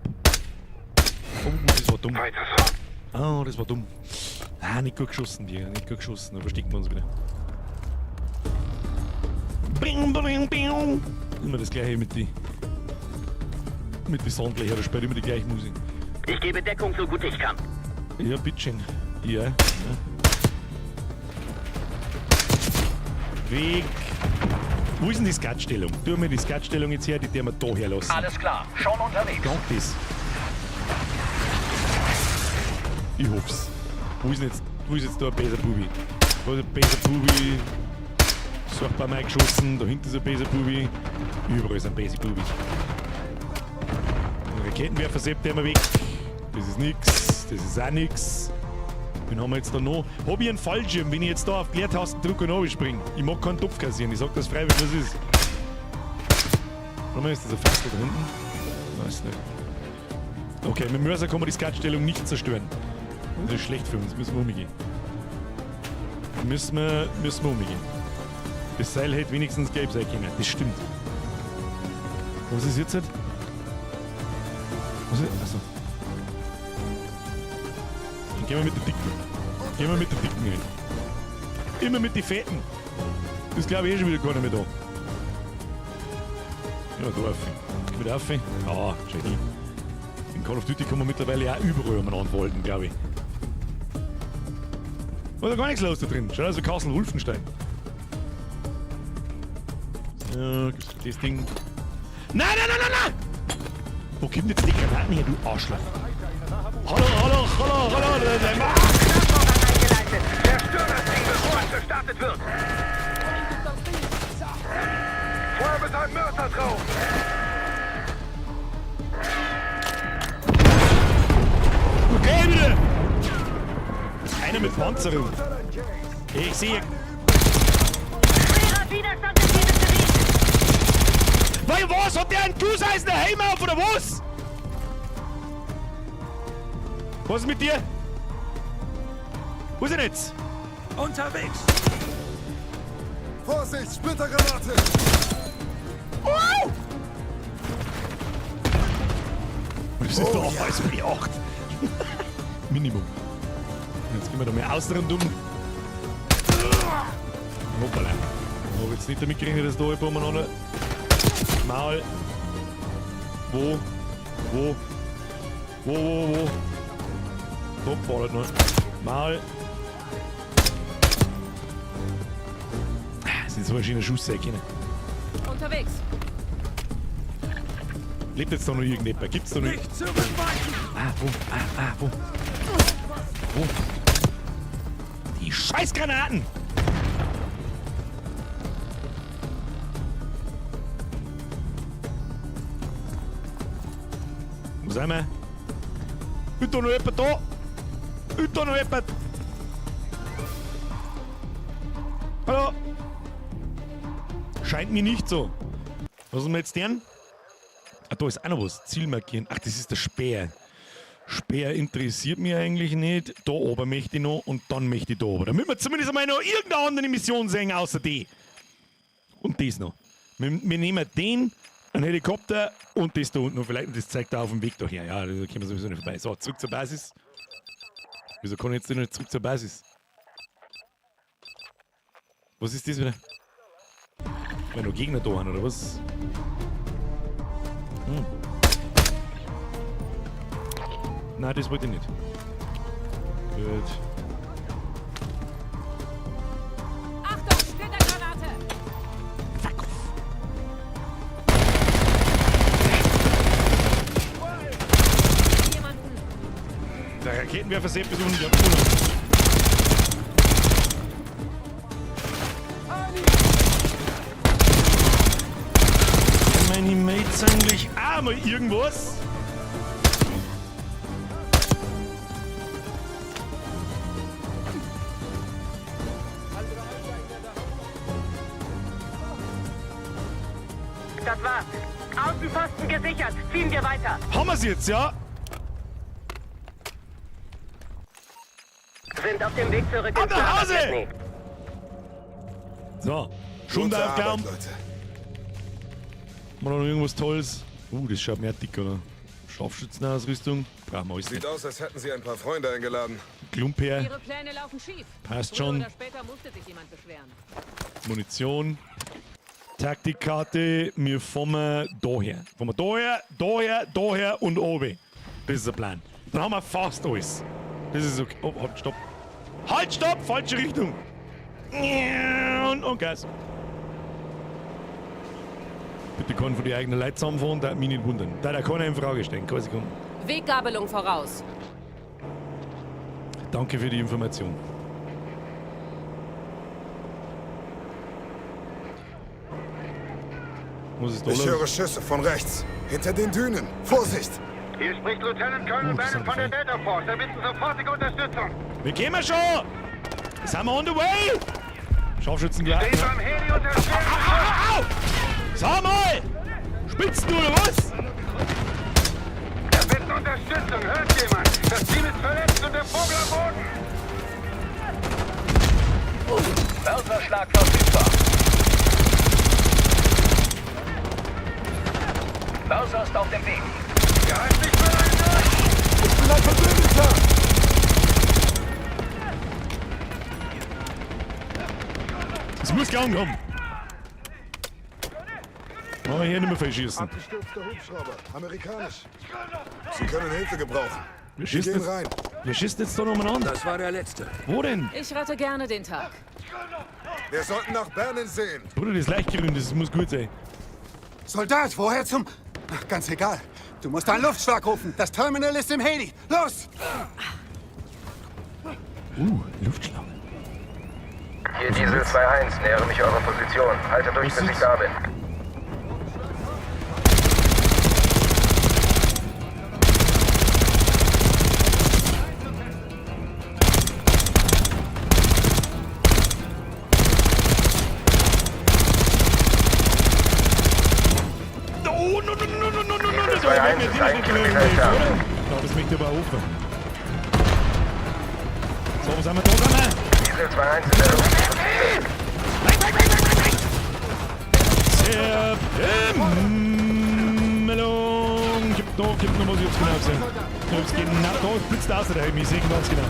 Oh, das war dumm. Weiter so. Ah, das war dumm. Ah, nicht gut geschossen, die. Nicht gut geschossen. Da verstecken wir uns wieder. Bing, bing, bing. Immer das gleiche mit die. Mit die Sandlöcher, da spielt immer die gleiche Musik. Ich gebe Deckung so gut ich kann. Ja, bitteschön. Ja. Ja. Weg. Wo ist denn die Skatstellung? Tu mir die Skatstellung jetzt her, die der wir da herlassen. Alles klar, schon unterwegs. Dank das. Ich hoff's. Wo ist denn jetzt, wo ist jetzt da ein besser Bubi? Wo ist ein besser Bubi? So ein paar Mal geschossen, da hinten ist ein besser Bubi. Überall sind besser Bubis. Raketenwerfer seppt der mal weg. Das ist nix, das ist auch nix. Wen haben wir jetzt da noch? Hab ich einen Fallschirm, wenn ich jetzt da auf die Leertasten drücke und runterspringe? Ich mag keinen Topf kassieren, ich sag das freiwillig, was ist. Warte mal, ist das ein Fassel da hinten? Weiß nicht. Okay, mit dem Mörser kann man die Skatstellung nicht zerstören. Das ist schlecht für uns, müssen wir umgehen. Müssen wir umgehen. Das Seil hätte wenigstens gelb sein können, das stimmt. Was ist jetzt? Was ist? Achso. Dann gehen wir mit den Dicken. Gehen wir mit den Dicken hin. Immer mit den Fetten. Das glaube ich eh schon wieder keiner mehr da. Ja, da rauf. Gehen wir da rauf? Ja, gescheit. In Call of Duty kann man mittlerweile auch überall umeinander walten, glaube ich. War da gar nichts los da drin. Schaut aus wie Castle Wolfenstein. So, gibt's das Ding. Nein, nein, nein, nein, nein! Wo kommt jetzt die Granaten her, du Arschloch? Hallo, hallo, hallo, hallo! Eingeleitet. Zerstör das Ding, bevor es gestartet wird. Feuer mit einem Mörser drauf. Okay, bitte! Einer mit Panzerung. Ich sehe. Schwerer Widerstand in diesem Gebiet. Weil was? Hat der einen Gusseisner Helm auf oder was? Was ist mit dir? Wo ist er jetzt? Unterwegs! Vorsicht, Splittergranate! Oh! Das ist doch als B8. Minimum. Jetzt gehen wir da mal außen rundum. Hoppala. Ich hab jetzt nicht damit gerechnet, dass da jemand umeinander. Maul. Wo? Wo? Wo, wo, wo? Da ballert noch. Maul. Das ist so ein schöner Schuss sein können. Unterwegs. Lebt jetzt da noch irgendjemand? Gibt's da noch. Nicht zurückweichen! Ah, wo? Ah, ah, wo? Wo? Die Scheißgranaten! Wo sind wir? Ist da noch jemand da? Ist da noch jemand? Hallo? Scheint mir nicht so. Was ist wir jetzt deren? Ah, da ist auch noch was. Ziel markieren. Ach, das ist der Speer. Speer interessiert mich eigentlich nicht. Da oben möchte ich noch und dann möchte ich da oben. Damit wir zumindest einmal noch irgendeine andere Mission sehen, außer die. Und das noch. Wir nehmen den, einen Helikopter und das da unten. Und vielleicht das zeigt da auf dem Weg daher. Ja, da kommen wir sowieso nicht vorbei. So, zurück zur Basis. Wieso kann ich jetzt denn nicht zurück zur Basis? Was ist das wieder? Weil noch Gegner da sind, oder was? Hm. Nein, das wollte ich nicht. Gut. Achtung, Splittergranate! Fuck off. Jemanden. Der Raketenwerfer Sepp ist unten. Meine Mates eigentlich auch mal irgendwas? Das war's. Außenposten gesichert. Ziehen wir weiter. Haben wir's jetzt, ja? Sind auf dem Weg zurück Ab ins nach Lager, Hause! Sydney. So, Schund Gute aufklauen. Arbeit, Leute. Haben wir noch irgendwas Tolles? Das schaut mehr dick, oder? Scharfschützenausrüstung. Brauchen wir alles Sieht nicht. aus, als hätten sie ein paar Freunde eingeladen. Klump her. Ihre Pläne laufen schief. Passt Früher schon. oder später musste sich jemand beschweren. Munition. Taktikkarte. Wir fahren daher. Fahren wir daher, daher, daher und oben. Das ist der Plan. Dann haben wir fast alles. Das ist okay. Oh, halt, stopp. Halt, stopp! Falsche Richtung. Und Gas. Bitte keinen von den eigenen Leuten zusammenfahren, da mich nicht wundern. Da hat keiner in Frage stellen. Keine Sekunde. Weggabelung voraus. Danke für die Information. Was ist da Ich los? höre Schüsse von rechts. Hinter den Dünen. Vorsicht! Hier spricht Lieutenant Colonel das Bannon ist von der ein Delta Force. Wir bitten sofortige Unterstützung. Wir gehen schon! Sind wir on the way! Scharfschützen gleich. Stehen beim Heli unter schwerem Au, au, au! Sag mal! Spinnst du oder was? Wir bitten Unterstützung. Hört jemand? Das Team ist verletzt und der Vogel am Boden. Mörserschlag verfügbar. Mörser ist auf dem Weg. Greift nicht mehr ein durch. Ich bin ein Verbündeter! Es muss gegangen kommen. Machen wir hier nicht mehr viel schießen. Abgestürzter Hubschrauber. Amerikanisch. Sie können Hilfe gebrauchen. Wir Wir schießen gehen jetzt, rein. wir schießen jetzt da umeinander. Das war der letzte. Wo denn? Ich rette gerne den Tag. Wir sollten nach Berlin sehen. Bruder, das ist leicht gerühmt, das muss gut sein. Soldat, woher zum... Ach, ganz egal. Du musst einen Luftschlag rufen. Das Terminal ist im Heli. Los! Luftschlag. Hier Diesel 2-1, nähere mich eurer Position. Halte durch, bis ich da bin. Oh, no, no, no, no, no, no, no, Diesel da werden 2-1 wir ist die ein nicht Kilometer oder? entfernt. Ja, das möchte ich aber hoffen. So, wo sind wir da? Sind wir? Diesel 2-1 in der Luft. Zerpimmelung! Gib noch, was ich hab's genau gesehen. Ich hab's genau, da blitzt aus der Helm, ich seh ganz genau.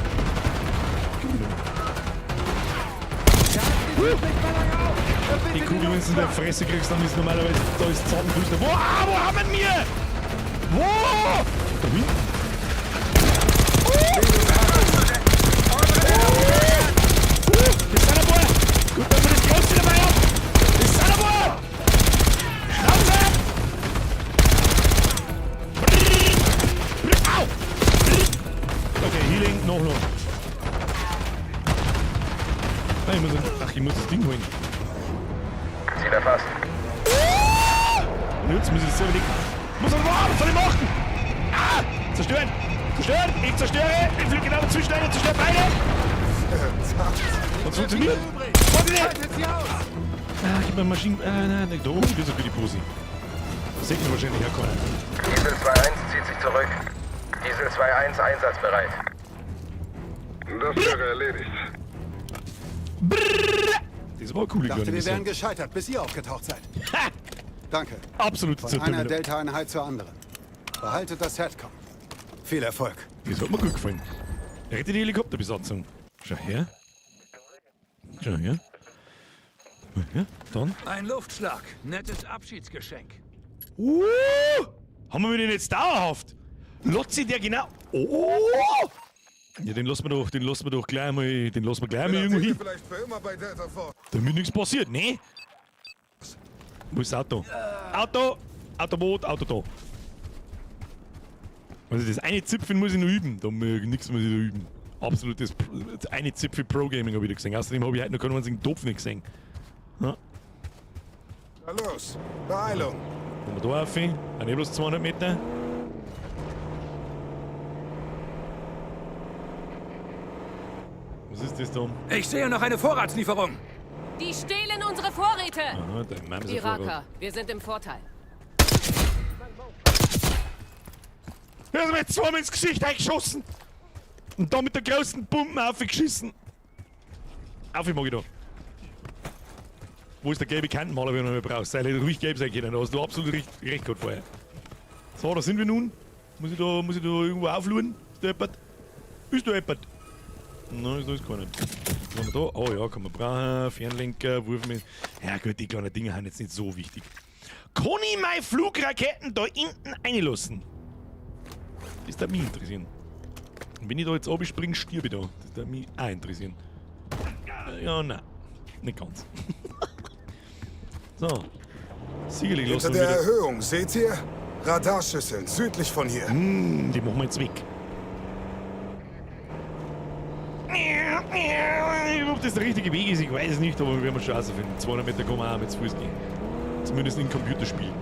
Die Kugel, wenn du in der Fresse kriegst, dann ist normalerweise, da ist Zappenduster. Wo, ah, wo haben wir mir? Wo? Da hinten. Das sind ein paar. Gut, dass wir das Große dabei haben. Das sind ein paar. Schnauze! Au! Okay, Healing, noch. Nein, ich muss, ach, ich muss das Ding holen. Ziel erfasst. Und jetzt muss ich das selber legen. Muss aber, was soll ich machen? Ah! Zerstören! Zerstören! Ich zerstöre! Ich fliege genau dazwischen rein und zerstöre beide! Hat's funktioniert? Warte nicht! Ah, gib mir Maschinen... Ah, nein, da oben ist für die Posi. Das sieht mir wahrscheinlich auch keiner. Diesel 2-1 zieht sich zurück. Diesel 2-1 einsatzbereit. Das wäre erledigt. Das war eine coole Dachte, kleine wir wären Mission. gescheitert, bis ihr aufgetaucht seid. Ha! Danke. Absolut Von einer Delta-Einheit zur anderen. Behaltet das Satcom. Viel Erfolg. Das hat mir gut gefallen. Rette die Helikopterbesatzung. Schau her. Schau her. Ja, dann. Ein Luftschlag. Nettes Abschiedsgeschenk. Haben wir den jetzt dauerhaft? Lotzi, der genau. Oh! Ja, den lassen wir doch, den lassen wir doch gleich mal, den lassen wir gleich mal irgendwo hin. Vielleicht für immer bei Delta Force. Damit nichts passiert, ne? Wo ist das Auto? Auto! Autoboot, Auto da. Also das eine Zipfeln muss ich noch üben. Da nichts muss ich noch üben. Absolutes das eine Zipfel Pro Gaming habe ich da gesehen. Außerdem habe ich heute noch keinen einzigen Topf nicht gesehen. Ja. Na los, Beeilung. Kommen wir da rauf? Auch nicht bloß 200 Meter. Was ist das da? Ich sehe noch eine Vorratslieferung. Die stehlen unsere Vorräte! Aha, der Mann ist ein Vorrat. Iraker, wir sind im Vorteil. Er hat mir zweimal ins Gesicht eingeschossen! Und dann mit der großen Pumpe aufgeschissen. Auf, ich mag ich da. Wo ist der gelbe Kantenmaler, wenn du ihn brauchst? Sei ruhig gelb sein können, da hast du absolut recht gehabt vorher. So, da sind wir nun. Muss ich da irgendwo aufluren? Ist da jemand? Ist da jemand? Nein, da ist keiner. Was haben wir da? Oh ja, kann man brauchen. Fernlenker, Wurfmittel. Ja gut, die kleinen Dinger sind jetzt nicht so wichtig. Kann ich meine Flugraketen da hinten reinlassen? Das würde mich interessieren. Und wenn ich da jetzt runterspringe, stirb ich da. Das würde mich auch interessieren. Ja, nein. Nicht ganz. So. Sicherlich lassen Hinter wir der wieder. Erhöhung, seht ihr? Radarschüsseln südlich von hier. Die machen wir jetzt weg. Ob das der richtige Weg ist, ich weiß es nicht, aber wir werden schon rausfinden. 200 Meter kann man auch mit zu Fuß gehen. Zumindest in Computerspielen.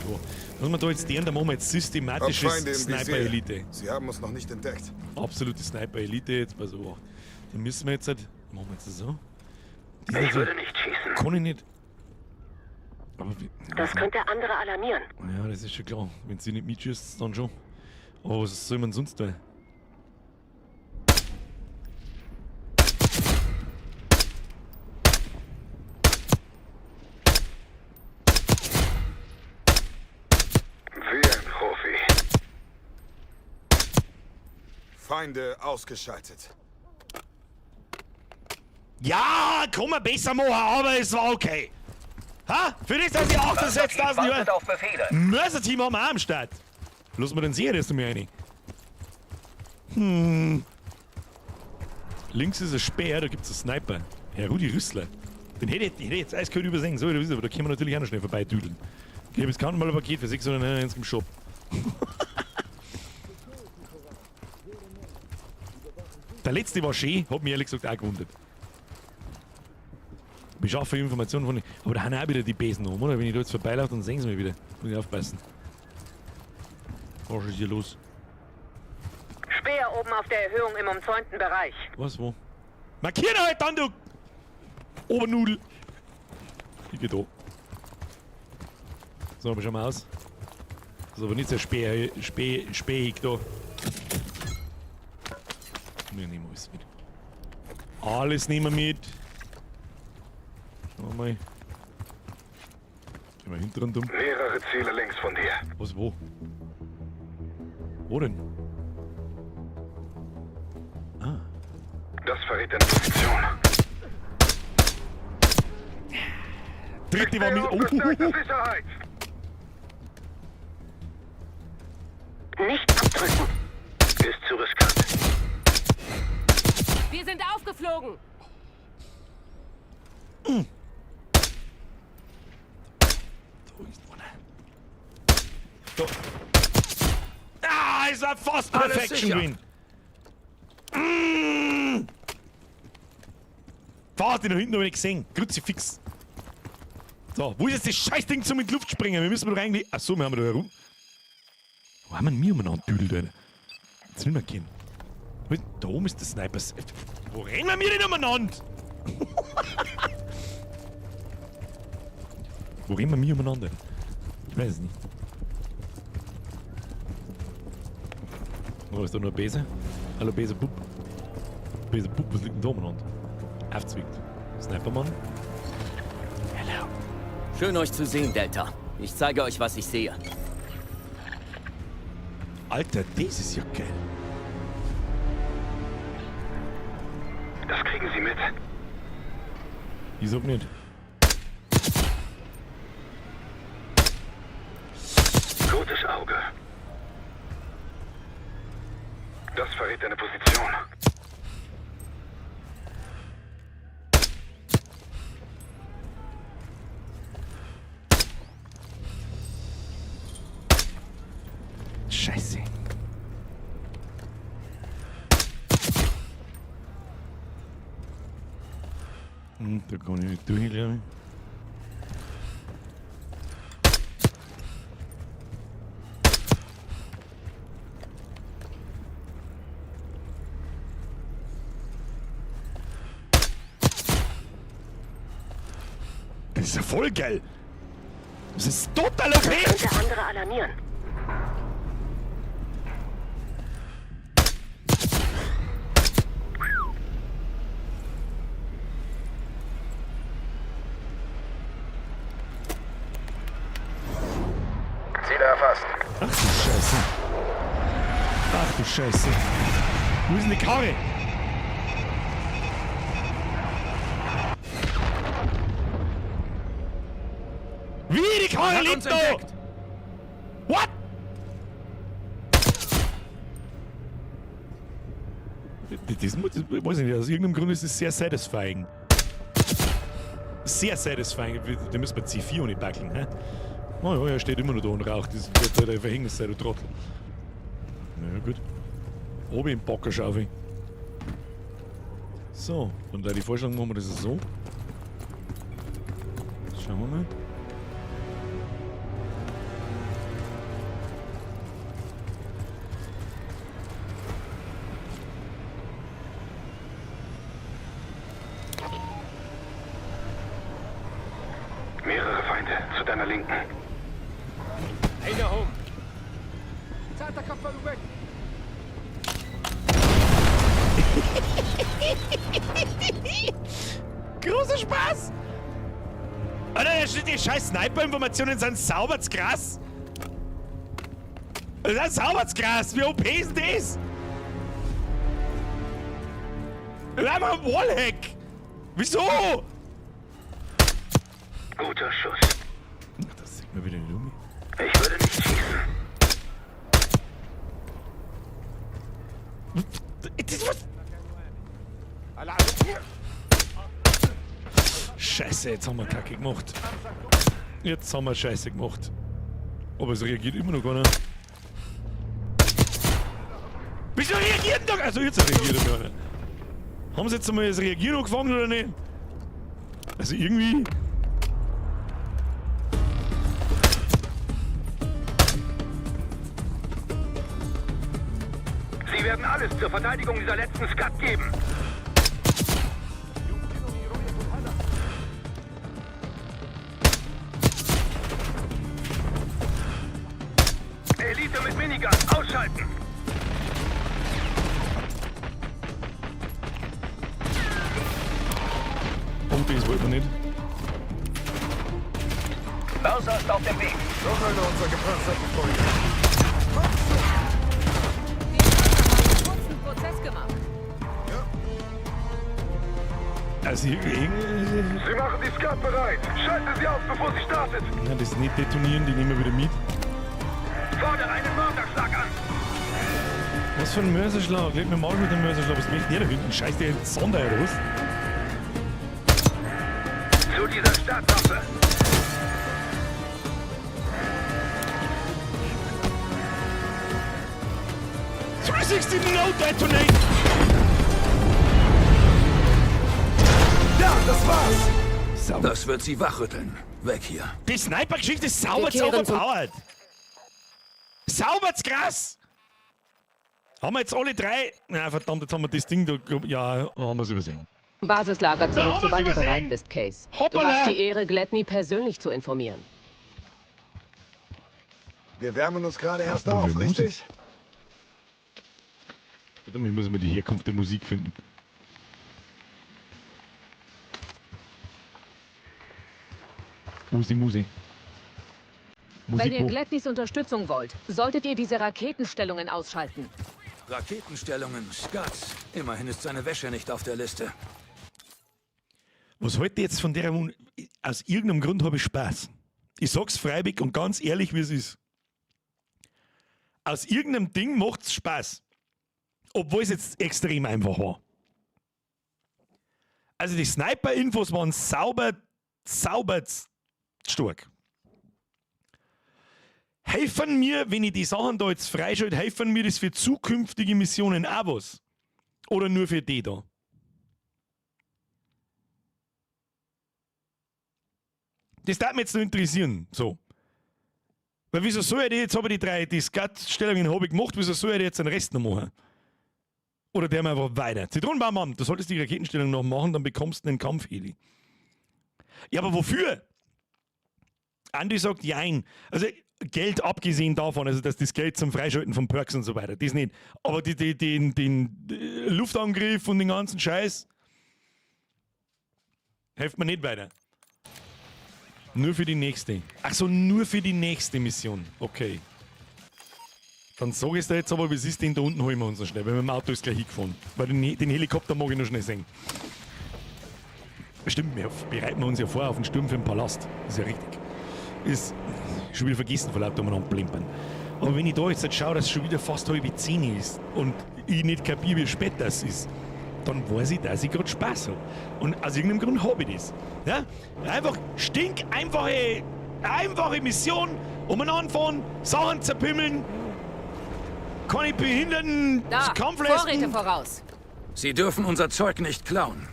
So. Was wir da jetzt deren, da machen wir jetzt systematische Hab Feinde im Visier. Sniper-Elite. Sie haben uns noch nicht entdeckt. Absolute Sniper-Elite, jetzt pass auf. Dann müssen wir jetzt halt. Machen wir jetzt das so? Die Ich sind würde nicht schießen. Kann ich nicht. Aber wie, Das könnte andere alarmieren. Ja, das ist schon klar. Wenn sie nicht mitschießt, dann schon. Aber was soll man sonst tun? Wie ein Profi. Feinde ausgeschaltet. Ja, kann man besser machen, aber es war okay. Ha? Für das, dass ich 68.000 Jahre auf Befehle. Mörser-Team haben wir auch am Start. Lass mal den sehen, das mir rein. Links ist ein Speer, da gibt's einen Sniper. Herr Rudi Rüssler. Den hätte ich jetzt eiskalt übersehen, so, aber da können wir natürlich auch noch schnell vorbeidüdeln. Ich habe jetzt kein mal ein Paket für 699 im Shop. Der letzte war schön, hat mich ehrlich gesagt auch gewundert. Beschaffe Informationen von. Aber da haben auch wieder die Besen um, oder? Wenn ich da jetzt vorbeilaufe, dann sehen sie mich wieder. Muss ich aufpassen. Was ist hier los? Speer oben auf der Erhöhung im umzäunten Bereich. Was, wo? Markieren halt dann, du Obernudel! Ich geh da. So, aber schauen wir aus. Das ist aber nicht sehr spähig da. Wir nehmen alles mit. Alles nehmen wir mit. Schauen wir mal. Gehen wir hinteren dumm. Mehrere Ziele links von dir. Was, wo? Wo denn? Ah. Das verrät deine Position. Dritte war mit. Oh, Sicherheit. Nicht abdrücken. Ist zu riskant. Wir sind aufgeflogen. Da ist einer. Da. Ah, es war fast Alles Perfection sicher. Win. Fast, den da hinten hab ich nicht gesehen. Kruzifix. So, wo ist jetzt das Scheißding zum in die Luft springen? Wir müssen doch eigentlich. Achso, wir haben da herum. Wo haben wir denn umeinander düdelt, Alter? Jetzt nicht mehr gehen. Da oben ist der Sniper. Wo rennen wir denn umeinander? Wo rennen wir umeinander? Ich weiß es nicht. Oh, ist da nur ein Besen? Hallo Bese Bub. Bese Bub, was liegt denn da umeinander? Aufzwickt. Snipermann. Hello. Schön euch zu sehen, Delta. Ich zeige euch, was ich sehe. Alter, das ist ja geil. Das kriegen sie mit. Ich sag nicht. Gutes Auge. Das verrät deine Position. Scheiße. Da kann ich nicht durch, glaube ich. Das ist ja voll geil. Das ist total okay. Könnte andere alarmieren. erfasst. Ach du Scheiße. Ach du Scheiße. Wo ist denn die Karre? Wie, die Karre liegt da? What? Das weiß ich nicht, aus irgendeinem Grund ist es sehr satisfying. Sehr satisfying. Da müssen wir C4 ohne backeln, hä? Oh ja, er steht immer noch da und raucht. Das wird der Verhängnis sein, du Trottel. Na ja, gut. Oben im Bocker schaue ich. So, und da die Vorstellung machen wir das so. Schauen wir mal. Mehrere Feinde zu deiner Linken. Großer Spaß! Alter, die scheiß Sniper-Informationen sind sauber zu krass! Das ist sauber zu krass! Wie OP ist denn das? Das ist einfach ein Wallhack! Wieso? Guter Schuss. Ach, das sieht man wieder nicht um. Ich würde nicht schießen. Das was? Scheiße, jetzt haben wir Kacke gemacht. Jetzt haben wir Scheiße gemacht. Aber es reagiert immer noch keiner. Wieso reagiert denn doch? Also jetzt reagiert er keiner. Haben sie jetzt einmal das Reagieren angefangen oder nicht? Also irgendwie. Sie werden alles zur Verteidigung dieser letzten Skat geben. Elite mit Minigun, ausschalten! Und das wollten wir nicht. Bowser ist auf dem Weg. Noch einer unserer gepanzerten Freunde. Kurzen Prozess gemacht. Also irgendwie. Sie machen die Skat bereit. Schalten sie aus, bevor sie startet. Ja, das nicht detonieren, die nehmen wir wieder mit. Fordere einen Mörderschlag an. Was für ein Mörserschlag? Leg mir mal mit dem Mörserschlag. Was möchte der da hinten? Scheiß der Sonder oder was? Zu dieser Startwaffe. No detonate! Ja, das war's! Sauber. Das wird sie wachrütteln. Weg hier. Die Sniper-Geschichte ist sauber Wir kehren zum- overpowered. Sauber krass! Haben wir jetzt alle drei? Na verdammt, jetzt haben wir das Ding da. Ja, haben wir es übersehen. Basislager zurück, Da haben sobald wir's du bereit übersehen. bist, Case. Du Hoppala. hast die Ehre, Gladney persönlich zu informieren. Wir wärmen uns gerade erst auf, wir müssen. richtig? Verdammt, ich muss mal die Herkunft der Musik finden. Wo ist die Musik? Wenn Musik ihr wo? Gladneys Unterstützung wollt, solltet ihr diese Raketenstellungen ausschalten. Raketenstellungen, Scuds. Immerhin ist seine Wäsche nicht auf der Liste. Was heute jetzt von der Wun Aus irgendeinem Grund habe ich Spaß. Ich sag's freiwillig und ganz ehrlich, wie es ist. Aus irgendeinem Ding macht's Spaß. Obwohl es jetzt extrem einfach war. Also die Sniper-Infos waren sauber, sauber stark. Helfen mir, wenn ich die Sachen da jetzt freischalte, helfen mir das für zukünftige Missionen auch was? Oder nur für die da? Das darf mich jetzt noch interessieren. So. Weil wieso soll ich die, jetzt habe ich die drei, die Skat-Stellungen habe ich gemacht, wieso soll ich die jetzt den Rest noch machen? Oder der mal einfach weiter. Zitronenbaum, du solltest die Raketenstellung noch machen, dann bekommst du einen Kampfheli. Ja, aber wofür? Andi sagt jein. Also Geld abgesehen davon, also dass das Geld zum Freischalten von Perks und so weiter, das nicht. Aber den Luftangriff und den ganzen Scheiß hilft mir nicht weiter. Nur für die nächste. Ach so, nur für die nächste Mission. Okay. Dann sag ich dir jetzt aber, wie es ist, den da unten holen wir uns noch schnell, weil mit dem Auto ist gleich hingefahren. Weil den Helikopter mag ich noch schnell sehen. Stimmt, wir bereiten uns ja vor auf den Sturm für den Palast. Ist ja richtig. Ist schon wieder vergessen vor lauter umeinander plimpern. Aber wenn ich da jetzt schaue, dass es schon wieder fast 9:30 ist und ich nicht kapiere, wie spät das ist, dann weiß ich, dass ich gerade Spaß hab. Und aus irgendeinem Grund hab ich das. Ja? Einfach stinkeinfache, einfache Mission, umeinander fahren, Sachen zerpimmeln, keine behinderten Da, Kampfleisten. Vorräte voraus. Sie dürfen unser Zeug nicht klauen.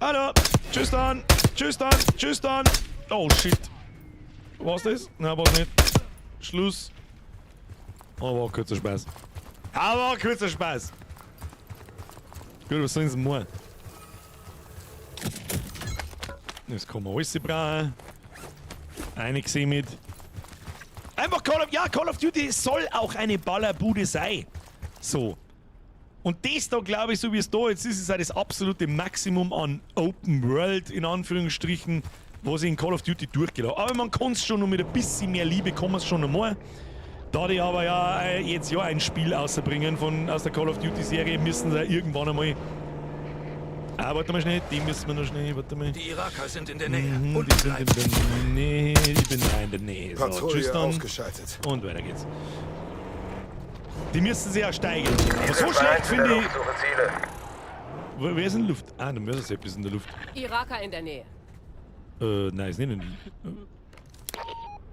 Hallo, tschüss dann, tschüss dann, tschüss dann. Oh shit. War's das? Nein, war's nicht. Schluss. Aber war kurzer Spaß. Aber kurzer Spaß. Gut, was sollen sie denn machen? Das kann man alles brauchen. Eine gesehen mit. Einfach Call of, ja, Call of Duty soll auch eine Ballerbude sein. So. Und das da, glaube ich, so wie es da jetzt ist, ist auch das absolute Maximum an Open World, in Anführungsstrichen, was ich in Call of Duty durchgelaufen. Aber man kann es schon noch mit ein bisschen mehr Liebe, kann man es schon noch mal. Da die aber ja jetzt ja ein Spiel außerbringen aus der Call of Duty Serie, müssen sie irgendwann einmal. Ah, warte mal schnell, die müssen wir noch schnell, warte mal. Die Iraker sind in der Nähe. Mhm, die sind in der Nähe, ich bin da in der Nähe. So, Patrouille tschüss dann. ausgeschaltet. Und weiter geht's. Die müssen sich ja steigern. Aber so schlecht finde ich. Wer ist in der Luft? Ah, der Mörsersepp ist in der Luft. Iraker in der Nähe. Nein, ist nicht in der Luft.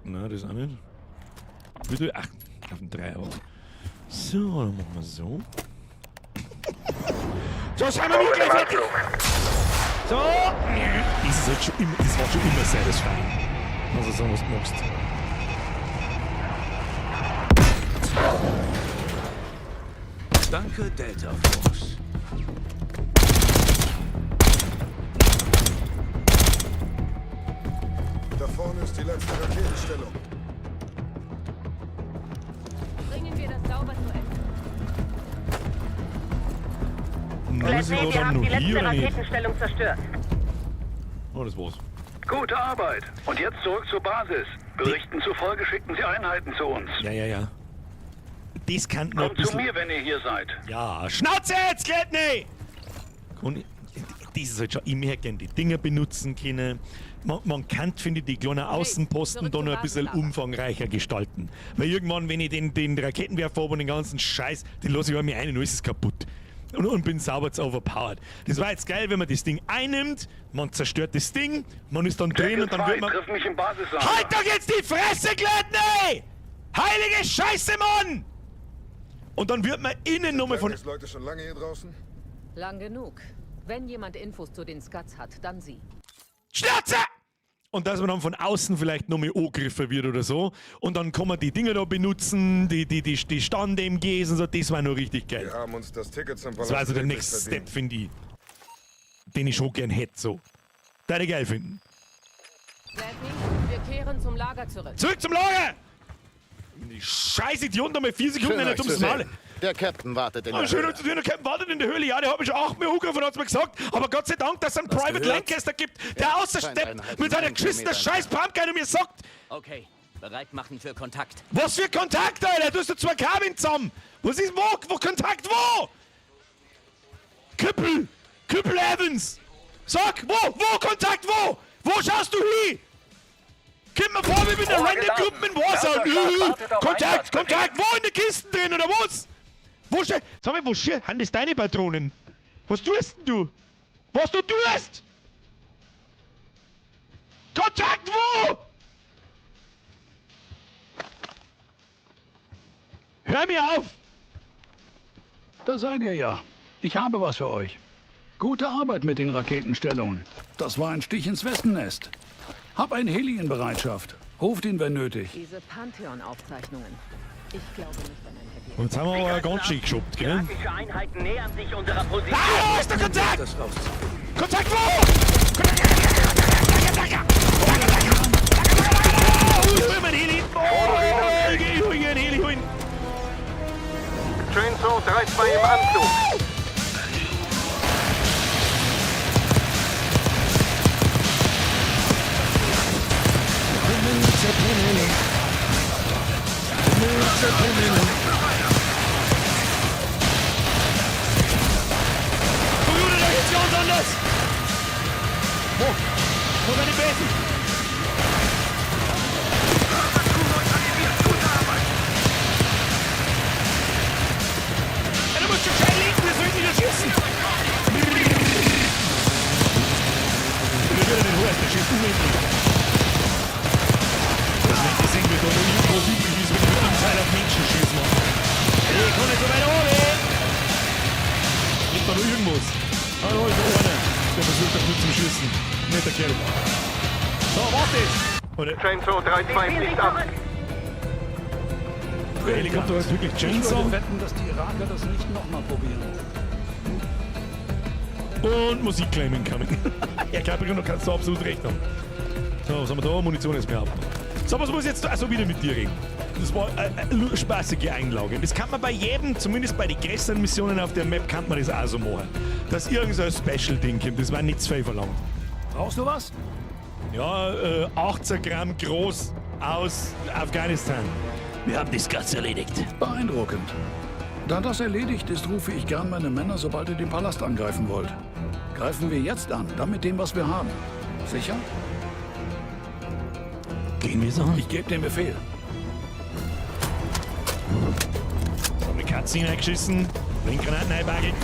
Nein, das ist auch nicht. Bitte, ach, auf den Dreier. So, dann machen wir so. So, sind wir nicht gleich fertig! So! Das ist halt schon immer, das war schon immer satisfying. Also sagen, was du magst. Danke, Delta Force. Da vorne ist die letzte Raketenstellung. Bringen wir das sauber zu Ende. Muss ich wir da dann haben noch die hier letzte oder nicht? Raketenstellung zerstört. Oh, das war's. Gute Arbeit. Und jetzt zurück zur Basis. Berichten zufolge schickten sie Einheiten zu uns. Ja, ja, ja. Das kann noch ein Kommt zu bisschen... mir, wenn ihr hier seid. Ja, Schnauze jetzt, Gleitney! Das ist halt schon, ich möchte gerne die Dinger benutzen können. Man kann, finde ich, die kleinen Außenposten da noch ein bisschen umfangreicher gestalten. Weil irgendwann, wenn ich den Raketenwerfer habe und den ganzen Scheiß, den lasse ich mir ein und alles ist kaputt. Und bin sauber zu overpowered. Das war jetzt geil, wenn man das Ding einnimmt, man zerstört das Ding, man ist dann drin und dann wird man... Triff mich im Basislager. Halt doch jetzt die Fresse, Gleitney! Heilige Scheiße, Mann! Und dann wird man innen nochmal von... Sind Leute schon lange hier draußen? Lang genug. Wenn jemand Infos zu den Scuds hat, dann sie. Schnauze! Und dass man dann von außen vielleicht nochmal angegriffen wird oder so. Und dann kann man die Dinger da benutzen, die Stand-M Gs und so. Das war noch richtig geil. Wir haben uns das Ticket zum Palast Das war also der wirklich Next verdient. Step, finde ich. Den ich schon gern hätte, so. Da ich geil finden. Gladney, wir kehren zum Lager zurück. Zurück zum Lager! Die scheiß Idioten da mal 4 Sekunden Schön, nicht euch zu ums Maul. sehen. Der Captain wartet in Ah, der schön, Höhle. euch zu sehen, der Captain wartet in der Höhle. Ja, der hat mich schon 8 Mal angerufen und hat's mir gesagt. Aber Gott sei Dank, dass es einen Was Private gehört? Lancaster gibt, der Ja, außersteppt Feindeinheit mit seiner in einem geschissenen Kilometer scheiß Pumpgun und mir sagt, Okay, bereit machen für Kontakt. was für Kontakt, Alter? Du hast ja 2 Kabinen zusammen. Was ist wo? Wo Kontakt wo? Küppel! Küppel Evans! Sag, wo? Wo Kontakt wo? Wo schaust du hin? Kommt mir vor, wie mit einer random Gruppe in Warzone. Kontakt, Kontakt, wo in den Kisten drin oder was? Wo sag mal, wo schier? Sind das deine Patronen? Was tust denn du? Was du tust? Kontakt wo? Hör mir auf! Da seid ihr ja. Ich habe was für euch. Gute Arbeit mit den Raketenstellungen. Das war ein Stich ins Wespennest. Hab ein Heli in Bereitschaft. Ruft ihn, wenn nötig. Diese Pantheon-Aufzeichnungen. Ich glaube nicht an ein Happy End. Und jetzt haben wir aber ganz schön geschubbt, gell? Irakische Einheiten nähern sich unserer Position. Ah, wo ist der Kontakt? Kontakt wo? Ich hol mir einen Heli. Oh, ich hol mir einen Heli holen. Chainsaw 3-2 im Anflug. Mucha Penelo. Mucha Penelo. Bruder, da geht's ganz anders! Wo? Wo sind die Besen? Ja, du musst schon gescheit lenken, das soll ich nicht erschießen! Ich will wieder den Horst, der schießt unendlich. Das nicht gesehen, wie da noch irgendwas übrig ist, wenn ich mit dem Seil auf Menschen schießen mache. Ich kann nicht so weit oben! Liegt da noch irgendwas? Ah, da ist noch einer. Der versucht auf mich zu schießen. Netter Kerl. So, warte jetzt! Oder Chainsaw 3-2 fliegt ab. Der Helikopter heißt wirklich Ich Chainsaw. würde wetten, dass die Iraker das nicht nochmal probieren. Und Musikclaim incoming. Ja, Capricorn, du kannst du absolut recht haben. So, was haben wir da? Munition ist mir ab. So, was muss ich jetzt da also wieder mit dir reden? Das war eine spaßige Einlage. Das kann man bei jedem, zumindest bei den größeren Missionen auf der Map, kann man das auch so machen. Dass irgend so ein Special-Ding kommt, das war nicht zu viel verlangt. Brauchst du was? Ja, 18 Gramm groß aus Afghanistan. Wir haben das Ganze erledigt. Beeindruckend. Da das erledigt ist, rufe ich gern meine Männer, sobald ihr den Palast angreifen wollt. Greifen wir jetzt an, dann mit dem, was wir haben. Sicher? Gehen wir so an? Ich gebe den Befehl. So, haben die Katze hineingeschissen, Blendgranaten einbagelt.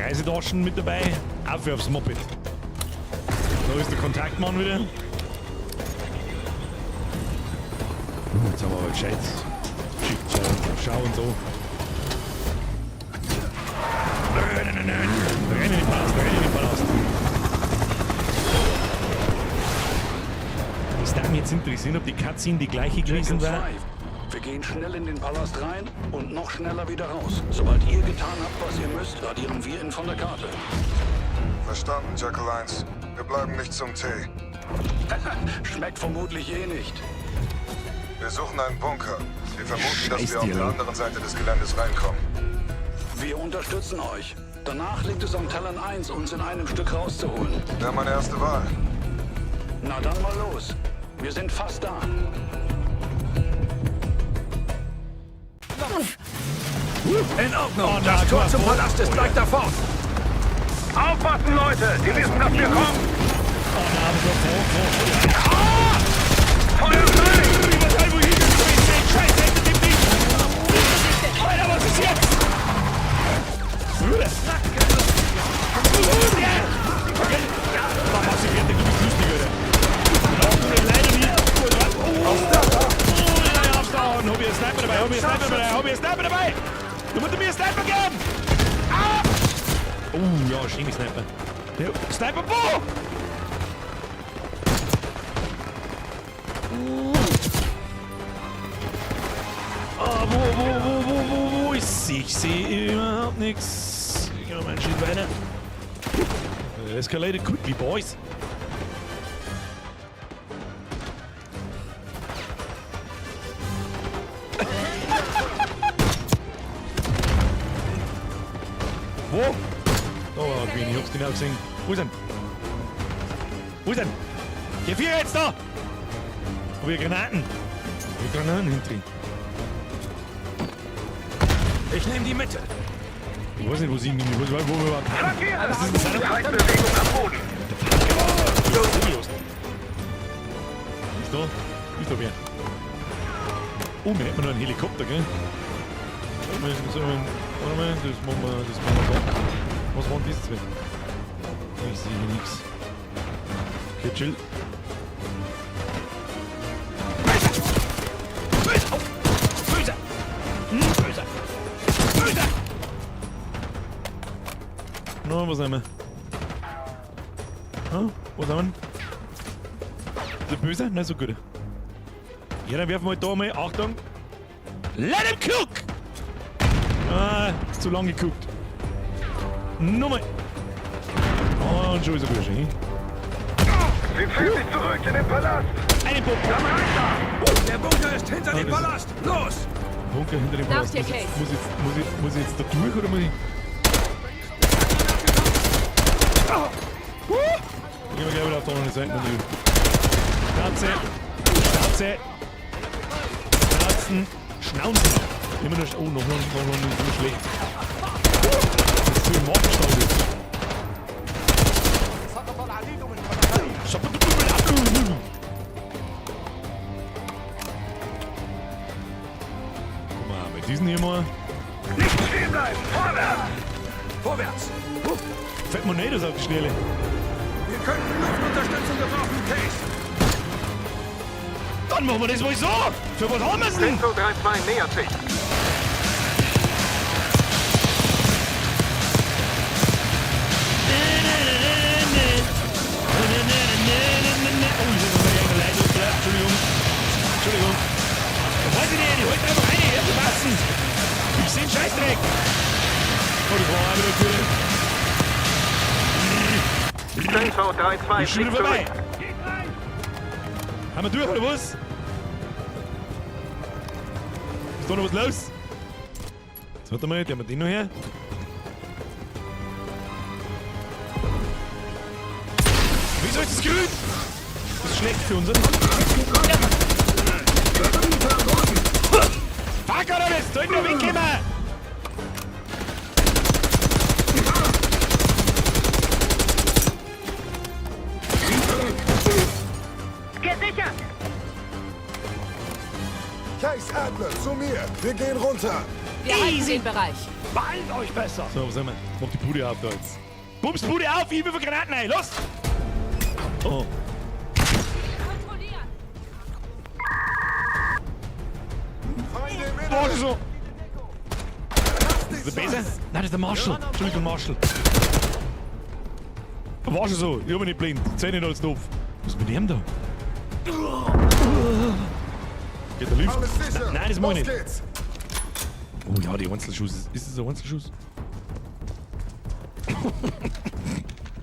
Reisetaschen mit dabei, auf aufs Moped. Da ist der Kontaktmann wieder. Oh, jetzt haben wir aber gescheit. Schau, schau und so. Rennen, rennen in den Palast, rennen in den Palast. Es darf mich jetzt interessieren, ob die Cutscene die gleiche gewesen war. 2. Wir gehen schnell in den Palast rein und noch schneller wieder raus. Sobald ihr getan habt, was ihr müsst, radieren wir ihn von der Karte. Verstanden, Jackal 1. Wir bleiben nicht zum Tee. Schmeckt vermutlich eh nicht. Wir suchen einen Bunker. Wir vermuten, dass Scheiß wir auf der Dialog. anderen Seite des Geländes reinkommen. Wir unterstützen euch. Danach liegt es an Talon 1, uns in einem Stück rauszuholen. Wäre meine erste Wahl. Na dann mal los. Wir sind fast da. In Ordnung. Oh, Das na, Tor zum oh, Palast ist oh, gleich ja. da vorn. Aufpassen, Leute! Die wissen, dass wir kommen! Oh nein, aber so vor. Ah! Feuer frei! Ich weiß nicht, wo ich hingekommen bin. Scheiße, hinter dem Ding! Alter, was ist jetzt? Bruder! Bruder! Okay. Ja, mach sie fertig, du bist lustig, Alter. Leider nicht. Oh, oh, ja, aufs Dach. Hab ich einen Sniper dabei, hab ich einen Sniper dabei, hab ich einen Sniper dabei! Du musst mir einen Sniper geben! Ah! Oh, ja, schöne Sniper. Der Sniper, wo? Ah, wo ist sie? Ich sehe überhaupt nichts. Ich gehe noch mal einen Schritt weiter. Escalated quickly, boys. Wo? Da war er gewesen, ich hab's genau gesehen. Wo ist er? Wo ist er? Geh vier jetzt da! Hab ich Granaten? Hab ich Granaten hinten drin? Ich nehme die Mitte. Ich weiß nicht, wo sie ihn ich weiß nicht, wo wir überhaupt haben. Das ist ein Feindbewegung am Boden! Ist da? Ist da wer? Oh, wir hätten noch einen Helikopter, gell? Warte mal, das machen wir, da. Was waren das zwei? Ich sehe hier nichts. Okay, chill. Böser! Böser! Oh! Böser! Hm, böser! Böser! No, wo sind wir? Hm, wo sind wir? Ist er böse? Na, so gut. Ja, dann werfen wir halt da mal. Achtung! Let him cook! Ah, ist zu lang geguckt. Nochmal. Und schon ist er böse. Hm? Sie ziehen sich zurück in den Palast! Eine Bombe! Der Bunker ist hinter dem Palast. Los! Bunker hinter dem Palast. Muss ich jetzt da durch oder muss ich. Gehen wir gleich wieder auf der anderen Seite. Na, Schnauze. Schnauze. Schnauzen. Schnauzen. Immer nur. Oh, noch schlecht. Das ist zu im Markenstall. Guck mal, mit diesen hier mal. Nicht stehen bleiben! Vorwärts! Vorwärts! Fett Monedos auf die Schnelle. Wir könnten Luftunterstützung gebrauchen, Case. Dann machen wir das mal so. Für was haben wir's denn? 232 nähert sich. Oh, ich muss mal leise. Entschuldigung. Entschuldigung. Weiß ich nicht, ich halte einfach rein, herzupassen. Ich seh einen Scheißdreck. Oh, das war auch wieder gut. Chainsaw 3-2, Ist schon wieder fliegt vorbei. zurück. Haben wir durch, oder was? Ist da noch was los? Jetzt warte mal, der haben wir den noch her. Wieso ist das grün? Das ist schlecht für uns. Fuck, oder was? Soll ich noch wegkommen? Gesichert! Case Adler, zu mir! Wir gehen runter! Wir halten den Bereich. Beeilt euch besser! So, was haben wir? Mach die Bude auf da jetzt. Bums Bude auf, ich will Granaten rein. Los! Oh. War schon so. Ist der besser? Nein, das ist der Marshall. Entschuldigung, Marshall. War schon so. Ich bin nicht blind. Zäh nicht als doof. Was ist mit dem da? Geht der Lift? Nein, nein, das meine ich nicht. Oh ja, die Einzelschuss. Ist das ein Einzelschuss?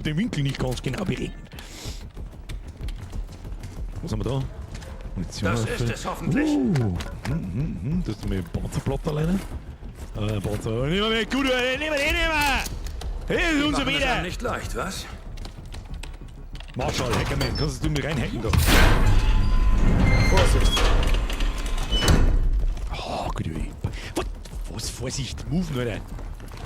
Den Winkel nicht ganz genau berechnet. Was haben wir da? Munition. Das ist es hoffentlich. Das ist mir Panzerplatte alleine. Panzer. Nehmen wir mit, gut, nehmen wir den, nehmen wir! Hey, das ist unser wieder! nicht leicht, was? Marshall, Hackerman, kannst du mir reinhacken da? Vorsicht! Oh, gut, ey. Was? Was? Vorsicht, move, Alter.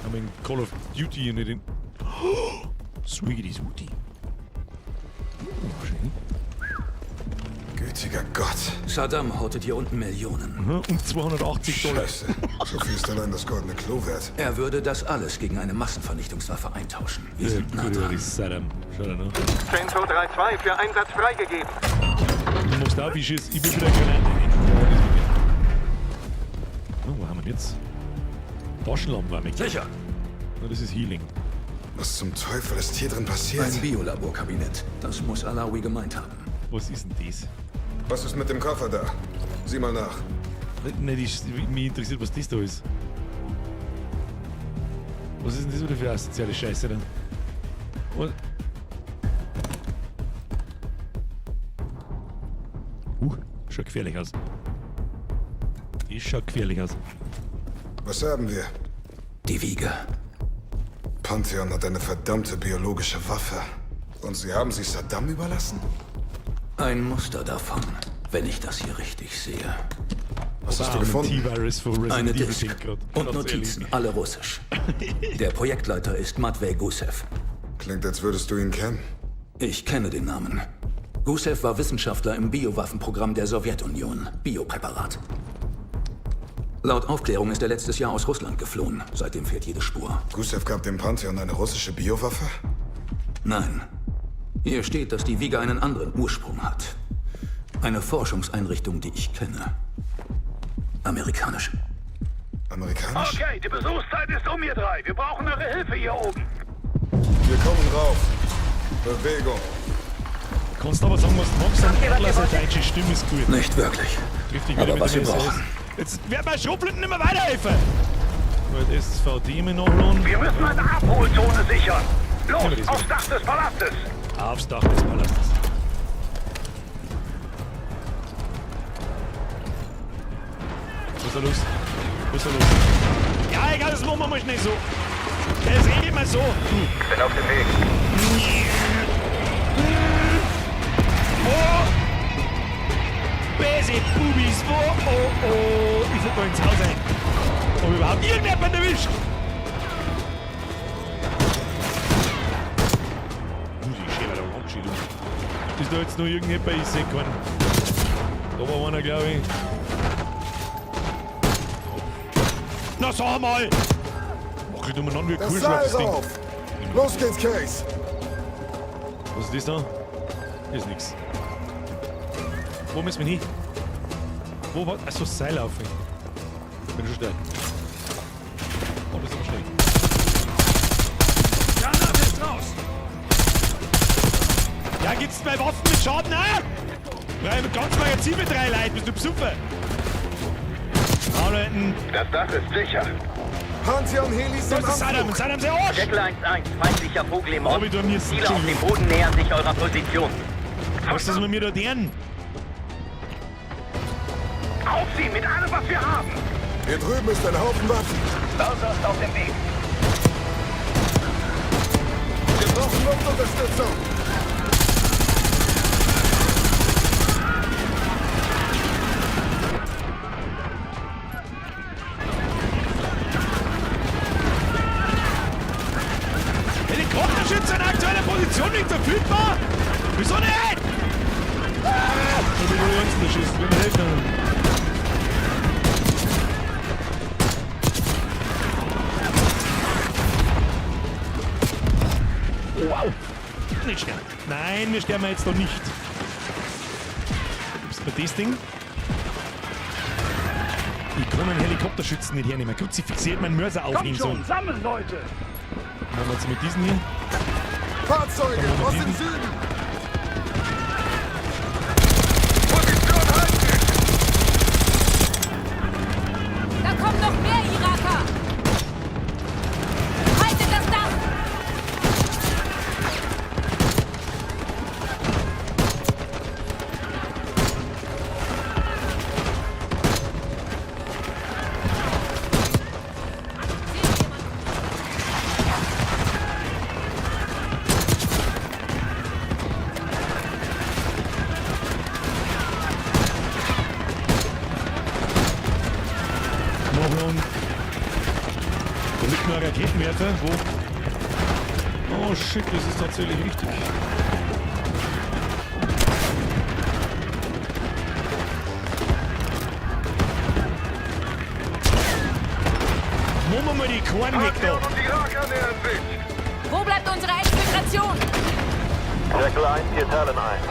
Haben wir in Call of Duty und nicht in. Oh, Swiggity Swooty. Oh, schön. Gütiger Gott. Saddam hortet hier unten Millionen. Mhm, Und 280 Dollar. Scheiße. So viel ist allein das goldene Klo wert. Er würde das alles gegen eine Massenvernichtungswaffe eintauschen. Wir sind nah dran. Saddam. Schau da noch. Chainsaw 3-2 für Einsatz freigegeben. Du musst auf, ich schieß. Ich will wieder Granate. Ja, das will ich. Oh, wo haben wir denn jetzt? Taschenlampe war mit. Sicher. Na, das ist Healing. Was zum Teufel ist hier drin passiert? Ein Biolaborkabinett. Das muss Alawi gemeint haben. Was ist denn das? Was ist mit dem Koffer da? Sieh mal nach. Ne, mich interessiert, was das da ist. Was ist denn das wieder für asoziale Scheiße dann? Was? Schaut gefährlich aus. Das schaut gefährlich aus. Was haben wir? Die Wiege. Pantheon hat eine verdammte biologische Waffe. Und sie haben sie Saddam überlassen? Ein Muster davon, wenn ich das hier richtig sehe. Was hast du gefunden? T-Virus von Resident Eine Evil Disk denkt grad. und Ganz Notizen, ehrlich. alle russisch. Der Projektleiter ist Matvei Gusev. Klingt, als würdest du ihn kennen. Ich kenne den Namen. Gusev war Wissenschaftler im Biowaffenprogramm der Sowjetunion, Biopräparat. Laut Aufklärung ist er letztes Jahr aus Russland geflohen. Seitdem fehlt jede Spur. Gusev gab dem Pantheon eine russische Biowaffe? Nein. Hier steht, dass die Wiege einen anderen Ursprung hat. Eine Forschungseinrichtung, die ich kenne. Amerikanisch. Amerikanisch? Okay, die Besuchszeit ist um, ihr drei. Wir brauchen eure Hilfe hier oben. Wir kommen rauf. Bewegung. Kannst aber sagen, was du magst, ein Adler, seine deutsche Stimme ist gut. Nicht wirklich. Trifft dich wieder Aber mit was dem wir SS. brauchen. Jetzt werden wir Schrotflinten nicht mehr weiterhelfen. Weil SVD immer nachladen. Wir müssen eine Abholzone sichern. Los, Nehmen wir das aufs Dach des Palastes. Aufs Dach des Palastes. Was ist da los? Was ist da los? Ja, egal, das machen wir mal schnell so. Das regelt man so. Du. Bin auf dem Weg. Oh! jetzt da ins Haus ein. Ob überhaupt irgendjemand erwischt? Muss ich schön da angeschieden. Ist da jetzt noch irgendjemand? Ich seh keinen. Da war einer, glaube ich. Na sag mal! Mach ich umeinander wie ein Das Kuhschlag, Seil das Ding. rauf! Los geht's, Case! Was ist das da? Ist nix. Wo müssen wir hin? Wo war. Achso, Seil aufhängen. Bin schon schnell. Oh, das ist aber schnell. Granate ist raus! Ja, gibt's bei Waffen mit Schaden auch? Drei, ganz Magazin mit drei Leuten, bist du besoffen? Arbeiten. Das Dach ist sicher. Pantheon Helis Das im ist Saddam, Anflug! Saddam, sehr Arsch! Jekyll 1-1, feindlicher Vogel im Oh, Osten. wie du mir Ziele auf dem Boden nähern sich eurer Position. Was ist das mit mir da deren? Auf sie mit allem, was wir haben! Hier drüben ist ein Haufen Waffen. Bowser ist auf dem Weg. Wir brauchen Luftunterstützung. Helikopterschütze in aktueller Position nicht verfügbar? Wieso nicht? Ah! Ich will die ganzen erschießen, will mir helfen. Wow! Nicht sterben. Nein, wir sterben jetzt noch nicht. Gibst mir das Ding? Ich kann einen Helikopterschützen nicht hernehmen. Kruzifixiert meinen Mörser Kommt aufhängen schon, sollen. sammeln, Leute! Machen wir jetzt mit diesen hier. Fahrzeuge aus dem Süden. Position halten! Da kommen noch mehr Iraker! Haltet das Dach! Noch ein. Da liegt noch ein Raketenwerfer. Wo? Oh shit, das ist tatsächlich richtig. Machen wir mal die Korn weg da. Pantheon und Iraker nähern sich! Wo bleibt unsere Exfiltration? Jekyll 1, hier Talon 1.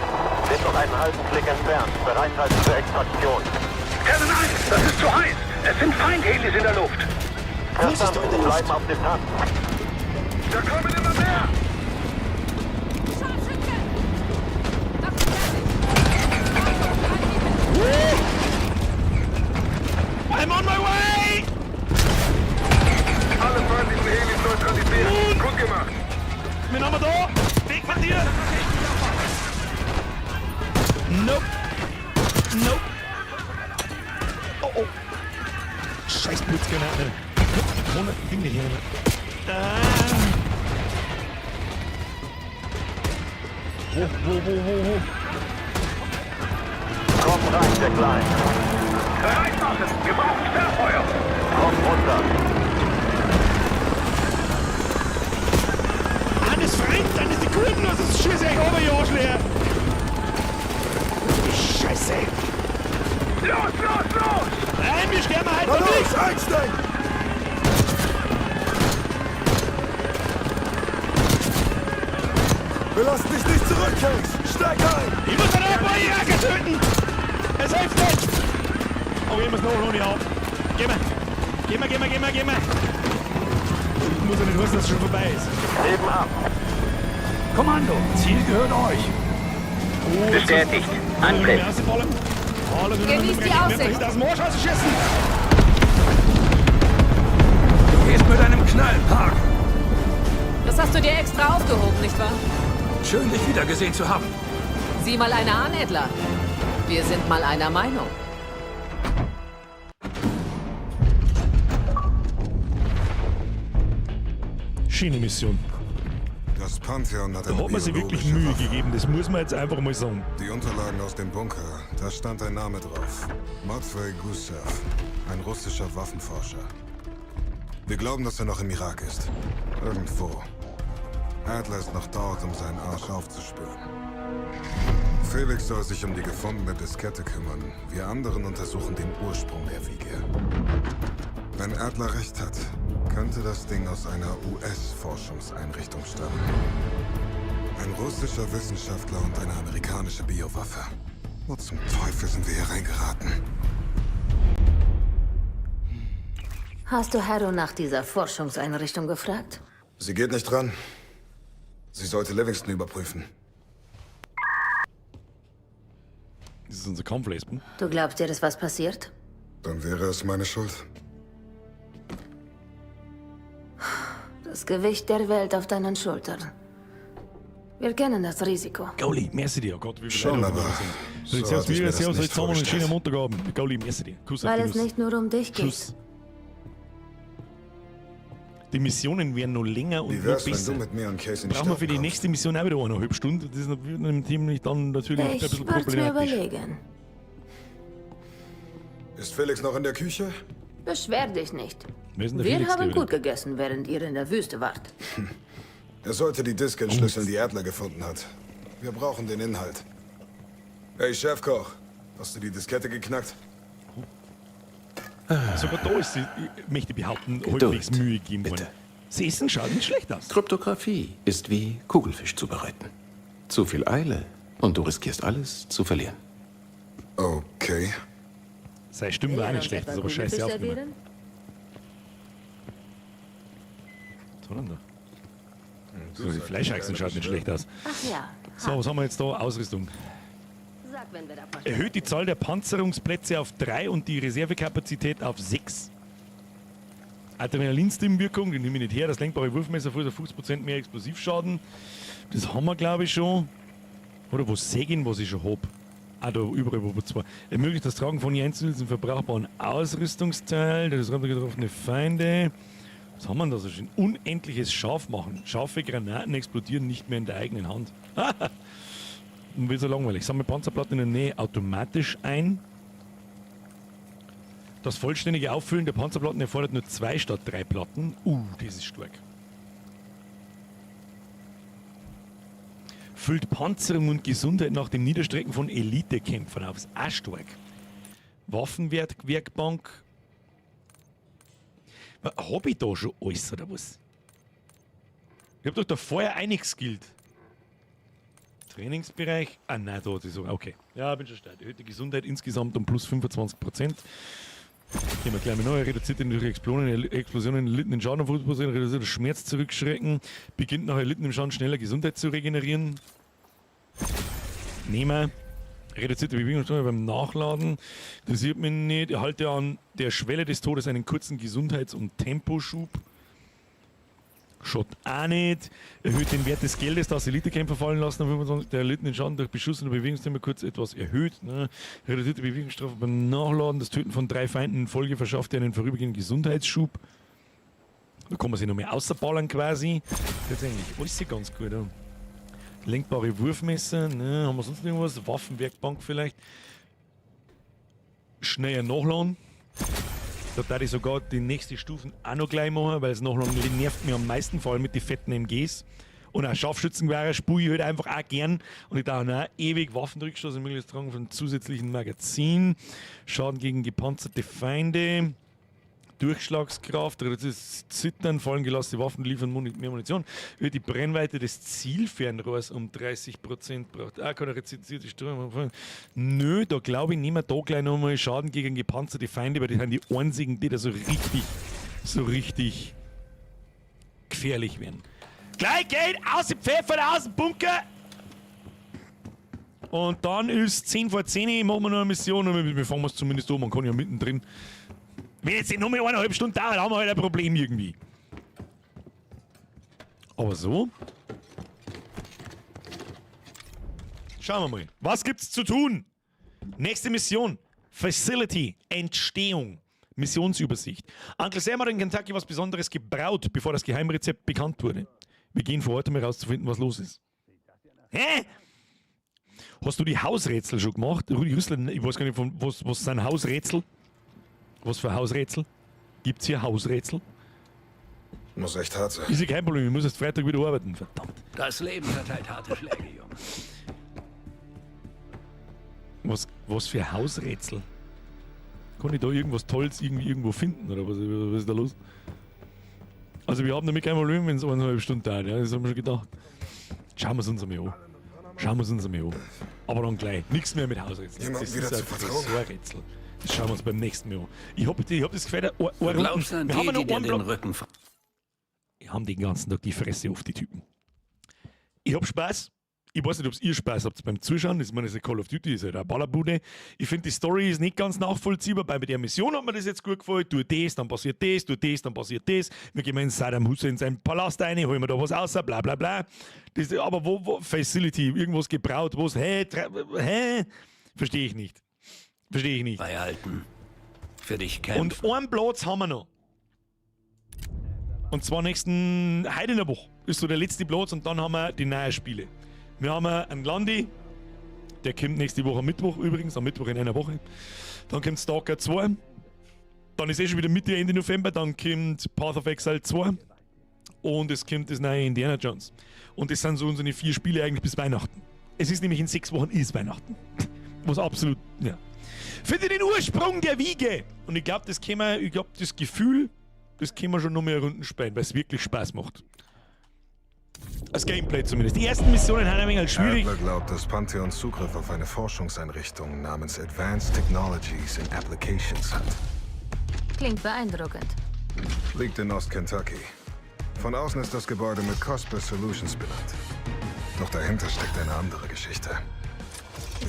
Sind noch einen halben Klick entfernt. Bereithalten für Extraktion. Talon 1, das ist zu heiß! Es sind Feindhelis in der Luft! Was ist da in der Luft? Bleiben auf Distanz. Da kommen immer mehr! Scharfschütze! Waffen fertig! I'm on my way! Alle feindlichen Helis neutralisiert! Gut gemacht! Wen haben wir da? Weg von dir! Nope. Nope. Oh oh. Scheiß Blitzgranate. Ich kann das Ding nicht hernehmen. Ah. Wo? Komm rein, Jekyll 1. Bereit machen! Wir brauchen Sperrfeuer! Komm runter. Eines Freund, eines die Kurden, was ist Schieße euch over, ihr Arschlöcher! Scheiße! Los, los, los! Nein, wir sterben halt Na noch los, nicht! einsteigen! Wir lassen dich nicht zurück, Case! Steig ein! Ich muss dann ein paar Iraker töten! Es hilft nicht! Oh, ich muss noch nicht auf. Geh mal! Geh mal, geh mal, geh mal, geh mal! Muss ja nicht wissen, dass es schon vorbei ist. Heben ab. Kommando, Ziel gehört euch. Oh, Bestätigt. Angriff. Genießt die Aussicht. Aus dem Arsch rausschießen! Du gehst mit einem Knall, Park. Das hast du dir extra aufgehoben, nicht wahr? Schön, dich wiedergesehen zu haben. Sieh mal einer an, Edler. Wir sind mal einer Meinung. Schöne Mission. Das Pantheon hat Da eine hat man sich wirklich biologische Mühe Waffe. gegeben, das muss man jetzt einfach mal sagen. Die Unterlagen aus dem Bunker, da stand ein Name drauf. Matvei Gusev. Ein russischer Waffenforscher. Wir glauben, dass er noch im Irak ist. Irgendwo. Adler ist noch dort, um seinen Arsch aufzuspüren. Felix soll sich um die gefundene Diskette kümmern. Wir anderen untersuchen den Ursprung der Wiege. Wenn Adler recht hat, könnte das Ding aus einer US-Forschungseinrichtung stammen. Ein russischer Wissenschaftler und eine amerikanische Biowaffe. Wo zum Teufel sind wir hier reingeraten? Hast du Harrow nach dieser Forschungseinrichtung gefragt? Sie geht nicht dran. Sie sollte Livingston überprüfen. Das ist unser Kampflesben. Du glaubst dir, ist was passiert? Dann wäre es meine Schuld. Das Gewicht der Welt auf deinen Schultern. Wir kennen das Risiko. Gauli, merci dir. Oh Gott, wie viel Schon, Leute aber da sind. so So, hatte ich mir servus, das servus, nicht zusammen und einen schönen vorgestellt. Montagabend. Gauli, merci dir. Kuss auf Weil die es Nuss. nicht nur um dich geht. Schluss. Die Missionen werden noch länger und Wie noch wär's, wenn besser. du mit mir und Case in die Brauchen wir Staaten für die kommst? nächste Mission auch wieder 1,5 Stunden. Das ist natürlich dann natürlich ein Ich bisschen würde mir problematisch. überlegen. Ist Felix noch in der Küche? Beschwer dich nicht. Wer ist denn der Wir Felix haben gewesen? gut gegessen, während ihr in der Wüste wart. Er sollte die Disk entschlüsseln, die Adler gefunden hat. Wir brauchen den Inhalt. Hey, Chefkoch, hast du die Diskette geknackt? Sogar da ist sie, ich möchte behaupten, Geduld, halbwegs Mühe gegeben worden. Das Essen schaut nicht schlecht aus. Kryptographie ist wie Kugelfisch zubereiten. Zu viel Eile und du riskierst alles zu verlieren. Okay. Seine Stimme war auch nicht schlecht, ist aber scheiße aufgenommen. Was war denn da? So, die Fleischachsen schaut nicht schlecht aus. Ach ja. So, was haben wir jetzt da? Ausrüstung. Sag, wenn wir da Erhöht die Zahl der Panzerungsplätze auf 3 und die Reservekapazität auf 6. Adrenalinstimmwirkung, die nehme ich nicht her. Das lenkbare Wurfmesser verursacht 50% mehr Explosivschaden. Das haben wir, glaube ich, schon. Oder wo sehen, was ich schon hab. Ah, da überall, wo wir zwei. Ermöglicht das Tragen von je einzelnen verbrauchbaren Ausrüstungsteil, das getroffene Feinde. Was haben wir denn da so schön? Unendliches Scharf machen. Scharfe Granaten explodieren nicht mehr in der eigenen Hand. Und wird so langweilig. Sammle Panzerplatten in der Nähe automatisch ein. Das vollständige Auffüllen der Panzerplatten erfordert nur 2 statt 3 Platten. Das ist stark. Füllt Panzerung und Gesundheit nach dem Niederstrecken von Elitekämpfern auf. Ist auch stark. Waffenwerkbank. Hab ich da schon alles oder was? Ich hab doch da vorher eingeskillt. Trainingsbereich. Ah nein, da ist so. Okay. Ja, bin schon stark. Erhöht die Gesundheit insgesamt um plus 25%. Gehen wir gleich mal neu. Reduziert den durch Explosionen erlittenen Schaden auf 50%, reduziert den Schmerz zurückschrecken, beginnt nach erlittenem Schaden schneller Gesundheit zu regenerieren. Nehmen wir. Reduzierte Bewegungssteuer beim Nachladen. Interessiert mich nicht. Erhalte an der Schwelle des Todes einen kurzen Gesundheits- und Temposchub. Schaut auch nicht. Erhöht den Wert des Geldes, das Elitekämpfer fallen lassen. Auf 25, der erlittenen Schaden durch Beschuss und Bewegungstempo kurz etwas erhöht. Ne? Reduzierte Bewegungsstrafe beim Nachladen. Das Töten von 3 Feinden in Folge verschafft dir einen vorübergehenden Gesundheitsschub. Da kann man sich noch mehr außerballern quasi. Das ist eigentlich alles ganz gut. Ja. Lenkbare Wurfmesser, ne? Haben wir sonst irgendwas? Waffenwerkbank vielleicht. Schneller nachladen. Da darf ich sogar die nächste Stufen auch noch gleich machen, weil das Nachladen nervt mich am meisten, vor allem mit den fetten MGs. Und auch Scharfschützengewehre spule ich halt einfach auch gern. Und ich darf auch ewig Waffenrückstoß und möglichst tragen von zusätzlichen Magazin. Schaden gegen gepanzerte Feinde. Durchschlagskraft, reduziert Zittern, fallen gelassene Waffen liefern mehr Munition. Erhöht die Brennweite des Zielfernrohrs um 30% braucht. Ah, keine reduzierte Strömung. Nö, da glaube ich, nehmen wir da gleich nochmal Schaden gegen gepanzerte Feinde, weil die sind die einzigen, die da so richtig gefährlich werden. Gleich geht aus dem Pfeffer, aus dem Bunker! Und dann ist 10 vor 10, machen wir noch eine Mission und wir fangen es zumindest an, man kann ja mittendrin. Wenn jetzt nicht nur mehr 1,5 Stunden dauert, haben wir halt ein Problem irgendwie. Aber so. Schauen wir mal. Was gibt's zu tun? Nächste Mission. Facility. Entstehung. Missionsübersicht. Uncle Sam hat in Kentucky was Besonderes gebraut, bevor das Geheimrezept bekannt wurde. Wir gehen vor Ort, um herauszufinden, was los ist. Hä? Hast du die Hausrätsel schon gemacht? Rudi Rüssler, ich weiß gar nicht, von, was sind Hausrätsel? Was für Hausrätsel? Gibt's hier Hausrätsel? Muss echt hart sein. Ist ja kein Problem, ich muss erst Freitag wieder arbeiten, verdammt. Das Leben verteilt harte Schläge, Junge. Was für Hausrätsel? Kann ich da irgendwas Tolles irgendwie irgendwo finden oder was ist da los? Also wir haben damit kein Problem, wenn es 1,5 Stunden dauert, ja, das haben wir schon gedacht. Schauen wir es uns einmal an. Schauen wir es uns einmal an. Aber dann gleich. Nichts mehr mit Hausrätseln. Jemandem Das wieder ist zu ein vertrauen. Tresorrätsel. Das schauen wir uns beim nächsten Mal an. Ich hab das Gefühl, Du glaubst an wir haben die, ja noch die dir einen den Block. Rücken Wir haben den ganzen Tag die Fresse auf die Typen. Ich hab Spaß. Ich weiß nicht, ob ihr Spaß habt beim Zuschauen. Das ist, meine, das ist Call of Duty, das ist halt eine Ballerbude. Ich finde, die Story ist nicht ganz nachvollziehbar. Bei der Mission hat mir das jetzt gut gefallen. Tu das, dann passiert das, tu das, dann passiert das. Wir gehen in Saddam Hussein in seinen Palast rein, holen wir da was raus, bla bla bla. Das, aber wo, Facility, irgendwas gebraut, was, hä, hä? Verstehe ich nicht. Verstehe ich nicht. Beihalten. Für dich kämpfen. Und einen Platz haben wir noch. Und zwar nächsten, heute in der Woche ist so der letzte Platz und dann haben wir die neuen Spiele. Wir haben einen Landi, der kommt nächste Woche am Mittwoch übrigens, am Mittwoch in einer Woche. Dann kommt Stalker 2. Dann ist eh schon wieder Mitte, Ende November, dann kommt Path of Exile 2. Und es kommt das neue Indiana Jones. Und das sind so unsere 4 Spiele eigentlich bis Weihnachten. Es ist nämlich in 6 Wochen ist Weihnachten. Was absolut, ja. Finde den Ursprung der Wiege! Und ich glaub, das können wir, ich glaub, das Gefühl, das können wir schon noch mehr Runden spielen, weil es wirklich Spaß macht. Das Gameplay zumindest. Die ersten Missionen sind ein wenig schwierig. Adler glaubt, dass Pantheon Zugriff auf eine Forschungseinrichtung namens Advanced Technologies and Applications hat. Klingt beeindruckend. Liegt in Ost-Kentucky. Von außen ist das Gebäude mit Cosper Solutions benannt. Doch dahinter steckt eine andere Geschichte.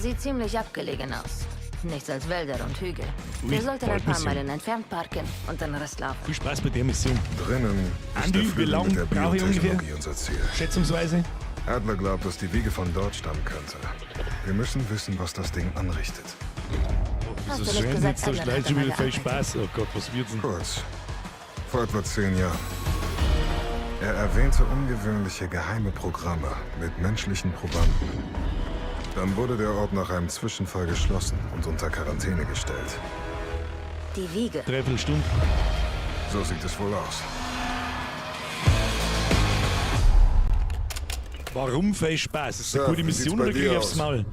Sieht ziemlich abgelegen aus. Nichts als Wälder und Hügel. Ui, Wir sollten ein paar Waldmission. Meilen entfernt parken und den Rest laufen. Viel Spaß bei der Mission. Drinnen ist Andi, der wie Flügel lange mit der brauche ich ungefähr? Biotechnologie unser Ziel. Schätzungsweise? Adler glaubt, dass die Wiege von dort stammen könnte. Wir müssen wissen, was das Ding anrichtet. Hast Wieso du nicht schreien gesagt, jetzt so Adler schnell hat schon wieder einmal viel Spaß? Oh Gott, was wird's denn? Kurz. Vor etwa 10 Jahren. Er erwähnte ungewöhnliche geheime Programme mit menschlichen Probanden. Dann wurde der Ort nach einem Zwischenfall geschlossen und unter Quarantäne gestellt. Die Wiege. Dreiviertel Stunde. So sieht es wohl aus. Warum viel Spaß? Ist das eine Sir, gute wie sieht's Mission bei oder krieg ich dir aufs aus? Maul?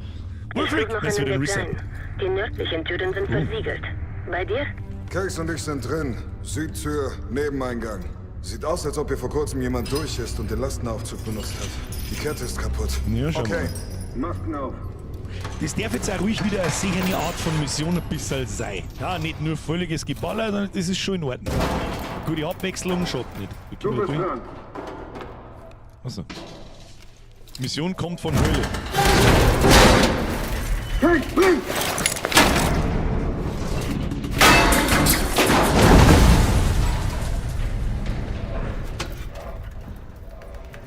Ich Wolfric, suche noch das einen wird ein Weg Reset. rein. Die nördlichen Türen sind versiegelt. Bei dir? Case und ich sind drin. Südtür, Nebeneingang. Sieht aus, als ob hier vor kurzem jemand durch ist und den Lastenaufzug benutzt hat. Die Kette ist kaputt. Ja, schau okay. mal. Masken auf. Das darf jetzt auch ruhig wieder eine sichere Art von Mission ein bisschen sein. Ja, nicht nur völliges Geballer, sondern das ist schon in Ordnung. Gute Abwechslung schaut nicht. Wir Du können bist da drin. dran. Achso. Mission kommt von Höhle. Hey, spring!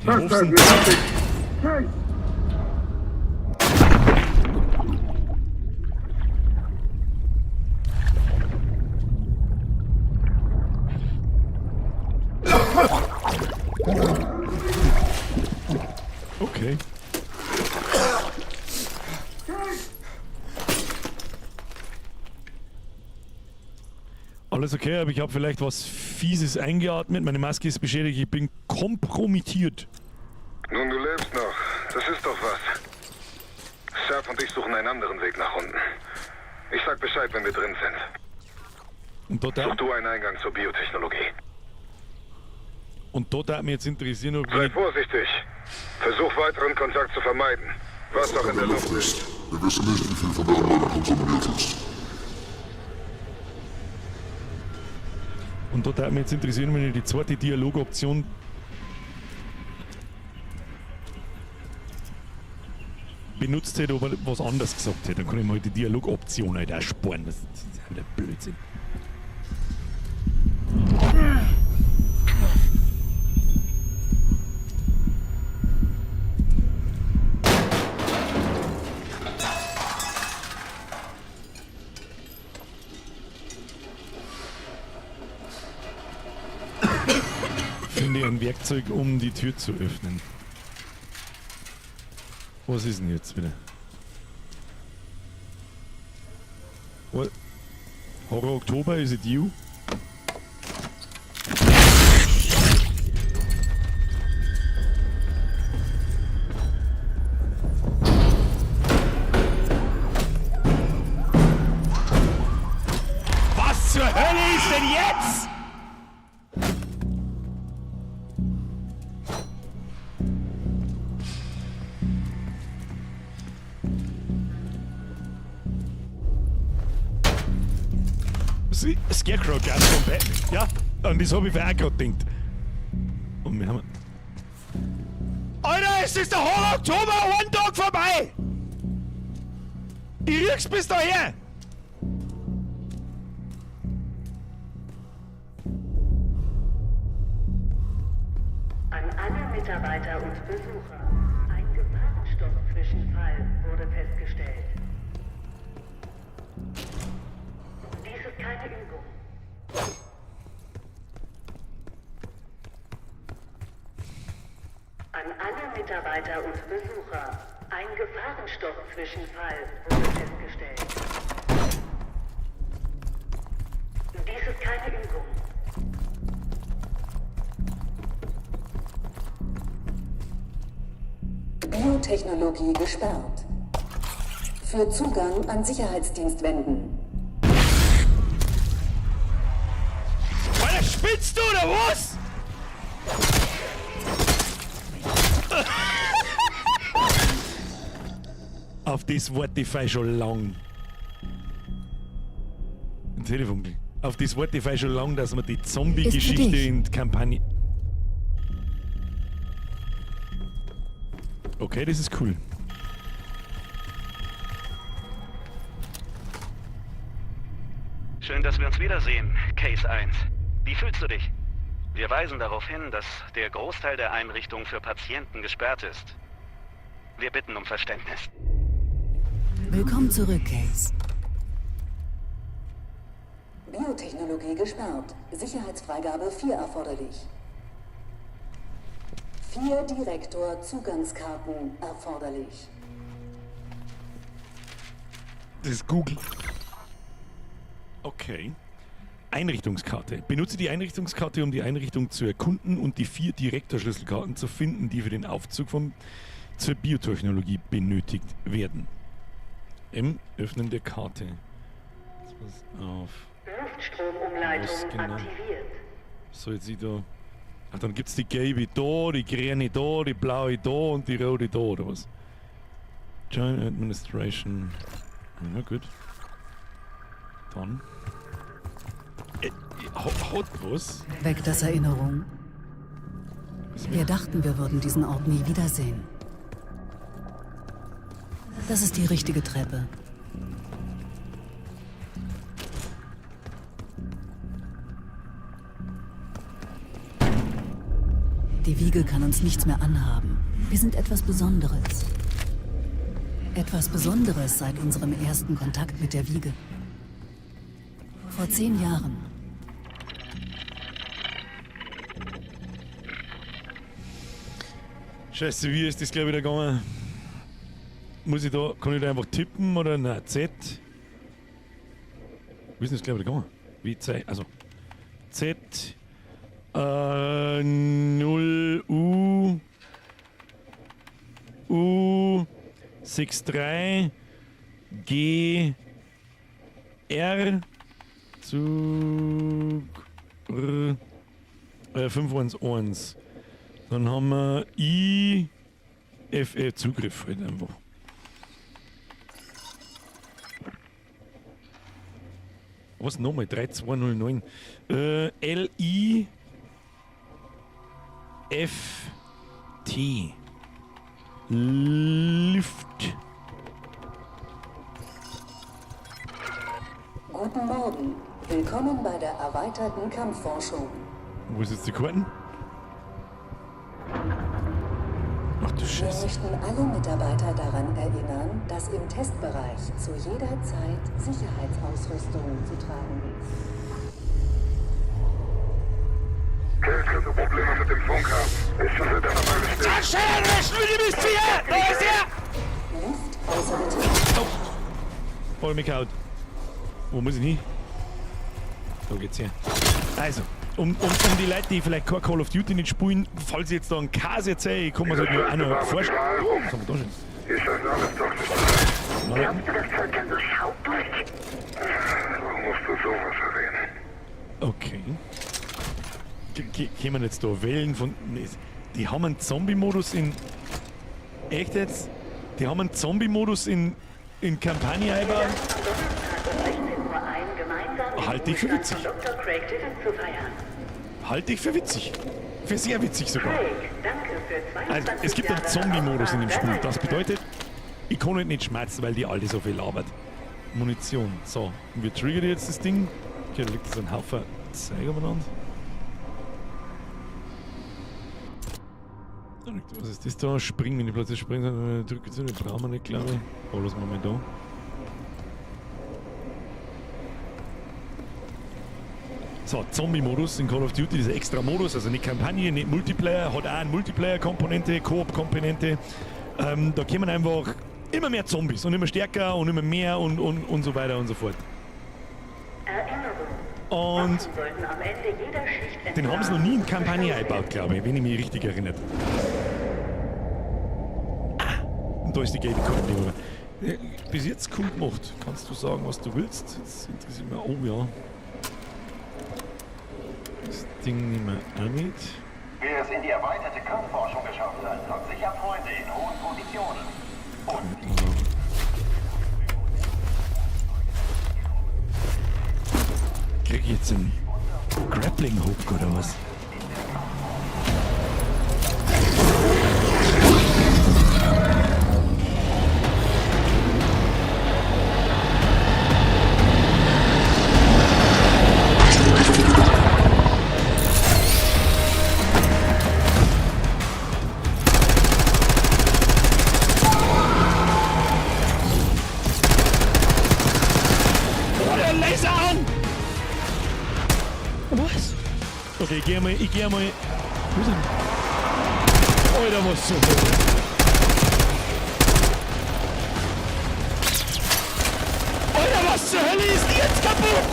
Die Hofsen. Hey! Okay. Alles okay, aber ich habe vielleicht was Fieses eingeatmet. Meine Maske ist beschädigt. Ich bin kompromittiert. Nun, du lebst noch. Das ist doch was. Serp und ich suchen einen anderen Weg nach unten. Ich sag Bescheid, wenn wir drin sind. Und da, Such du einen Eingang zur Biotechnologie. und da darf mich jetzt interessieren, ob Sei vorsichtig. Versuch weiteren Kontakt zu vermeiden. Was auch in der Luft ist. Wir wissen nicht, wie viel von der Anlage kontaminiert ist. Und da darf mich jetzt interessieren, wenn ich die zweite Dialogoption benutzt hätte, ob er was anderes gesagt hätte. Dann kann ich mir halt die Dialogoption halt auch sparen. Das ist ja wieder Blödsinn. Finde ein Werkzeug, um die Tür zu öffnen. Was ist denn jetzt wieder? What? Horror Oktober, is it you? Was zur Hölle ist denn jetzt? Scarecrow Gas von Batman. Ja, an das habe ich auch gerade gedacht. Und wir haben. Alter, es ist der Horror Oktober, ein Tag vorbei! Ich riech's bis daher! An alle Mitarbeiter und Besucher. Ein Gefahrenstoffzwischenfall wurde festgestellt. Dies ist keine Übung. An alle Mitarbeiter und Besucher. Ein Gefahrenstoffzwischenfall wurde festgestellt. Dies ist keine Übung. Biotechnologie gesperrt. Für Zugang an Sicherheitsdienst wenden. Alter, spinnst du oder was? Auf das warte ich schon lang. Ein Telefon. Auf das warte ich schon lang, dass man die Zombie-Geschichte in die Kampagne. Okay, das ist cool. Schön, dass wir uns wiedersehen, Case 1. Wie fühlst du dich? Wir weisen darauf hin, dass der Großteil der Einrichtung für Patienten gesperrt ist. Wir bitten um Verständnis. Willkommen zurück, Case. Biotechnologie gesperrt. Sicherheitsfreigabe 4 erforderlich. 4 Direktor-Zugangskarten erforderlich. Das ist Google. Okay. Einrichtungskarte. Benutze die Einrichtungskarte, um die Einrichtung zu erkunden und die 4 Direktorschlüsselkarten zu finden, die für den Aufzug zur Biotechnologie benötigt werden. M. Öffnen der Karte. Jetzt pass auf. Luftstromumleitung genau? aktiviert. So, jetzt ich da. Ach, dann gibt's die gelbe da, die grüne da, die blaue da und die rote da, oder was? Join Administration. Ja, gut. Dann. Hat was? Weckt das Erinnerung? Wir dachten, wir würden diesen Ort nie wiedersehen. Das ist die richtige Treppe. Die Wiege kann uns nichts mehr anhaben. Wir sind etwas Besonderes. Etwas Besonderes seit unserem ersten Kontakt mit der Wiege. Vor 10 Jahren. Scheiße, wie ist das gleich wieder gegangen? Muss ich da, kann ich da einfach tippen oder? Nein, Z. Wie ist denn das gleich wieder gegangen? Wie Z, also Z 0 U U 6 3 G R Zug R 5 1 1. Dann haben wir I F E Zugriff halt einfach. Was nochmal? 3209. L I F T. Lift. Guten Morgen. Willkommen bei der erweiterten Kampfforschung. Wo ist jetzt die Karten? Ach du Scheiße. Wir möchten alle Mitarbeiter daran erinnern, dass im Testbereich zu jeder Zeit Sicherheitsausrüstung zu tragen ist. Case könnte Probleme mit dem Funk haben. Ich schüttel deine meine Stimme. Da ist er! Lift außer Betrieb. Oh. Hol mich out. Wo muss ich hin? Da geht's her. Also, um die Leute, die vielleicht kein Call of Duty nicht spielen, falls ich jetzt da einen Käse erzähle, ich kann mir das halt nur auch noch vorstellen. Oh, was haben wir da schon? Ist das alles doch nicht? Nein. Du, das Zeug kann durchschaut durch? Warum musst du sowas erwähnen? Okay. Können wir jetzt da wählen von. Nee, die haben einen Zombie-Modus in. Echt jetzt? Die haben einen Zombie-Modus in Kampagne eingebaut? Halte ich für witzig. Halte ich für witzig. Für sehr witzig sogar. Also, es gibt einen Zombie-Modus in dem Spiel. Das bedeutet, ich kann halt nicht schmerzen, weil die Alte so viel labert. Munition. So, und wir triggern jetzt das Ding. Okay, da liegt jetzt ein Haufen Zeug umeinander. Was ist das da? Springen, wenn ich plötzlich springe, drücke ich zu, brauchen wir nicht, glaube ich. Oh, lassen wir mal da. So, Zombie-Modus in Call of Duty, dieser extra Modus, also nicht Kampagne, nicht Multiplayer, hat auch eine Multiplayer-Komponente, Koop-Komponente. Da kommen einfach immer mehr Zombies und immer stärker und immer mehr und so weiter und so fort. Und den haben sie noch nie in Kampagne eingebaut, glaube ich, wenn ich mich richtig erinnere. Ah, und da ist die gelbe Karte. Bis jetzt cool gemacht. Kannst du sagen, was du willst? Jetzt interessiert mich. Oh ja. Das Ding nehmen wir auch mit. Wer es in die erweiterte Kampfforschung geschafft hat, hat sicher Freunde in hohen Positionen. Und krieg ich jetzt einen Grappling Hook oder was? Oh, der Laser an! Was? Okay, ich geh mal. Wo ist er? Alter, was zur Hölle? Alter, was zur Hölle ist denn jetzt kaputt?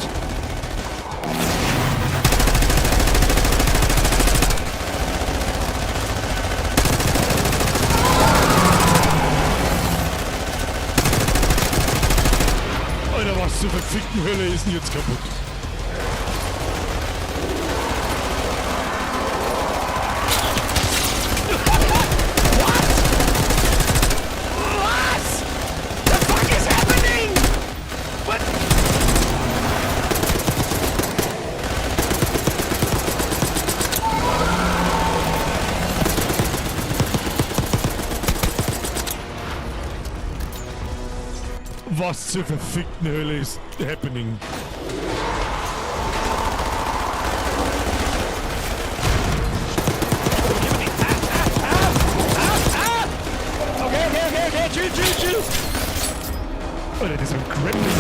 Alter, was zur verfickten Hölle ist denn jetzt kaputt? Was zur verfickten Hölle ist happening? Okay, okay, okay, okay, chill, chill, chill. Alter, das ist ein Grappling.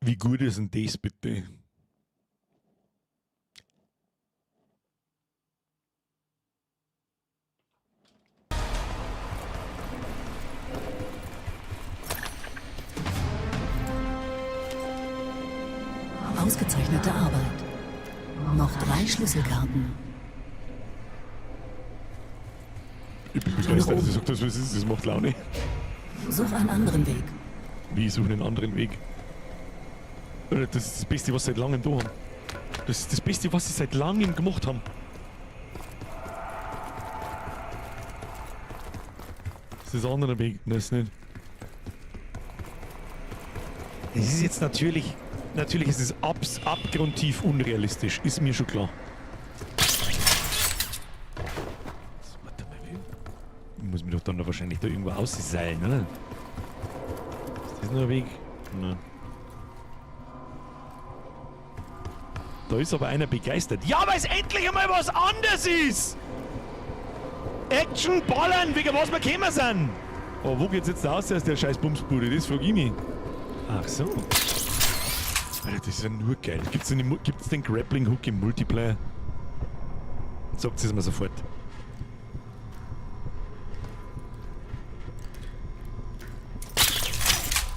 Wie gut ist denn das bitte? Ausgezeichnete Arbeit. Noch 3 Schlüsselkarten. Ich bin begeistert, dass ich sag, das was ist, das macht Laune. Such einen anderen Weg. Wie, ich suche einen anderen Weg? Das ist das Beste, was sie seit langem da haben. Das ist das Beste, was sie seit langem gemacht haben. Das ist ein anderer Weg, das ist nicht. Es ist jetzt natürlich. Natürlich ist es abgrundtief unrealistisch, ist mir schon klar. So, warte mal, ich muss mich doch dann da wahrscheinlich da irgendwo ausseilen, oder? Ist das nur ein Weg? Nein. Da ist aber einer begeistert. Ja, weil es endlich einmal was anderes ist! Action, Ballern, wegen was wir gekommen sind! Aber wo geht's jetzt raus aus der scheiß Bumsbude? Das frag ich mich. Ach so. Alter, das ist ja nur geil. Gibt's den Grappling Hook im Multiplayer? Sagt es mir sofort.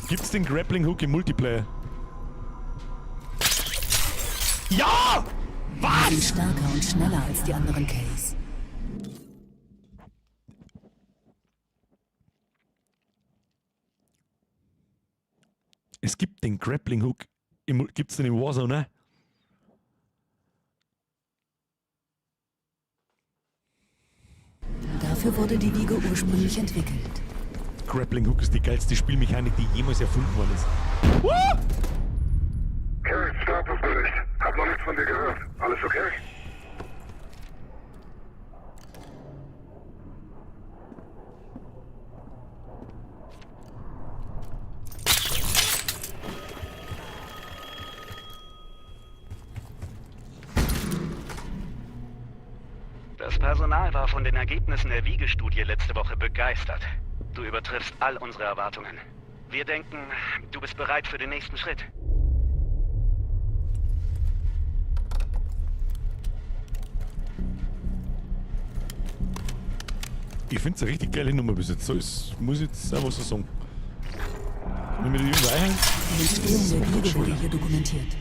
Gibt's den Grappling Hook im Multiplayer? Ja! Was? Wir sind stärker und schneller als die anderen Case. Es gibt den Grappling Hook. Gibt's den im Warzone, ne? Dafür wurde die Wiege ursprünglich entwickelt. Grappling Hook ist die geilste Spielmechanik, die jemals erfunden worden ist. Kate, Statusbericht. Hab noch nichts von dir gehört. Alles okay? Das Personal war von den Ergebnissen der Wiegestudie letzte Woche begeistert. Du übertriffst all unsere Erwartungen. Wir denken, du bist bereit für den nächsten Schritt. Ich finde es eine richtig geile Nummer bis jetzt. So ist, muss ich jetzt einfach so sagen. Kann ich mir die irgendwo einhängen? Die Entstehung der Wiege wurde hier dokumentiert.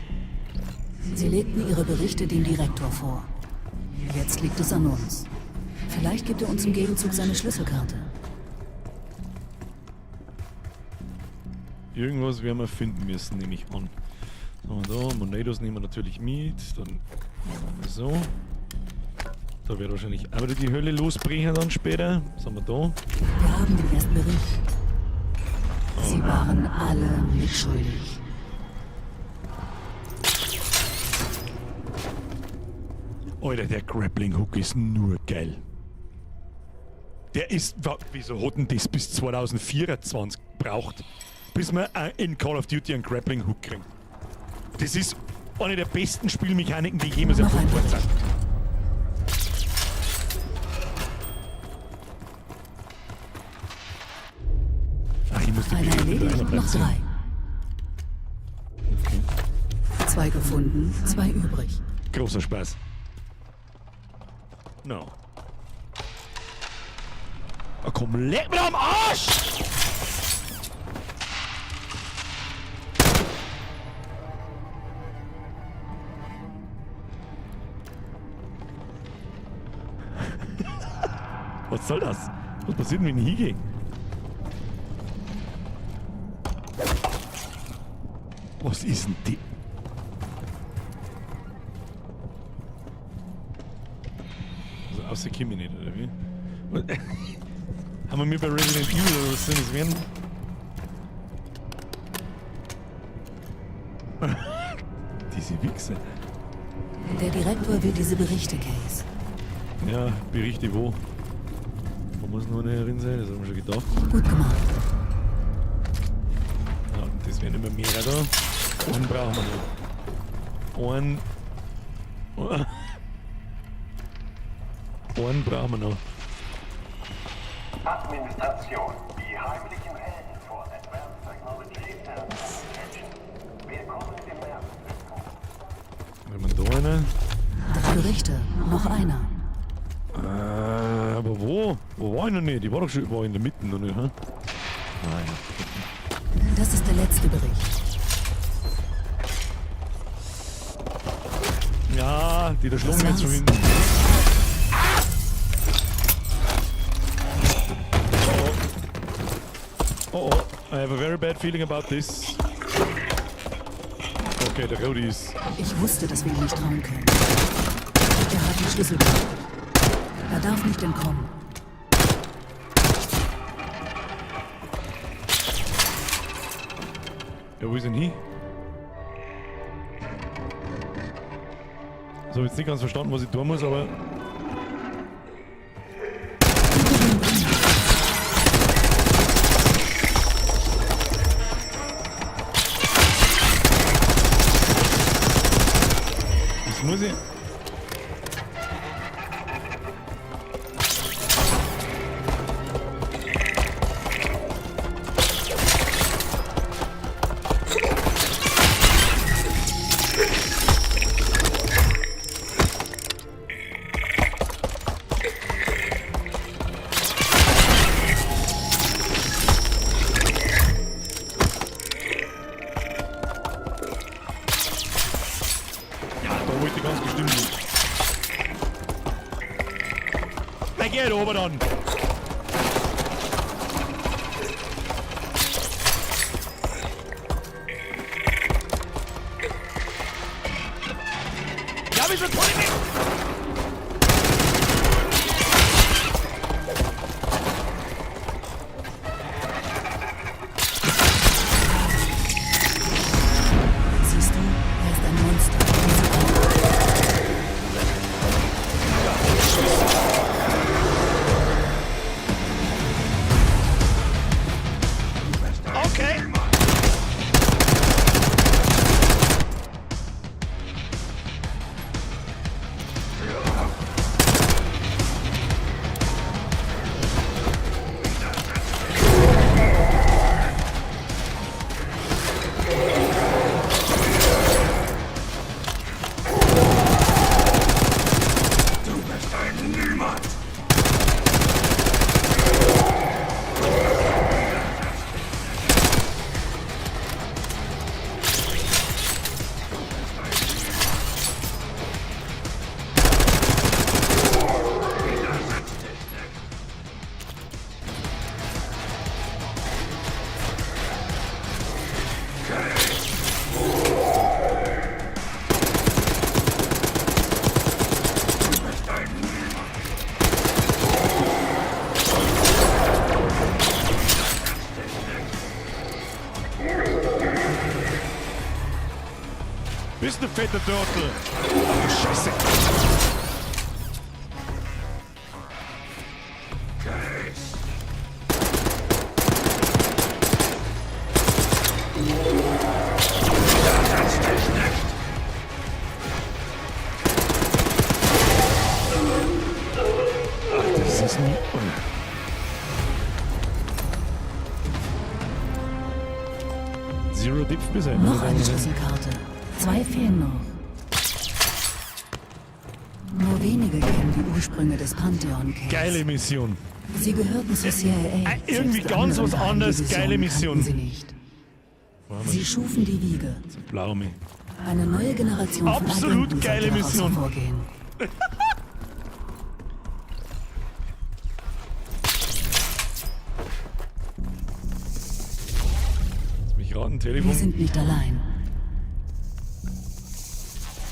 Sie legten ihre Berichte dem Direktor vor. Jetzt liegt es an uns. Vielleicht gibt er uns im Gegenzug seine Schlüsselkarte. Irgendwas werden wir finden müssen, nehme ich an. So, da, Monedos nehmen wir natürlich mit. Dann machen wir so. Da wird wahrscheinlich auch wieder die Hölle losbrechen dann später. Was haben wir da? Wir haben den ersten Bericht. Oh. Sie waren alle mitschuldig. Alter, der Grappling Hook ist nur geil. Der ist... Wieso hat denn das bis 2024 gebraucht, bis wir in Call of Duty einen Grappling Hook kriegen? Das ist eine der besten Spielmechaniken, die jemals erfunden worden sind. Ach, ich muss die Einer erledigt, noch drei. Okay. 2 gefunden, 2 übrig. Großer Spaß. No. Oh, komm, leck mir am Arsch! Was soll das? Was passiert denn, wenn ich hingehe? Was ist denn die? Also außer Kimi nicht, oder wie? Haben wir mir bei Resident Evil oder was soll das werden? Diese Wichse. Der Direktor will diese Berichte, Case. Ja, Berichte wo? Wo muss noch eine drin sein? Das haben wir schon gedacht. Gut gemacht. Ja, das werden immer mehr da. Einen brauchen wir noch. Einen. Einen brauchen wir noch. Administration. Die heimlichen Helden vor Advanced Technology and Protection. Willkommen im Nervenzentrum. Wenn man da einen. 3 Berichte, noch einer. Aber wo? Wo war ich noch nicht? Ich war doch schon war in der Mitte noch nicht, hä? Nein. Das ist der letzte Bericht. Ja, die da schlagen wir jetzt schon hinten. Oh oh, I have a very bad feeling about this. Okay, der Rodi ist... Ich wusste, dass wir ihm nicht trauen können. Er hat die Schlüsselkarte. Er darf nicht entkommen. Ja, wo ist denn hin? So, hab jetzt nicht ganz verstanden, was ich tun muss, aber... Das muss ich... halt runter dann. Ja, wieso kann ich nicht? Siehst du, er ist ein Monster. Wie sie alle. Okay. Du bist ein Niemand! Bist du fetter Turtle? Oh, Scheiße. Ach, das ist ein... Zero Dipf bis Noch eine Schlüsselkarte. Zwei fehlen noch. Nur wenige kennen die Ursprünge des Pantheon Case. Geile Mission. Sie gehörten zur CIA. Irgendwie Selbst ganz anderen was anderes, geile Geheimdivisionen Mission. kannten Sie nicht. Sie schufen die Wiege. Blaume. Eine neue Generation von Absolut Agenten geile sollte daraus Mission. hervorgehen. Lass mich raten, Telefon. Wir sind nicht allein.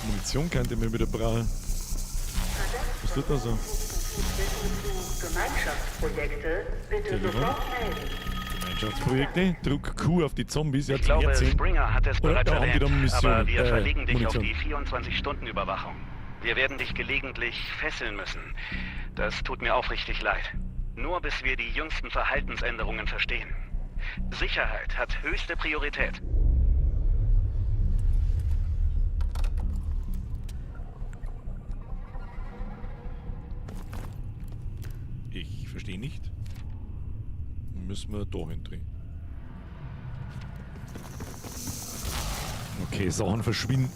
Munition könnte mir wieder brauchen. Was tut das so? Gemeinschaftsprojekte bitte Telefon. sofort melden. Gemeinschaftsprojekte. Druck Q auf die Zombies. Ja, Ich glaube, Jahrzehnt. Springer hat es Oder bereits da haben die erwähnt, dann Mission, aber wir verlegen dich auf Munition. die 24-Stunden-Überwachung. Wir werden dich gelegentlich fesseln müssen. Das tut mir aufrichtig leid. Nur bis wir die jüngsten Verhaltensänderungen verstehen. Sicherheit hat höchste Priorität. Ich verstehe nicht. Müssen wir da hindrehen. Okay, Sachen verschwinden.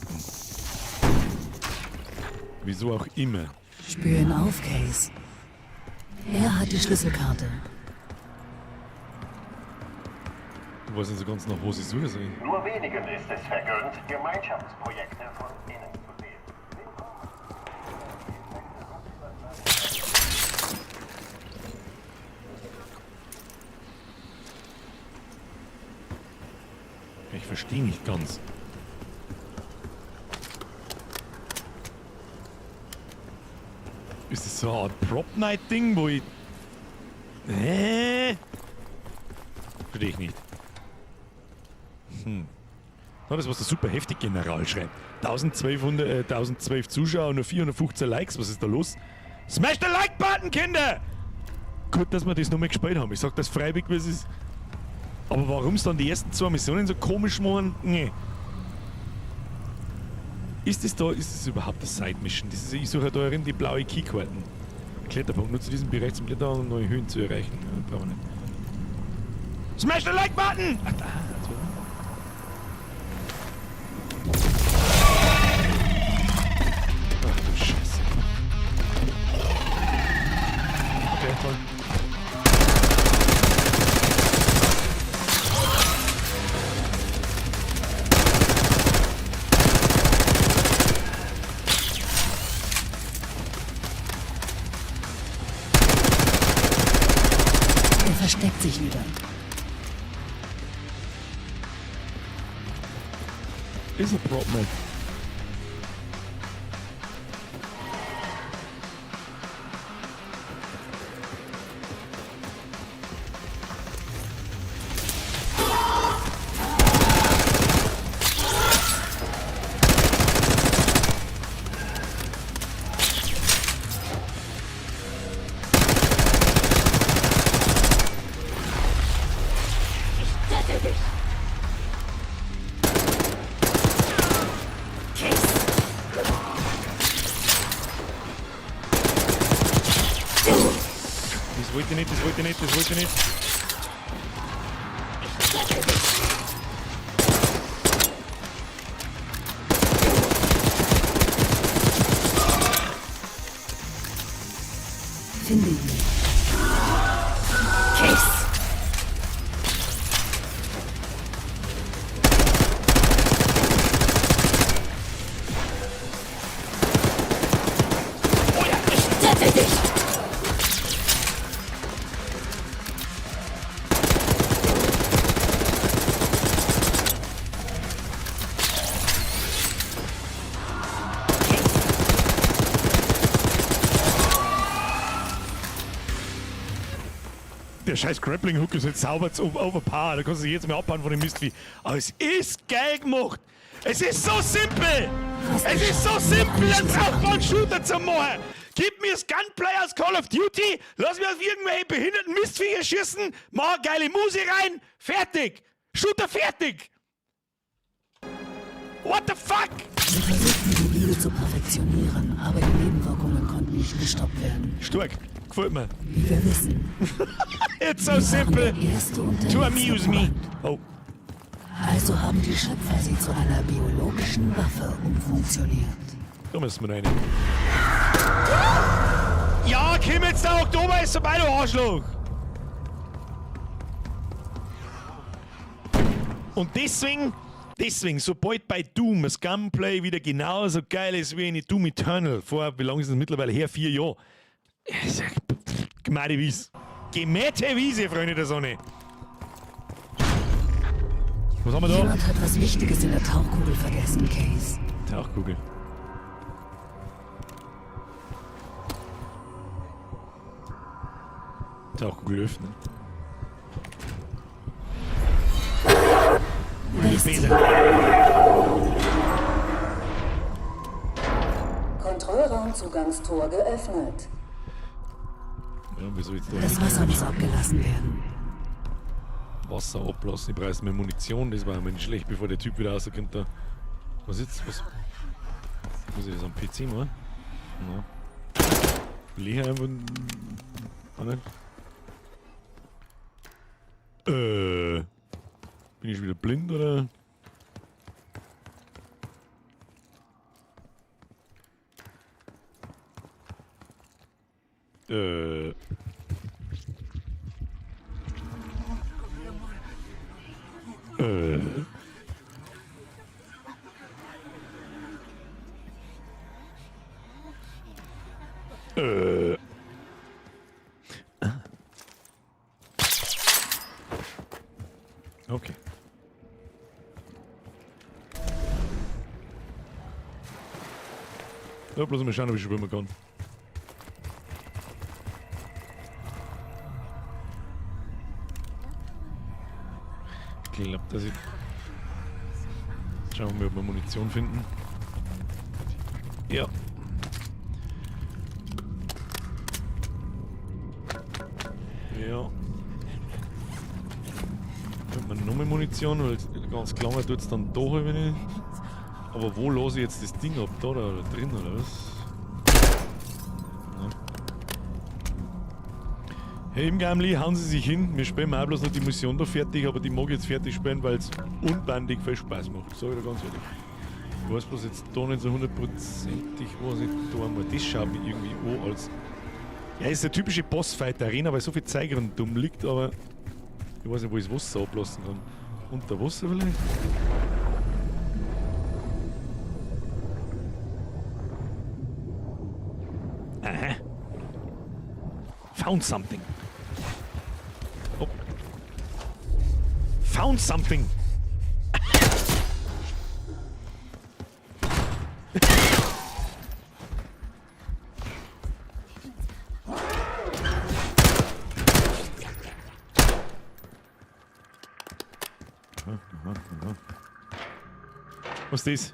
Wieso auch immer. Spür ihn auf, Case. Er hat die Schlüsselkarte. Du weißt nicht so ganz nach, wo sie suchen soll. Nur wenigen ist es vergönnt, Gemeinschaftsprojekte von innen zu sehen. Ich verstehe nicht ganz. Ist das so eine Art Prop-Night-Ding, wo ich... Hä? Verstehe ich nicht. Na, das, was der super heftig General schreibt. 1212 Zuschauer und nur 415 Likes. Was ist da los? Smash the Like-Button, Kinder! Gut, dass wir das nochmal gespielt haben. Ich sag das freiwillig, wie es ist. Aber warum es dann die ersten zwei Missionen so komisch machen? Nee. Ist das da, ist das überhaupt eine Side-Mission? Das ist, ich suche da drin die blaue Keykarten. Kletterpunkt. Nutze diesen Bereich zum Klettern, um neue Höhen zu erreichen. Ja, brauchen wir nicht. Smash the Like-Button! Ach, da. So. Ach du Scheiße. Okay, toll. Ist ein Prop Mech. Ich töte dich! Das wollte ich nicht, das wollte ich nicht, das wollte ich nicht. Finde ihn. Case! Ich töte dich! Der scheiß Grappling Hook ist nicht sauber zu overpower. Da kannst du dich jetzt mal abbauen von dem Mistvieh. Aber es ist geil gemacht. Es ist so simpel. Es ist so simpel, einen sauberen Shooter zu machen. Gib mir das Gunplay aus Call of Duty, lass mich auf irgendwelche behinderten Mistviecher schießen, mach geile Musik rein, fertig. Shooter fertig. What the fuck? Sie versuchten, die Wiege zu perfektionieren, aber die Nebenwirkungen konnten nicht gestoppt werden. Stark. Gefällt mir. Wie wir wissen. It's so simple der erste und der to letzte amuse me. Oh. Also haben die Schöpfer sie zu einer biologischen Waffe umfunktioniert. Da müssen wir rein. Ja, komm jetzt, der Oktober ist vorbei, du Arschloch! Und deswegen, sobald bei Doom das Gunplay wieder genauso geil ist wie in Doom Eternal, vor, wie lange ist das mittlerweile her? 4 Jahre. Gemähte Wiese. Gemähte Wiese, Freunde der Sonne. Was haben wir da? Jemand hat was Wichtiges in der Tauchkugel vergessen, Case. Tauchkugel. Tauchkugel öffnen. Kontrollraumzugangstor geöffnet. Ja, wieso jetzt da Das Wasser muss abgelassen werden. Wasser ablassen. Ich brauche mehr Munition. Das war mir nicht schlecht, bevor der Typ wieder rauskommt da. Was jetzt? Was? Muss ich das am PC machen? Ja. Leer einfach. Ah, nein. Bin ich schon wieder blind oder? Ah. Okay. Ja, bloß mal schauen, ob ich schwimmen kann. Ich glaube, dass ich... Schauen wir mal, ob wir Munition finden. Ja. Ja. Könnte man noch mehr Munition, weil ganz klar tut es dann doch wenn ich. Aber wo lasse ich jetzt das Ding ab? Da oder drin oder was? Ja. Hey im Gamli, hauen Sie sich hin. Wir spielen auch bloß noch die Mission da fertig, aber die mag ich jetzt fertig spielen, weil es unbandig viel Spaß macht. Sag ich dir ganz ehrlich. Ich weiß bloß jetzt da nicht so hundertprozentig, was ich da einmal. Das schaut mich irgendwie an als. Ja, ist der typische Bossfight-Arena, weil so viel Zeug rundum liegt, aber ich weiß nicht, wo ich das Wasser ablassen kann. Unter Wasser vielleicht? Aha. Found something. Oh. Found something. Aha. Was ist das?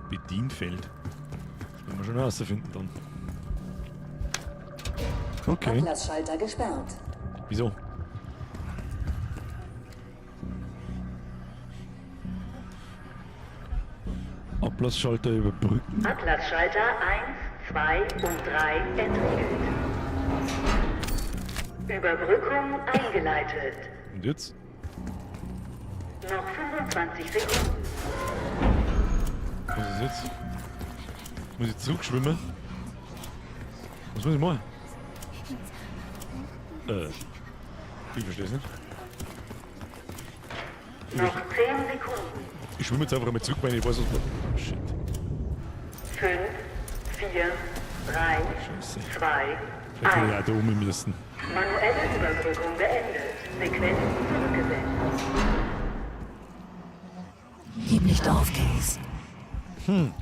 Bedienfeld. Das werden wir schon herausfinden dann. Okay. Ablassschalter gesperrt. Wieso? Ablassschalter überbrücken. Ablassschalter 1, 2 und 3 entriegelt. Überbrückung eingeleitet. Und jetzt? Noch 25 Sekunden. Was ist jetzt? Muss ich zurückschwimmen? Was muss ich machen? Ich verstehe es nicht. Noch 10 Sekunden. Ich schwimme jetzt einfach mal zurück, weil ich weiß, was man. Oh, shit. 5, 4, 3, Scheiße. 2, Vielleicht hätte ich 1. auch da oben müssen. Manuelle Überbrückung beendet. Sequenz zurückgesetzt. Gib nicht auf, Case. Und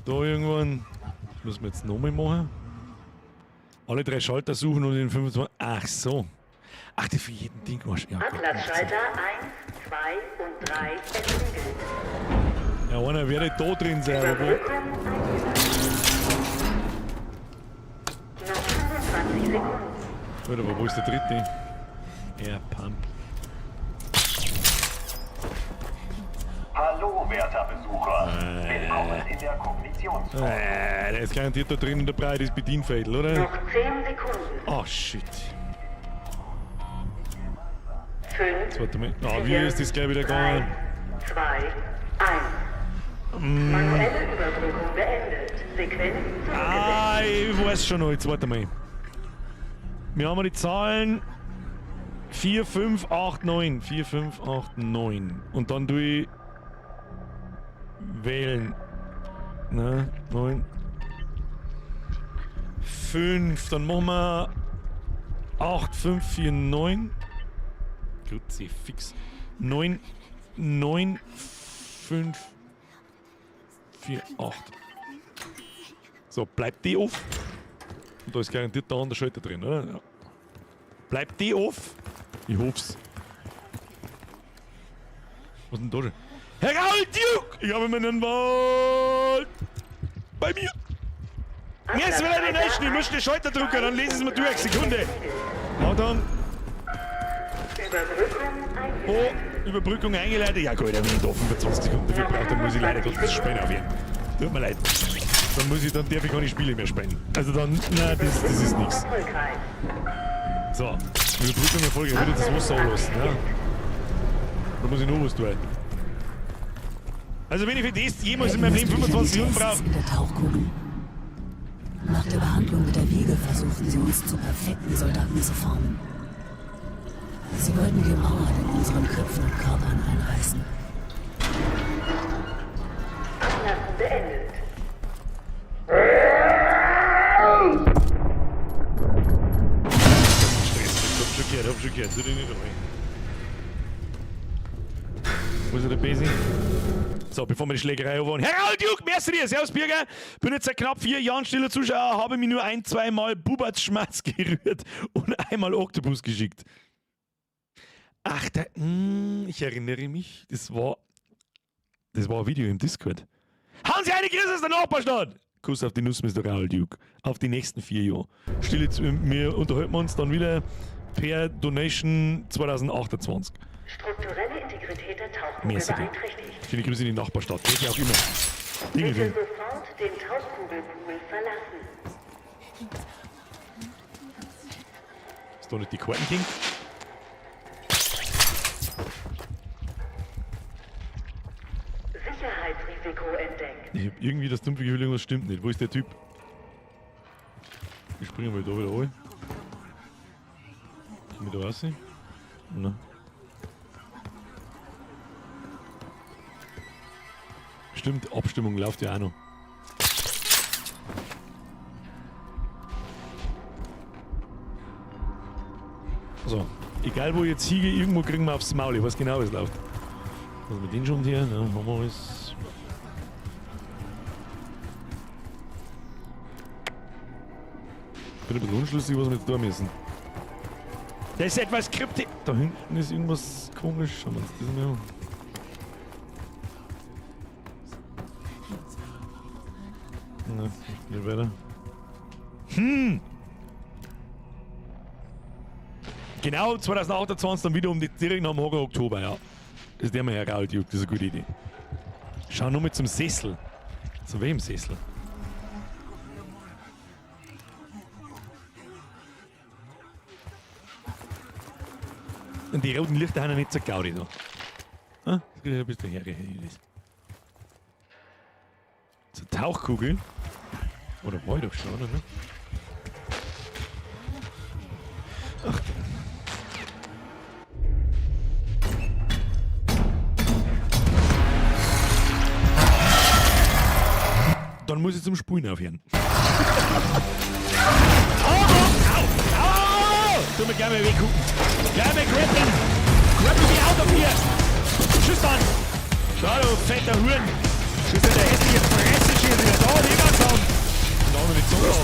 da irgendwann. Das müssen wir jetzt nochmal machen. Alle drei Schalter suchen und in 25. Ach so. Ach, die für jeden Ding. Ja, Gott, Ablassschalter 1, 2 und 3 entriegelt. ja, einer werde da drin sein, aber wo? Überbrückung eingeleitet. Noch 25 Sekunden. Warte, aber wo ist der dritte? Air Pump. Hallo, werter Besucher. Willkommen in der Kognitionsforschung. Der ist garantiert da drin in der Breite, das Bedienfeld, oder? Noch 10 Sekunden. Oh shit. 5, Jetzt warte mal. Ah, wie ist das gleich wieder gegangen? 2, 1. Manuelle Überbrückung beendet. Sequenz zurückgesetzt. Ah, ich weiß schon noch. Jetzt warte mal. Wir haben die Zahlen 4, 5, 8, 9. 4, 5, 8, 9. Und dann tue ich wählen. Ne? 9. 5. Dann machen wir 8, 5, 4, 9. Kruzifix. 9, 9, 5, 4, 8. So, bleibt die off. Und da ist garantiert der andere Schalter drin, oder? Ja. Bleibt die off? Ich hoff's. Was ist denn da schon? Herr Raul Duke! Ich habe meinen Wald! Bei mir! Jetzt will er den ich muss den Schalter drücken, dann lesen Sie mir durch. Sekunde! Na dann. Überbrückung Oh, Überbrückung eingeleitet. Ja gut, wenn ich da 25 Sekunden dafür brauche, dann muss ich leider Gottes das Spiel aufhören. Tut mir leid. Dann muss ich, dann darf ich keine Spiele mehr spielen. Also dann, nein, das ist nichts. Erfolgreich. So, Überbrückung erfolgreich. Ich würde das Wasser anlassen, ja. Da muss ich noch was tun. Also wenn ich für das jemals in meinem Leben Erinnerst du 25 dich an die Sekunden brauche. Tests In der Tauchkugel. Nach der Behandlung mit der Wiege versuchten sie uns zu perfekten Soldaten zu formen. Sie wollten die Mauern in unseren Köpfen und Körpern einreißen. Ablassen beendet. Stress, ich hab schon gehört, hab schon gehört. Tu dich nicht rein. Wo ist der Besi? So, bevor wir die Schlägerei anfangen. Herr Duke, merci dir, servus Birger. Bin jetzt seit knapp 4 Jahren stiller Zuschauer, habe mich nur ein, zweimal Buberts Schmerz gerührt und einmal Oktopus geschickt. Ach, da, ich erinnere mich, das war ein Video im Discord. Hauen Sie eine Grüße aus der Nachbarstadt! Kuss auf die Nuss, Mr. Raoul Duke. Auf die nächsten 4 Jahre. Stille, wir unterhalten uns dann wieder per Donation 2028. Strukturelle Integrität der Tauchkugel Merci dir. beeinträchtigt. Schöne Grüße in die Nachbarstadt. Welche auch immer. Dinge Bitte sofort den Tauchkugelpool verlassen. Ist da nicht die Karten King? Sicherheitsrisiko entdeckt. Ich hab irgendwie das dumpfe Gefühl, irgendwas stimmt nicht. Wo ist der Typ? Ich springe mal da wieder rein. Komm ich da raus? Na. Stimmt, Abstimmung läuft ja auch noch. So, egal wo ich jetzt hingehe, irgendwo kriegen wir aufs Maul. Ich weiß genau, wie es läuft. Was mit den schon hier? Na, haben wir alles. Bin ein bisschen unschlüssig, was wir jetzt tun müssen. Der ist etwas kryptisch. Da hinten ist irgendwas komisch. Schauen wir uns das mal an. Na, nicht weiter. Genau, 2028 dann wieder um die direkt nach dem Horror Oktober, ja. Das ist der mal Herr Duke, das ist eine gute Idee. Schau nur mal zum Sessel. Zu wem Sessel? Und die roten Lichter haben ja nicht so Gaudi da. Ah, das geht ja ein bisschen her. Zur Tauchkugel. Oder war ich doch schon, oder? Ne? Ach. Dann muss ich zum Spulen aufhören. Au, au, au! Tu mir gleich mal weggucken. Gleich mal grappeln. Grapple me out of here. Tschüss dann. Schau, du fetter Huren. Tschüss in der hässliche Fresse schießen. Da, lieber Sound. Und auch noch die Zunge auf.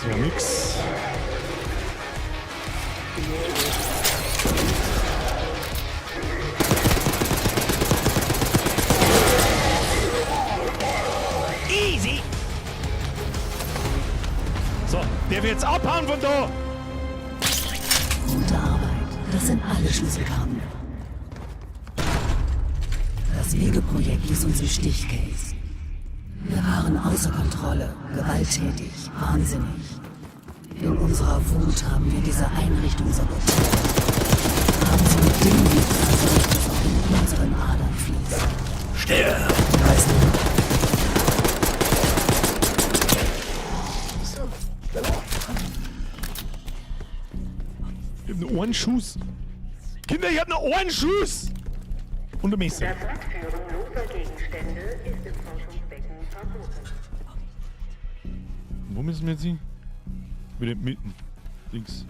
Das war nix. Easy! So, der wird jetzt abhauen von da! Gute Arbeit. Das sind alle Schlüsselkarten. Das Wegeprojekt ließ uns im Stich, Case. Wir waren außer Kontrolle, gewalttätig, wahnsinnig. In unserer Wut haben wir diese Einrichtung sabotiert. Haben sie mit dem Gift verseucht, das auch in unseren Adern fließt. Stirb! Weißt du? Ich hab nur einen Schuss. Kinder, ich hab nur einen Schuss! Und ein Messer. Das Mitführen loser Gegenstände ist im Forschungsbecken verboten. Wo müssen wir jetzt hin? Wieder mitten. Links.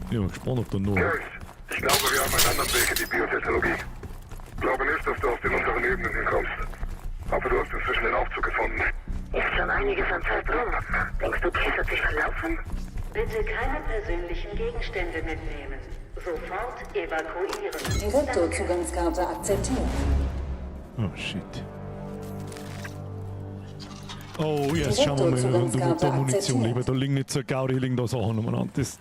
Ich bin gespannt, ob da noch. Ich glaube, wir haben einen anderen Weg in die Biotechnologie. Glaube nicht, dass du auf den unteren Ebenen hinkommst. Aber du hast inzwischen den Aufzug gefunden. Ist schon einiges an Zeit rum. Denkst du, Case hat sich verlaufen? Bitte keine persönlichen Gegenstände mitnehmen. Sofort evakuieren. Direktor-Zugangskarte akzeptiert. Oh shit. Oh, jetzt schauen wir mal, und wo da Munition lieber. Da liegen nicht so Gaudi, liegen da Sachen umeinander. Das.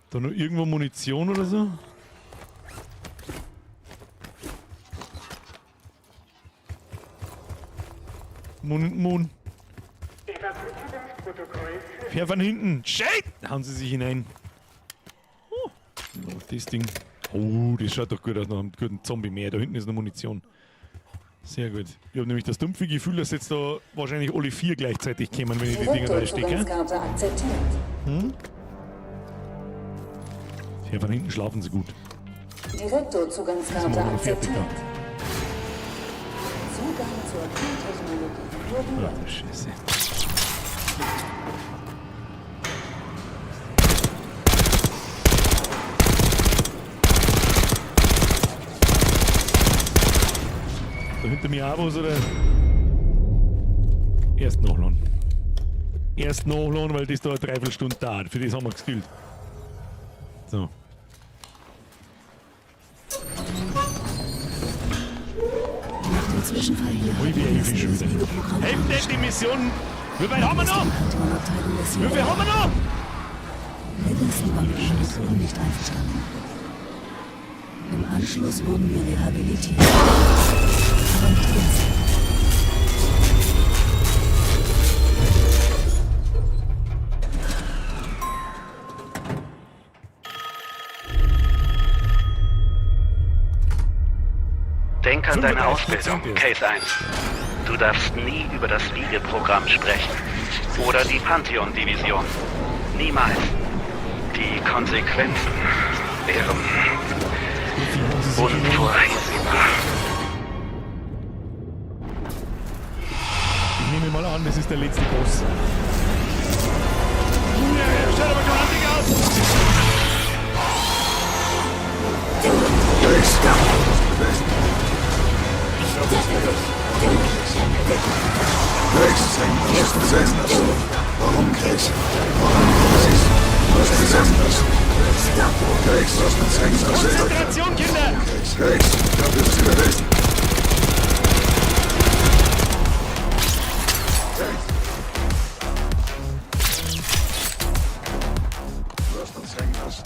Da noch irgendwo Munition oder so? Mun, Mun. Evakuierungsprotokoll für Herr von hinten. Shit! Hauen sie sich hinein. Oh, das Ding. Oh, das schaut doch gut aus. Noch einen guten Zombie mehr. Da hinten ist noch Munition. Sehr gut. Ich habe nämlich das dumpfe Gefühl, dass jetzt da wahrscheinlich alle vier gleichzeitig kämen, wenn ich die Dinger da stecke. Direktor-Zugangskarte akzeptiert. Hm? Herr von hinten schlafen sie gut. Direktor-Zugangskarte Sind wir noch fertig akzeptiert. Zugang zur Biotechnologie nur Ach, Scheiße. Da Hinter mir auch was, oder? Erst nachladen. Erst nachladen, weil das da eine Dreiviertelstunde dauert. Für das haben wir geskillt. So. Nach dem Zwischenfall hier Ui, wie hat ich schon das wieder. Wiegeprogramm Helft nicht die Mission! Wie weit haben wir noch? Pantheon-Abteilung des Wie viel haben wir noch? Livingston war mit meiner Methode nicht einverstanden. Im Anschluss wurden wir rehabilitiert. Aber nicht gänzlich. Denk an deine 35% Ausbildung, erst. Case 1. Du darfst nie über das Wiegeprogramm sprechen. Oder die Pantheon-Division. Niemals. Die Konsequenzen wären unvorhersehbar. Ich nehme mal an, das ist der letzte Boss. Ja, schaut aber gewaltig aus! Grace, du hast besessen hast. Warum, Grace? Warum, Grace? Du hast besessen hast. Grace, du hast besessen hast. Konzentration, Kinder! Grace, da bist du gewesen. Du hast uns hängen lassen.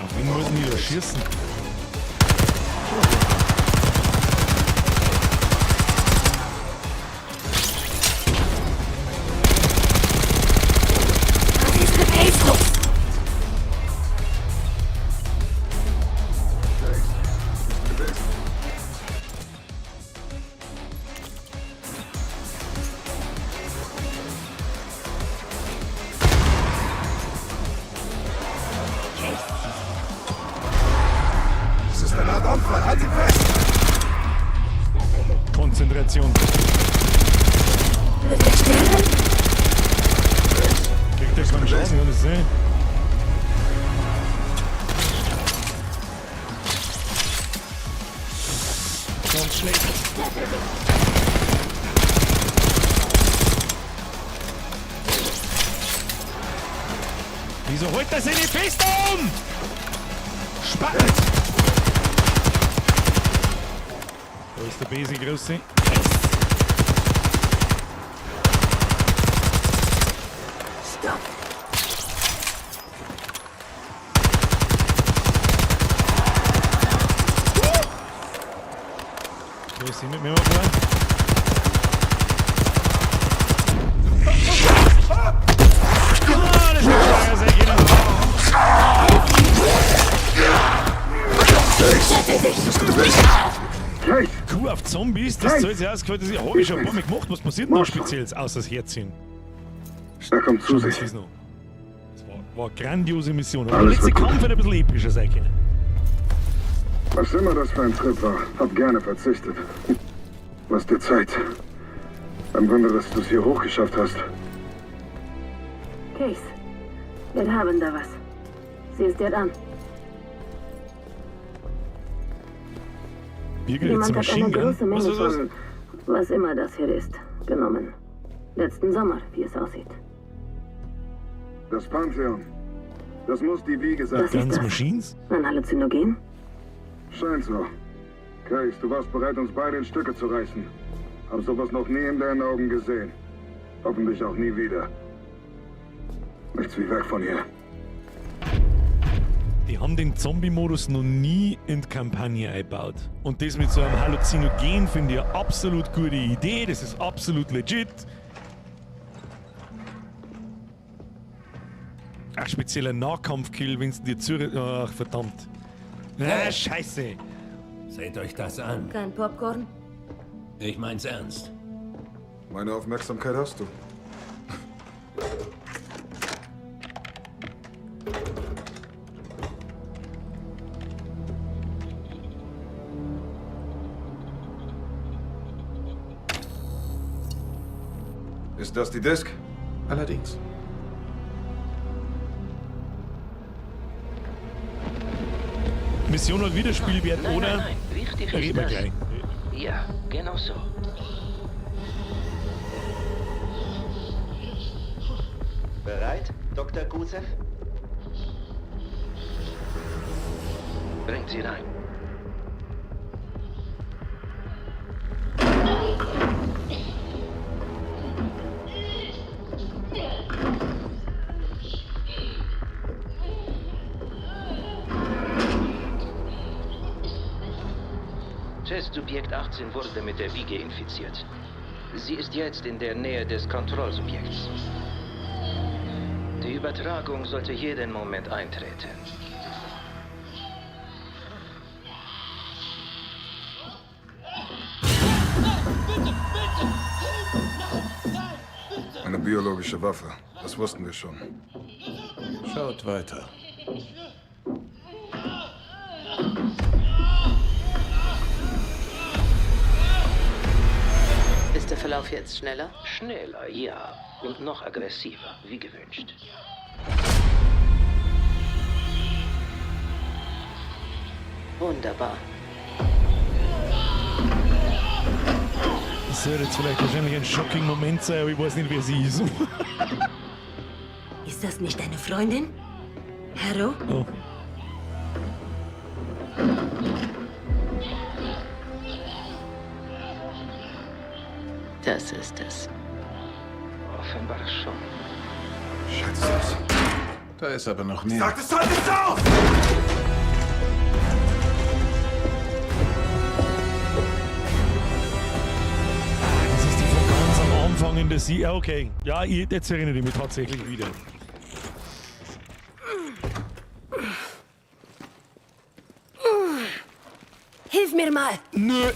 Auf wen wollten die da schießen? Was ist mit Ace los? Es ist eine Art Unfall. Halt ihn fest! Konzentration. Wird er sterben? Kriegt der keine Chance, kann das sein? Ganz schlecht. Wieso holt er sich nicht fest um? Spaß! Da ist der Besen große. Stopp. Da ist sie mit mir mal vor. Ah, das ist ein sehr genau. Kuh auf Zombies, das soll sich ausgefallen. Das habe ich schon ein paar Mal gemacht. Was passiert denn da speziell, außer das Herziehen? Er kommt zu Das sich. ist noch. Das war eine grandiose Mission. Aber der Alles letzte wird gut. Kampf hätte ein bisschen epischer sein können. Was immer das für ein Trip war, hab gerne verzichtet. Was dir Zeit. Ein Wunder, dass du es hier hochgeschafft hast. Case, wir haben da was. Sieh es dir an. Birgit, jetzt Jemand ein hat eine Machine Gun. große Menge Was, was, was? von, was immer das hier ist, genommen. Letzten Sommer, wie es aussieht. Das Pantheon. Das muss die Wiege sein. Was ist Guns das? Machines? Ein Halluzinogen? Scheint so. Case, du warst bereit, uns beide in Stücke zu reißen. Hab sowas noch nie in deinen Augen gesehen. Hoffentlich auch nie wieder. Nichts wie weg von hier. Die haben den Zombie-Modus noch nie in die Kampagne eingebaut. Und das mit so einem Halluzinogen finde ich eine absolut gute Idee. Das ist absolut legit. Ach, spezieller Nahkampfkill, wenn es dir zu. Ach, verdammt. Ah, scheiße. Seht euch das an. Kein Popcorn? Ich mein's ernst. Meine Aufmerksamkeit hast du. Ist das die Disk? Allerdings. Mission hat wieder Spielwert, Nein, oder? nein, nein. Wichtig ist Reden wir das. gleich. Ja, genau so. Bereit, Dr. Gusev? Bringt sie rein. Testsubjekt 18 wurde mit der Wiege infiziert. Sie ist jetzt in der Nähe des Kontrollsubjekts. Die Übertragung sollte jeden Moment eintreten. Eine biologische Waffe. Das wussten wir schon. Schaut weiter. Ist der Verlauf jetzt schneller? Schneller, ja. Und noch aggressiver, wie gewünscht. Wunderbar. Das wird jetzt vielleicht wahrscheinlich ein shocking Moment sein, aber ich weiß nicht, wer sie ist. Ist das nicht deine Freundin? Harrow? Oh. Das ist es. Offenbar schon. Scheiß aus. Da ist aber noch mehr. Sag, es halt es auf! Das ist die von ganz am Anfang in der Sie. Ja, okay. Ja, jetzt erinnere ich mich tatsächlich wieder. Hilf mir mal! Nö.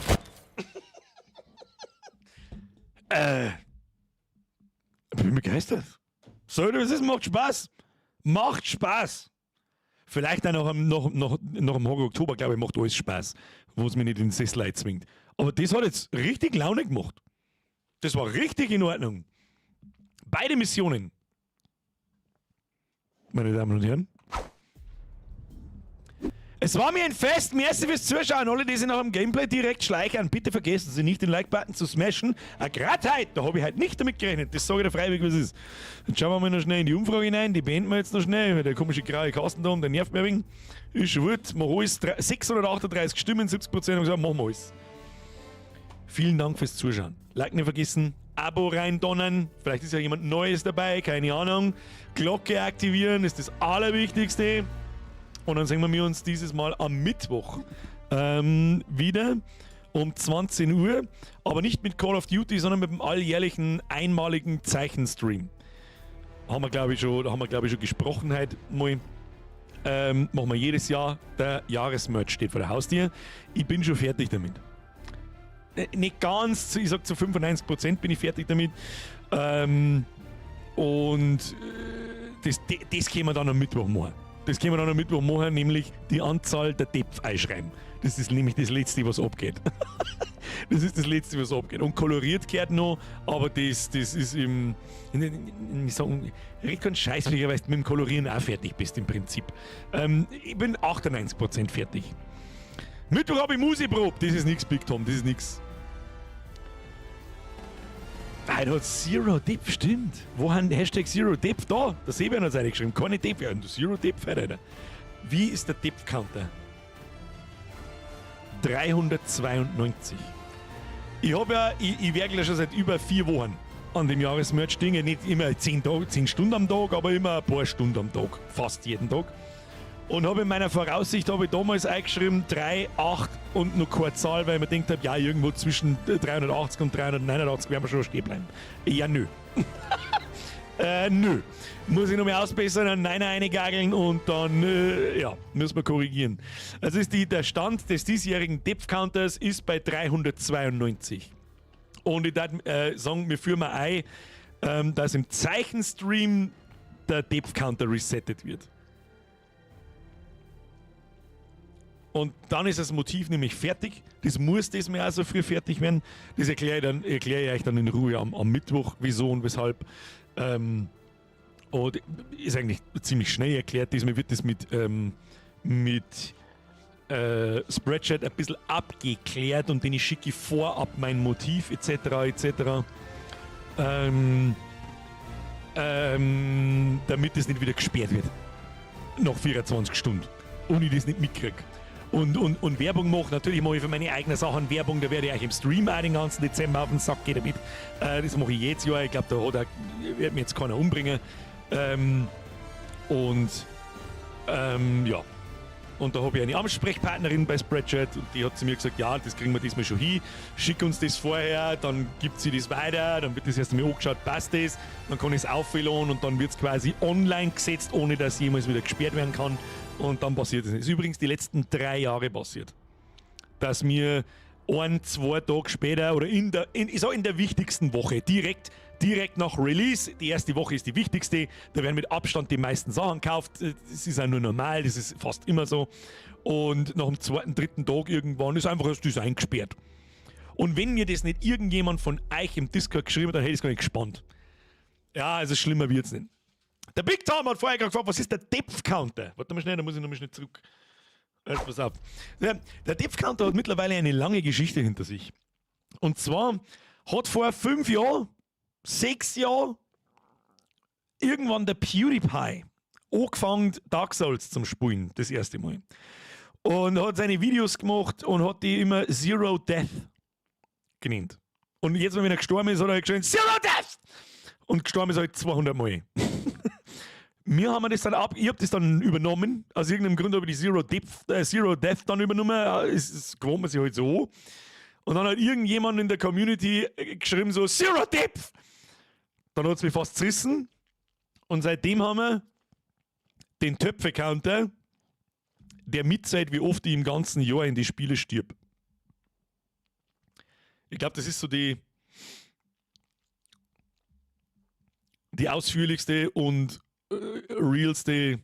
Bin begeistert. So, das ist, macht Spaß. Macht Spaß. Vielleicht auch noch am, noch, noch, noch am Horror Oktober, glaube ich, macht alles Spaß, wo es mich nicht in den Sessel zwingt. Aber das hat jetzt richtig Laune gemacht. Das war richtig in Ordnung. Beide Missionen. Meine Damen und Herren. Es war mir ein Fest. Merci fürs Zuschauen. Alle, die sich nach dem Gameplay direkt schleichern, bitte vergessen Sie nicht, den Like-Button zu smashen. Gerade heute, da habe ich heute nicht damit gerechnet. Das sage ich dir freiwillig, was ist. Dann schauen wir mal noch schnell in die Umfrage hinein. Die beenden wir jetzt noch schnell, weil der komische graue Kasten da, der nervt mich ein wenig. Ist schon gut. Mach alles. 638 Stimmen, 70% haben gesagt, machen wir alles. Vielen Dank fürs Zuschauen. Like nicht vergessen, Abo reindonnern. Vielleicht ist ja jemand Neues dabei, keine Ahnung. Glocke aktivieren ist das Allerwichtigste. Und dann sehen wir uns dieses Mal am Mittwoch wieder um 20 Uhr. Aber nicht mit Call of Duty, sondern mit dem alljährlichen einmaligen Zeichenstream. Haben wir, glaube ich, schon, haben wir, glaub ich, schon gesprochen heute mal. Machen wir jedes Jahr. Der Jahresmerch steht vor der Haustür. Ich bin schon fertig damit. Nicht ganz, ich sag zu 95% bin ich fertig damit. Und das können wir dann am Mittwoch machen. Das können wir dann am Mittwoch machen, nämlich die Anzahl der Depf einschreiben. Das ist nämlich das Letzte, was abgeht. Das ist das Letzte, was abgeht. Und koloriert gehört noch, aber das ist im. Ich sag, red keinen Scheiß, weil du mit dem Kolorieren auch fertig bist im Prinzip. Ich bin 98% fertig. Mittwoch habe ich Musikprobe. Das ist nix, Big Tom, das ist nix. Heute hat Zero Depth, stimmt. Wo haben Hashtag Zero Depth da? Der Sebastian hat es reingeschrieben. Keine Depth, ja, Zero Depth heute, Alter. Wie ist der Depth Counter? 392. Ich hab ja, ich werkel ja schon seit über 4 Wochen an dem Jahresmerch-Ding. Nicht immer 10 Stunden am Tag, aber immer ein paar Stunden am Tag. Fast jeden Tag. Und habe in meiner Voraussicht habe ich damals eingeschrieben 3, 8 und noch keine Zahl, weil ich mir gedacht habe, ja, irgendwo zwischen 380 und 389 werden wir schon stehen bleiben. Ja, nö. Nö. Muss ich noch mal ausbessern, einen Niner reingageln und dann, ja, müssen wir korrigieren. Also ist der Stand des diesjährigen Depth Counters ist bei 392. Und ich würde sagen, wir führen mal ein, dass im Zeichenstream der Depth Counter resettet wird. Und dann ist das Motiv nämlich fertig. Das muss das mir auch so früh fertig werden. Das erkläre ich, dann, erkläre ich euch dann in Ruhe am Mittwoch, wieso und weshalb. Und ist eigentlich ziemlich schnell erklärt. Diesmal wird das mit Spreadshirt ein bisschen abgeklärt und den ich schicke vorab mein Motiv etc. etc. Damit es nicht wieder gesperrt wird. Nach 24 Stunden. Und ich das nicht mitkriege. Und Werbung mache, natürlich mache ich für meine eigenen Sachen Werbung, da werde ich euch im Stream auch den ganzen Dezember auf den Sack gehen damit. Das mache ich jedes Jahr, ich glaube, da wird mir jetzt keiner umbringen. Und ja. Und da habe ich eine Ansprechpartnerin bei Spreadshirt und die hat zu mir gesagt, ja, das kriegen wir diesmal schon hin, schick uns das vorher, dann gibt sie das weiter, dann wird das erst einmal angeschaut, passt das, dann kann ich es aufladen und dann wird es quasi online gesetzt, ohne dass jemals wieder gesperrt werden kann, und dann passiert es nicht. Das ist übrigens die letzten 3 Jahre passiert, dass mir ein, 2 Tage später oder ich sag in der wichtigsten Woche, direkt nach Release, die erste Woche ist die wichtigste, da werden mit Abstand die meisten Sachen gekauft, das ist auch nur normal, das ist fast immer so. Und nach dem zweiten, dritten Tag irgendwann ist einfach das Design gesperrt. Und wenn mir das nicht irgendjemand von euch im Discord geschrieben hat, dann hätte ich es gar nicht gespannt. Ja, also schlimmer wird's nicht. Der Big Tom hat vorher gefragt, was ist der Depth Counter? Warte mal schnell, da muss ich noch mal schnell zurück. Jetzt pass auf. Der Depth Counter hat mittlerweile eine lange Geschichte hinter sich. Und zwar hat vor 5 Jahren, 6 Jahren, irgendwann der PewDiePie angefangen, Dark Souls zum Spielen, das erste Mal. Und hat seine Videos gemacht und hat die immer Zero Death genannt. Und jetzt, wenn er gestorben ist, hat er geschrien, Zero Death! Und gestorben ist halt 200 Mal. Mir haben wir das dann ab, ich habe das dann übernommen. Aus irgendeinem Grund habe ich die Zero Death dann übernommen. Es gewohnt man sich halt so. Und dann hat irgendjemand in der Community geschrieben so, Zero Depth! Dann hat es mich fast zerrissen. Und seitdem haben wir den Töpfe-Counter, der mitzählt, wie oft ich im ganzen Jahr in die Spiele stirb. Ich glaube, das ist so die ausführlichste und realste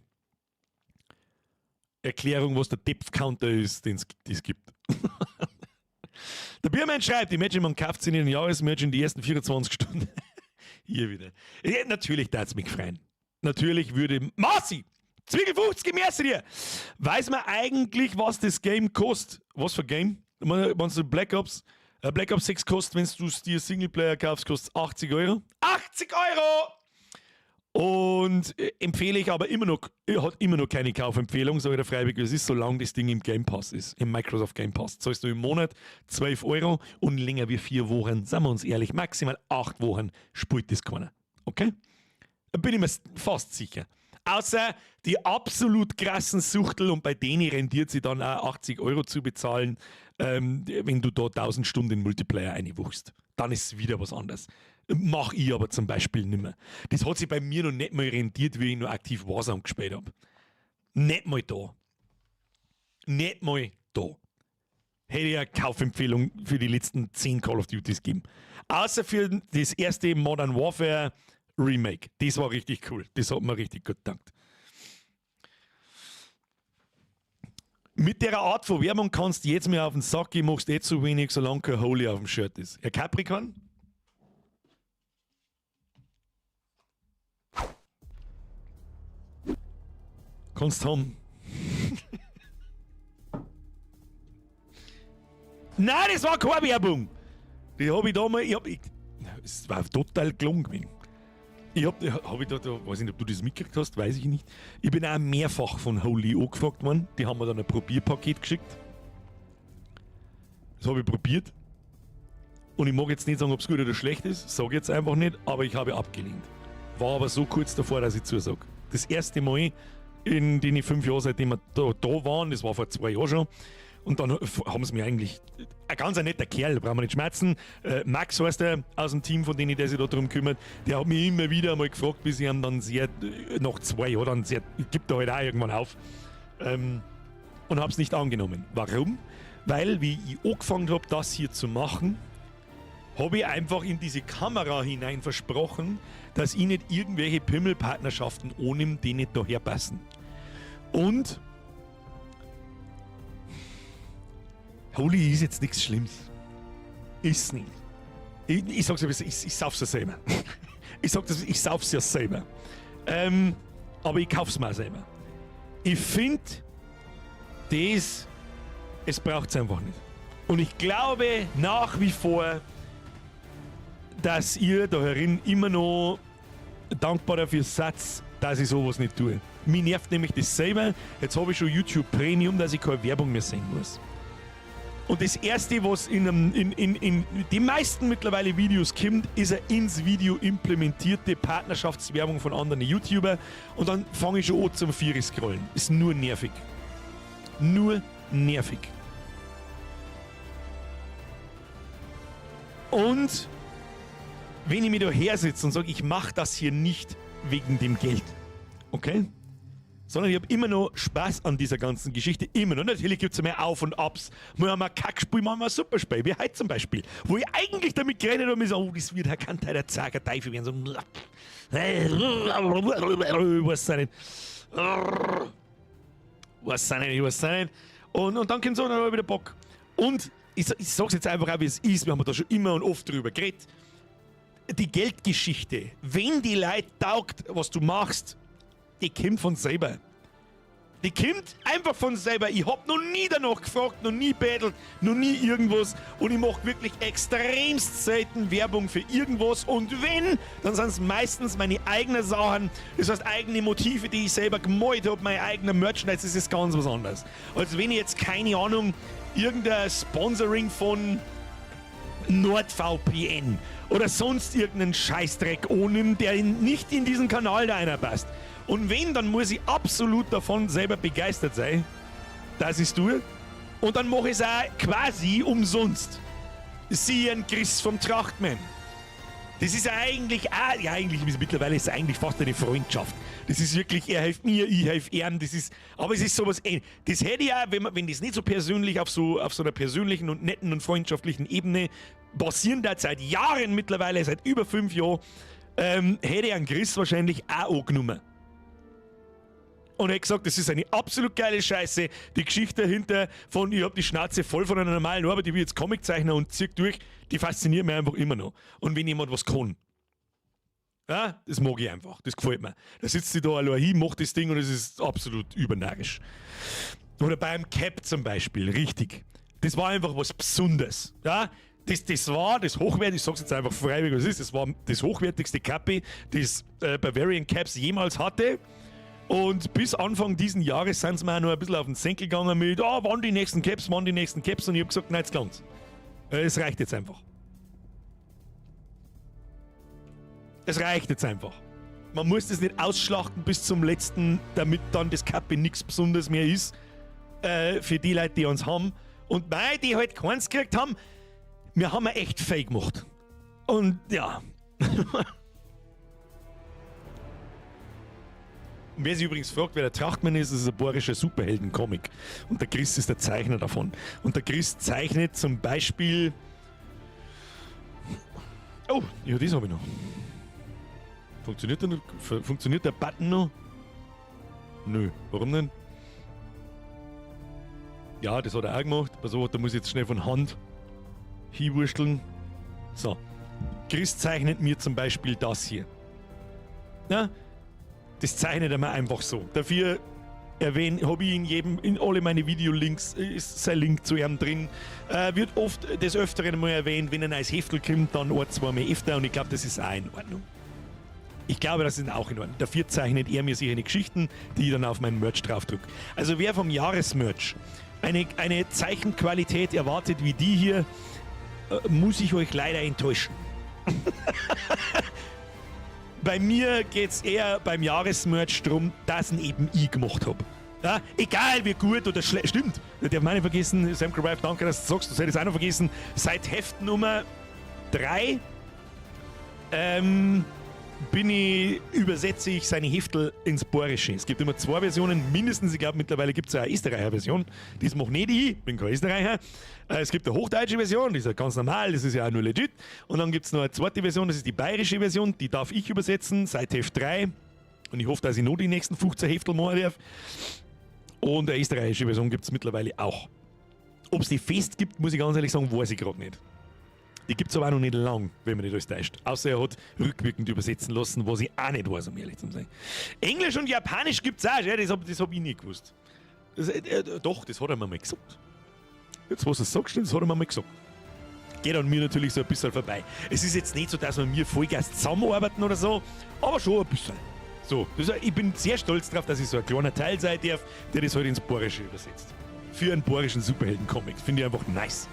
Erklärung, was der Depth Counter ist, den es gibt. Der Biermann schreibt, imagine, man kauft sich einen Jahresmerch in die ersten 24 Stunden. Hier wieder. Ja, natürlich darf es mich freuen. Natürlich würde. Marci! Zwiegel 50, merci dir! Weiß man eigentlich, was das Game kostet? Was für Game? Wenn du Black Ops, Black Ops 6 kostet, wenn du es dir Singleplayer kaufst, kostet 80 Euro. 80 Euro! Und empfehle ich aber immer noch, hat immer noch keine Kaufempfehlung, sage ich dir freiwillig, es ist, solange das Ding im Game Pass ist, im Microsoft Game Pass. Zahlst du im Monat 12 Euro und länger wie 4 Wochen, sagen wir uns ehrlich, maximal 8 Wochen spielt das keiner. Okay? Da bin ich mir fast sicher. Außer die absolut krassen Suchtel, und bei denen rentiert sich dann auch 80 Euro zu bezahlen, wenn du da 1000 Stunden in Multiplayer einwuchst. Dann ist es wieder was anderes. Mach ich aber zum Beispiel nimmer. Das hat sich bei mir noch nicht mal rentiert, wie ich noch aktiv Warzone gespielt habe. Nicht mal da. Nicht mal da hätte ich eine Kaufempfehlung für die letzten 10 Call of Duties gegeben. Außer für das erste Modern Warfare Remake. Das war richtig cool. Das hat mir richtig gut gedankt. Mit der Art von Werbung kannst du jetzt mir auf den Sack gehen, machst eh zu wenig, solange kein Holy auf dem Shirt ist. Herr Capricorn? Kannst haben. Nein, das war keine Werbung. Die habe ich da mal. Es war total gelungen gewesen. Ich hab, hab ich da, weiß nicht, ob du das mitgekriegt hast, weiß ich nicht. Ich bin auch mehrfach von Holy angefragt worden. Die haben mir dann ein Probierpaket geschickt. Das habe ich probiert. Und ich mag jetzt nicht sagen, ob es gut oder schlecht ist, sage jetzt einfach nicht, aber ich habe abgelehnt. War aber so kurz davor, dass ich zusage. Das erste Mal in den 5 Jahren, seitdem wir da waren, das war vor 2 Jahren schon, und dann haben sie mir eigentlich, ein ganz ein netter Kerl, brauchen wir nicht schmerzen. Max heißt der aus dem Team, von denen der sich da drum kümmert, der hat mich immer wieder mal gefragt, bis ich ihm dann sehr, nach 2 Jahren dann sehr, gibt da halt auch irgendwann auf. Und habe es nicht angenommen. Warum? Weil, wie ich angefangen habe, das hier zu machen, habe ich einfach in diese Kamera hinein versprochen, dass ich nicht irgendwelche Pimmelpartnerschaften annehme, die nicht daher passen. Und Holy ist jetzt nichts Schlimmes. Ist nicht. Ich sag's ja, ich sauf's ja selber. Ich sag das, ich sauf's ja selber. Aber ich kauf's mir auch selber. Ich find, das, es braucht's einfach nicht. Und ich glaube nach wie vor, dass ihr da herin immer noch dankbar dafür seid, dass ich sowas nicht tue. Mich nervt nämlich das selber. Jetzt habe ich schon YouTube Premium, dass ich keine Werbung mehr sehen muss. Und das Erste, was in die meisten mittlerweile Videos kommt, ist eine ins Video implementierte Partnerschaftswerbung von anderen YouTuber. Und dann fange ich schon an zum Vieri scrollen. Ist nur nervig. Nur nervig. Und wenn ich mir da her sitze und sage, ich mache das hier nicht wegen dem Geld, okay? Sondern ich habe immer noch Spaß an dieser ganzen Geschichte. Immer noch. Natürlich gibt es mehr Auf und Abs. Mal haben wir ein Kackspiel, mal haben wir ein Superspiel, wie heute zum Beispiel. Wo ich eigentlich damit gerechnet habe, so, oh, das wird Herr Kanteil der Zager Teufel werden. So, weiß nicht. Weiß nicht, ich weiß nicht. Und dann kommt so, dann habe ich wieder Bock. Und ich sag's jetzt einfach auch, wie es ist. Wir haben da schon immer und oft drüber geredet. Die Geldgeschichte, wenn die Leute taugt, was du machst, die kommt von selber. Die kommt einfach von selber. Ich hab noch nie danach gefragt, noch nie bettelt, noch nie irgendwas. Und ich mach wirklich extremst selten Werbung für irgendwas. Und wenn, dann sind's meistens meine eigenen Sachen. Das heißt, eigene Motive, die ich selber gemalt hab, mein eigener Merchandise, das ist ganz was anderes. Als wenn ich jetzt, keine Ahnung, irgendein Sponsoring von NordVPN oder sonst irgendeinen Scheißdreck annimmt, der nicht in diesen Kanal da einer passt. Und wenn, dann muss ich absolut davon selber begeistert sein, dass ich's tue. Und dann mache ich's auch quasi umsonst. Siehe ein Chris vom Trachtmann. Das ist eigentlich auch, ja eigentlich, mittlerweile ist es eigentlich fast eine Freundschaft. Das ist wirklich, er hilft mir, ich helfe ihm, das ist, aber es ist sowas ähnliches. Das hätte ich auch, wenn das nicht so persönlich auf so einer persönlichen und netten und freundschaftlichen Ebene passieren da seit Jahren mittlerweile, seit über 5 Jahren, hätte ich einen Chris wahrscheinlich auch angenommen. Und er hat gesagt, das ist eine absolut geile Scheiße. Die Geschichte dahinter von, ich hab die Schnauze voll von einer normalen Arbeit, ich bin jetzt Comiczeichner und zieh durch, die fasziniert mich einfach immer noch. Und wenn jemand was kann, ja, das mag ich einfach, das gefällt mir. Da sitzt sie da allein hin, macht das Ding und es ist absolut übernarrisch. Oder beim Cap zum Beispiel, richtig. Das war einfach was Besonderes. Ja? Das war das hochwertigste, ich sag's jetzt einfach freiwillig, was es ist, das war das hochwertigste Cappy, das Bavarian Caps jemals hatte. Und bis Anfang diesen Jahres sind sie mir auch noch ein bisschen auf den Senkel gegangen mit, oh, wann die nächsten Caps, wann die nächsten Caps. Und ich hab gesagt, nein, jetzt langt's. Es reicht jetzt einfach. Es reicht jetzt einfach. Man muss das nicht ausschlachten bis zum letzten, damit dann das Cappy nichts Besonderes mehr ist. Für die Leute, die uns haben. Und mei, die halt keins gekriegt haben, wir haben ja echt fake gemacht. Und ja. Und wer sich übrigens fragt, wer der Trachtmann ist, das ist ein bayerischer Superhelden-Comic. Und der Chris ist der Zeichner davon. Und der Chris zeichnet zum Beispiel... Oh, ja, das habe ich noch. Funktioniert der noch? Funktioniert der Button noch? Nö, warum denn? Ja, das hat er auch gemacht. Pass auf, da muss ich jetzt schnell von Hand hinwursteln. So. Chris zeichnet mir zum Beispiel das hier. Ja? Das zeichnet er mir einfach so. Dafür habe ich in alle meine Videolinks, ist sein Link zu ihm drin. Wird oft des Öfteren mal erwähnt, wenn ein neues Heftel kommt, dann ein, zwei Mal öfter und ich glaube, das ist auch in Ordnung. Ich glaube, das ist auch in Ordnung. Dafür zeichnet er mir sicher Geschichten, die ich dann auf meinen Merch draufdrücke. Also wer vom Jahresmerch eine Zeichenqualität erwartet wie die hier, muss ich euch leider enttäuschen. Bei mir geht's eher beim Jahresmerch drum, dass ihn eben ich gemacht hab. Ja, egal wie gut oder schlecht. Stimmt, das darf man nicht vergessen. Sam Craft, danke, dass du sagst, du hättest auch noch vergessen. Seit Heft Nummer 3 übersetze ich seine Heftel ins Bayerische. Es gibt immer 2 Versionen, mindestens. Ich glaube, mittlerweile gibt es eine Österreicher-Version. Das mache nicht ich, bin kein Österreicher. Es gibt eine hochdeutsche Version, die ist ja ganz normal, das ist ja auch nur legit. Und dann gibt es noch eine zweite Version, das ist die bayerische Version, die darf ich übersetzen, seit Heft 3. Und ich hoffe, dass ich noch die nächsten 15 Heftel machen darf. Und eine österreichische Version gibt es mittlerweile auch. Ob es die fest gibt, muss ich ganz ehrlich sagen, weiß ich gerade nicht. Die gibt es aber auch noch nicht lang, wenn man nicht alles täuscht. Außer er hat rückwirkend übersetzen lassen, was ich auch nicht weiß, um ehrlich zu sein. Englisch und Japanisch gibt es auch, ja, das hab ich nie gewusst. Doch, das hat er mir mal gesagt. Jetzt, was du sagst, das hat er mir mal gesagt. Geht an mir natürlich so ein bisschen vorbei. Es ist jetzt nicht so, dass wir mir Vollgas zusammenarbeiten oder so, aber schon ein bisschen. So, ich bin sehr stolz drauf, dass ich so ein kleiner Teil sein darf, der das halt ins Bayerische übersetzt. Für einen bayerischen Superhelden-Comic. Finde ich einfach nice.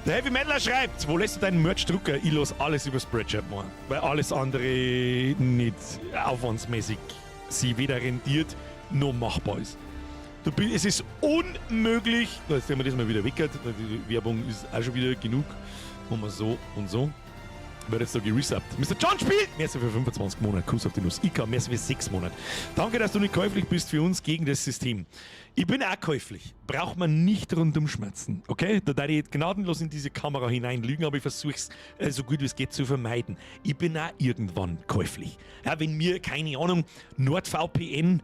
Der Heavy Metaler schreibt, wo lässt du deinen Merch drucken? Ich lass alles über Spreadshirt machen, weil alles andere nicht aufwandsmäßig sie weder rentiert noch machbar ist. Es ist unmöglich, da jetzt haben wir das mal wieder weg, die Werbung ist auch schon wieder genug. Machen wir so und so. Wird jetzt da geresubbt. Mr. John spielt! Merci für 25 Monate. Kuss auf die Nuss. Ika, merci für 6 Monate. Danke, dass du nicht käuflich bist für uns gegen das System. Ich bin auch käuflich. Braucht man nicht rundum schmerzen. Okay? Da darf ich gnadenlos in diese Kamera hineinlügen, aber ich versuche es so gut wie es geht zu vermeiden. Ich bin auch irgendwann käuflich. Ja, wenn mir, keine Ahnung, NordVPN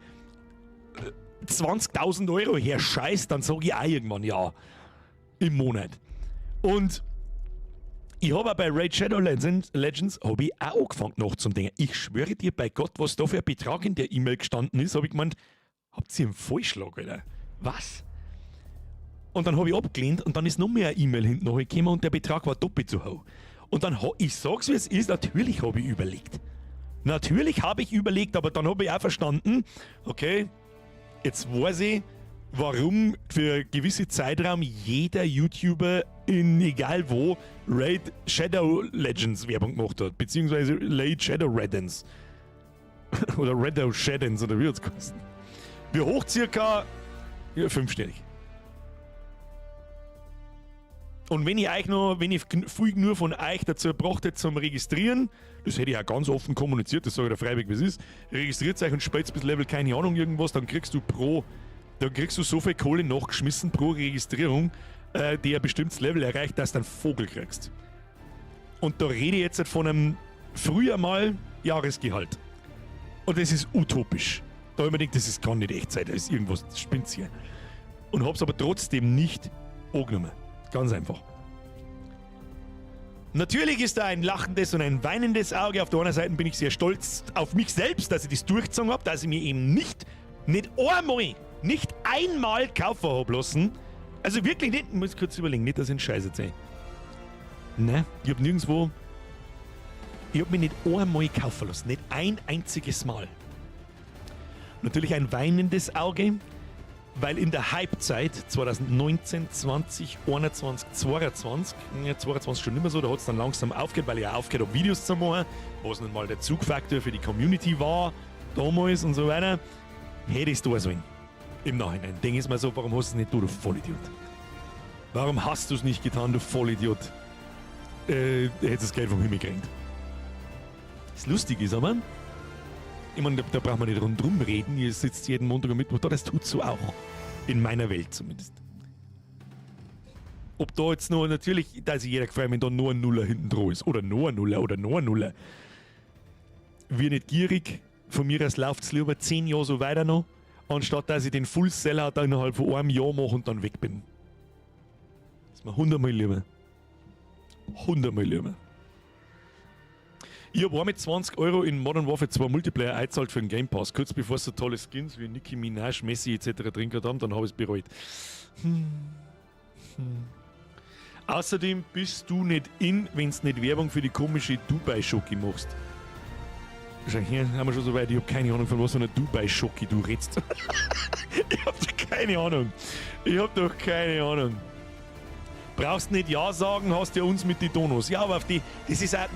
20.000 Euro herscheißt, dann sage ich auch irgendwann ja. Im Monat. Und ich habe auch bei Raid Shadow Legends hab ich auch angefangen nachzudenken. Ich schwöre dir bei Gott, was da für ein Betrag in der E-Mail gestanden ist, habe ich gemeint, habt ihr einen Vollschlag, Alter? Was? Und dann habe ich abgelehnt und dann ist noch mehr eine E-Mail hinten nachgekommen und der Betrag war doppelt so hoch. Und dann, ich sag's wie es ist, natürlich habe ich überlegt. Natürlich habe ich überlegt, aber dann habe ich auch verstanden, okay, jetzt weiß ich, warum für gewisse Zeitraum jeder YouTuber in egal wo Raid Shadow Legends Werbung gemacht hat, beziehungsweise Raid Shadow Redens. Oder Shadow Shaddens oder wie hat's geheißen. Wie hoch circa? Ja, 5-stellig. Und wenn ich euch noch, wenn ich viel nur von euch dazu gebracht hätte zum Registrieren, das hätte ich auch ganz offen kommuniziert, das sage ich dir freiwillig, wie es ist, registriert euch und spielt bis Level, keine Ahnung, irgendwas, dann kriegst du so viel Kohle nachgeschmissen pro Registrierung, die ein bestimmtes Level erreicht, dass du einen Vogel kriegst. Und da rede ich jetzt von einem früher mal Jahresgehalt. Und das ist utopisch. Da hab ich mir gedacht, das kann nicht echt sein, da ist irgendwas, das spinnt's hier. Und hab's aber trotzdem nicht angenommen. Ganz einfach. Natürlich ist da ein lachendes und ein weinendes Auge. Auf der einen Seite bin ich sehr stolz auf mich selbst, dass ich das durchgezogen hab, dass ich mir eben nicht einmal kaufen hab lassen. Also wirklich nicht, ich muss kurz überlegen, nicht, dass ich einen Scheiß erzähle. Nein, ich hab nirgendwo, ich hab mich nicht einmal kaufen lassen, nicht ein einziges Mal. Natürlich ein weinendes Auge, weil in der Hype-Zeit 2019, 20, 21, 22, ja, 22 schon nicht mehr so, da hat es dann langsam aufgehört, weil ich auch aufgehört habe, Videos zu machen, was nun mal der Zugfaktor für die Community war, damals und so weiter, hätte ich es da sollen. Im Nachhinein denke ich mir so, warum hast du es nicht, du Vollidiot? Warum hast du es nicht getan, du Vollidiot? Hättest das Geld vom Himmel gekriegt. Das Lustige ist aber, ich meine, da braucht man nicht rundherum reden, ihr sitzt jeden Montag und Mittwoch da, das tut so auch. In meiner Welt zumindest. Ob da jetzt noch, natürlich, da sich jeder gefreut, wenn da nur ein Nuller hinten dran ist. Oder nur ein Nuller oder nur ein Nuller. Wir nicht gierig, von mir aus läuft es lieber 10 Jahre so weiter noch, anstatt dass ich den Full Sellout innerhalb von einem Jahr mache und dann weg bin. Das ist mir 100-mal lieber. 100-mal lieber. Ich habe mit 20 Euro in Modern Warfare 2 Multiplayer eingezahlt für den Game Pass, kurz bevor es so tolle Skins wie Nicki Minaj, Messi etc. drin gehabt haben, dann habe ich es bereut. Außerdem bist du nicht in, wenn du nicht Werbung für die komische Dubai-Schoki machst. Wahrscheinlich haben wir schon so weit, ich habe keine Ahnung, von was für einer Dubai-Schoki du redest. Ich hab doch keine Ahnung. Ich hab doch keine Ahnung. Brauchst nicht Ja sagen, hast ja uns mit die Donos. Ja, aber auf die, das ist auch...